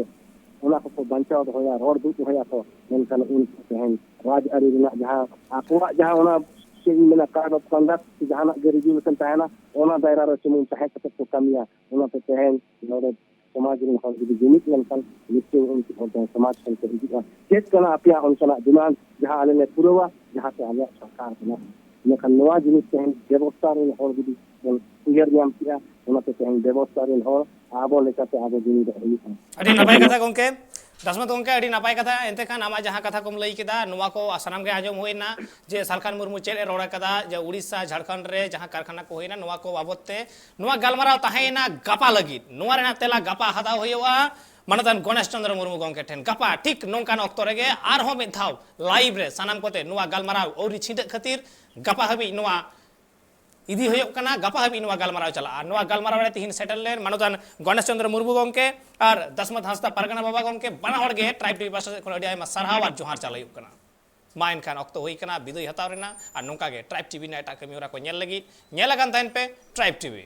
ᱚᱱᱟ ᱠᱚᱠᱚ ᱵᱟᱧᱪᱟᱣ ᱫᱚᱦᱚᱭᱟ, ᱨᱚᱲ ᱫᱩᱜ ᱫᱚᱦᱚᱭᱟᱠᱚ᱾ ᱢᱮᱱᱠᱷᱟᱱ ᱩᱱᱠᱩ ᱛᱮᱦᱮᱧ ᱨᱟᱡᱽ ᱟᱹᱨᱤ ᱨᱮᱱᱟᱜ ᱡᱟᱦᱟᱸ ᱟᱠᱚᱣᱟᱜ ᱡᱟᱦᱟᱸ ᱚᱱᱟ ᱪᱮᱫ ᱤᱧ ᱢᱮᱱᱟ, ᱠᱟᱨᱰ ᱚᱯᱷ ᱠᱚᱱᱰᱟᱠᱴ ᱥᱮ ᱡᱟᱦᱟᱱᱟᱜ ᱜᱮ ᱨᱮᱡᱩᱞᱮᱥᱚᱱ ᱛᱟᱦᱮᱱᱟ, ᱚᱱᱟ ᱫᱟᱭᱨᱟ ᱨᱮ ᱥᱩᱢᱩᱝ ᱛᱟᱦᱮᱸ ᱠᱟᱛᱮ ᱠᱚ ᱠᱟᱹᱢᱤᱭᱟ᱾ ᱚᱱᱟᱛᱮ ᱛᱮᱦᱮᱧ ᱱᱚᱰᱮ ᱥᱚᱢᱟᱡᱽ ᱨᱮᱱ ᱦᱚᱲ ᱡᱩᱫᱤ ᱡᱩᱢᱤᱫ ᱞᱮᱱᱠᱷᱟᱱ ᱱᱤᱥᱪᱚᱭ ᱩᱱᱠᱩ ᱦᱚᱲ ᱫᱚ ᱥᱚᱢᱟᱡᱽ ᱠᱷᱚᱱ ᱠᱚ ᱦᱤᱡᱩᱜᱼᱟ᱾ ᱪᱮᱫ ᱠᱟᱱᱟ ᱟᱯᱮᱭᱟᱜ ᱚᱱᱠᱟᱱᱟᱜ ᱰᱤᱢᱟᱱᱰ ᱡᱟᱦᱟᱸ ᱟᱞᱮ ᱞᱮ ᱯᱩᱨᱟᱹᱣᱟ, ᱡᱟᱦᱟᱸᱛᱮ ᱟᱞᱮᱭᱟᱜ ᱥᱚᱨᱠᱟᱨ ᱵᱮᱱᱟᱜᱼᱟ? ᱤᱱᱟᱹᱠᱷᱟᱱ ᱱᱚᱣᱟ ᱡᱤᱱᱤᱥ ᱛᱮᱦᱮᱧ ᱵᱮᱵᱚᱥᱛᱷᱟ ᱨᱮᱱ ᱦᱚᱲ ᱡᱩᱫᱤ ᱵᱚᱱ ᱩᱭᱦᱟᱹᱨ ᱧᱟᱢ ᱠᱮᱜᱼᱟ, ᱚᱱᱟᱛᱮ ᱛᱮᱦᱮᱧ ᱵᱮᱵᱚᱥᱛᱷᱟ ᱨᱮᱱ ᱦᱚᱲ ᱟᱵᱚ ᱞᱮᱠᱟᱛᱮ ᱟᱵᱚ ᱡᱩᱢᱤᱫᱚᱜ ᱦᱩᱭᱩᱜᱼᱟ᱾ ᱟᱹᱰᱤ ᱱᱟᱯᱟᱭ ᱠᱟᱛᱷᱟ ᱜᱚᱢᱠᱮ᱾ ᱫᱟᱥᱢᱟᱛ ᱜᱚᱢᱠᱮ, ᱟᱹᱰᱤ ᱱᱟᱯᱟᱭ ᱠᱟᱛᱷᱟ᱾ ᱮᱱᱛᱮ ᱠᱷᱟᱱ ᱟᱢᱟᱜ ᱡᱟᱦᱟᱸ ᱠᱟᱛᱷᱟ ᱠᱚᱢ ᱞᱟᱹᱭ ᱠᱮᱫᱟ, ᱱᱚᱣᱟ ᱠᱚ ᱥᱟᱱᱟᱢ ᱜᱮ ᱟᱸᱡᱚᱢ ᱦᱩᱭᱱᱟ ᱡᱮ ᱥᱟᱞᱠᱷᱟᱱ ᱢᱩᱨᱢᱩ ᱪᱮᱫ ᱮ ᱨᱚᱲ ᱟᱠᱟᱫᱟ, ᱡᱮ ᱩᱲᱤᱥᱥᱟ ᱡᱷᱟᱲᱠᱷᱚᱸᱰ ᱨᱮ ᱡᱟᱦᱟᱸ ᱠᱟᱨᱠᱷᱟᱱᱟ ᱠᱚ ᱦᱩᱭᱱᱟ, ᱱᱚᱣᱟ ᱠᱚ ᱵᱟᱵᱚᱛ ᱛᱮ ᱱᱚᱣᱟ ᱜᱟᱞᱢᱟᱨᱟᱣ ᱛᱟᱦᱮᱸᱭᱮᱱᱟ ᱜᱟᱯᱟ ᱞᱟᱹᱜᱤᱫ᱾ ᱱᱚᱣᱟ ᱨᱮᱱᱟᱜ ᱛᱮᱞᱟ ᱜᱟᱯᱟ ᱦᱟᱛᱟᱣ ᱦᱩᱭᱩᱜᱼᱟ ᱢᱟᱱᱚᱛᱟᱱ ᱜᱚᱱᱮᱥ ᱪᱚᱸᱫᱽᱨᱚ ᱢᱩᱨᱢᱩ ᱜᱚᱢᱠᱮ ᱴᱷᱮᱱ᱾ ᱜᱟᱯᱟ ᱴᱷᱤᱠ ᱱᱚᱝᱠᱟᱱ ᱚᱠᱛᱚ ᱨᱮᱜᱮ ᱟᱨᱦᱚᱸ ᱢᱤᱫ ᱫᱷᱟᱣ ᱞᱟᱭᱤᱵᱷ ᱨᱮ ᱥᱟᱱᱟᱢ ᱠᱚᱛᱮ ᱱᱚᱣᱟ ᱜᱟᱞᱢᱟᱨᱟᱣ ᱟᱹᱣᱨᱤ ᱪᱷᱤᱰᱟᱹᱜ ᱠᱷᱟᱹᱛᱤᱨ ᱜᱟᱯᱟ ᱦᱟᱹᱵᱤᱡ ᱱᱚᱣᱟ ᱤᱫᱤ ᱦᱩᱭᱩᱜ ᱠᱟᱱᱟ, ᱜᱟᱯᱟ ᱦᱟᱹᱵᱤᱡ ᱱᱚᱣᱟ ᱜᱟᱞᱢᱟᱨᱟᱣ ᱪᱟᱞᱟᱜᱼᱟ᱾ ᱱᱚᱣᱟ ᱜᱟᱞᱢᱟᱨᱟᱣ ᱨᱮ ᱛᱤᱦᱤᱧ ᱥᱮᱴᱮᱨ ᱞᱮᱱ ᱢᱟᱱᱚᱛᱟᱱ ᱜᱚᱱᱮᱥ ᱪᱚᱸᱫᱽᱨᱚ ᱢᱩᱨᱢᱩ ᱜᱚᱢᱠᱮ ᱟᱨ ᱫᱟᱥᱢᱟᱛ ᱦᱟᱸᱥᱫᱟ ᱯᱟᱨᱜᱟᱱᱟ ᱵᱟᱵᱟ ᱜᱚᱢᱠᱮ, ᱵᱟᱱᱟ ᱦᱚᱲ ᱜᱮ ᱴᱨᱟᱭᱤᱵᱽ ᱴᱤᱵᱷᱤ ᱯᱟᱦᱴᱟ ᱥᱮᱫ ᱠᱷᱚᱱ ᱟᱹᱰᱤ ᱟᱭᱢᱟ ᱥᱟᱨᱦᱟᱣ ᱟᱨ ᱡᱚᱦᱟᱨ ᱪᱟᱞ ᱦᱩᱭᱩᱜ ᱠᱟᱱᱟ᱾ ᱢᱟ ᱮᱱᱠᱷᱟᱱ ᱚᱠᱛᱚ ᱦᱩᱭ ᱠᱟᱱᱟ ᱵᱤᱫᱟᱹᱭ ᱦᱟᱛᱟᱣ ᱨᱮᱱᱟᱜ, ᱟᱨ ᱱᱚᱝᱠᱟ ᱜᱮ ᱴᱨᱟᱭᱤᱵᱽ ᱴᱤᱵᱷᱤ ᱨᱮᱱᱟᱜ ᱮᱴᱟᱜ ᱠᱟᱹᱢᱤ ᱦᱚᱨᱟ ᱠᱚ ᱧᱮᱞ ᱞᱟᱹᱜᱤᱫ ᱧᱮᱞ ᱟᱠᱟᱱ ᱛᱟᱦᱮᱱ ᱯᱮ ᱴᱨᱟᱭᱤᱵᱽ ᱴᱤᱵᱷᱤ᱾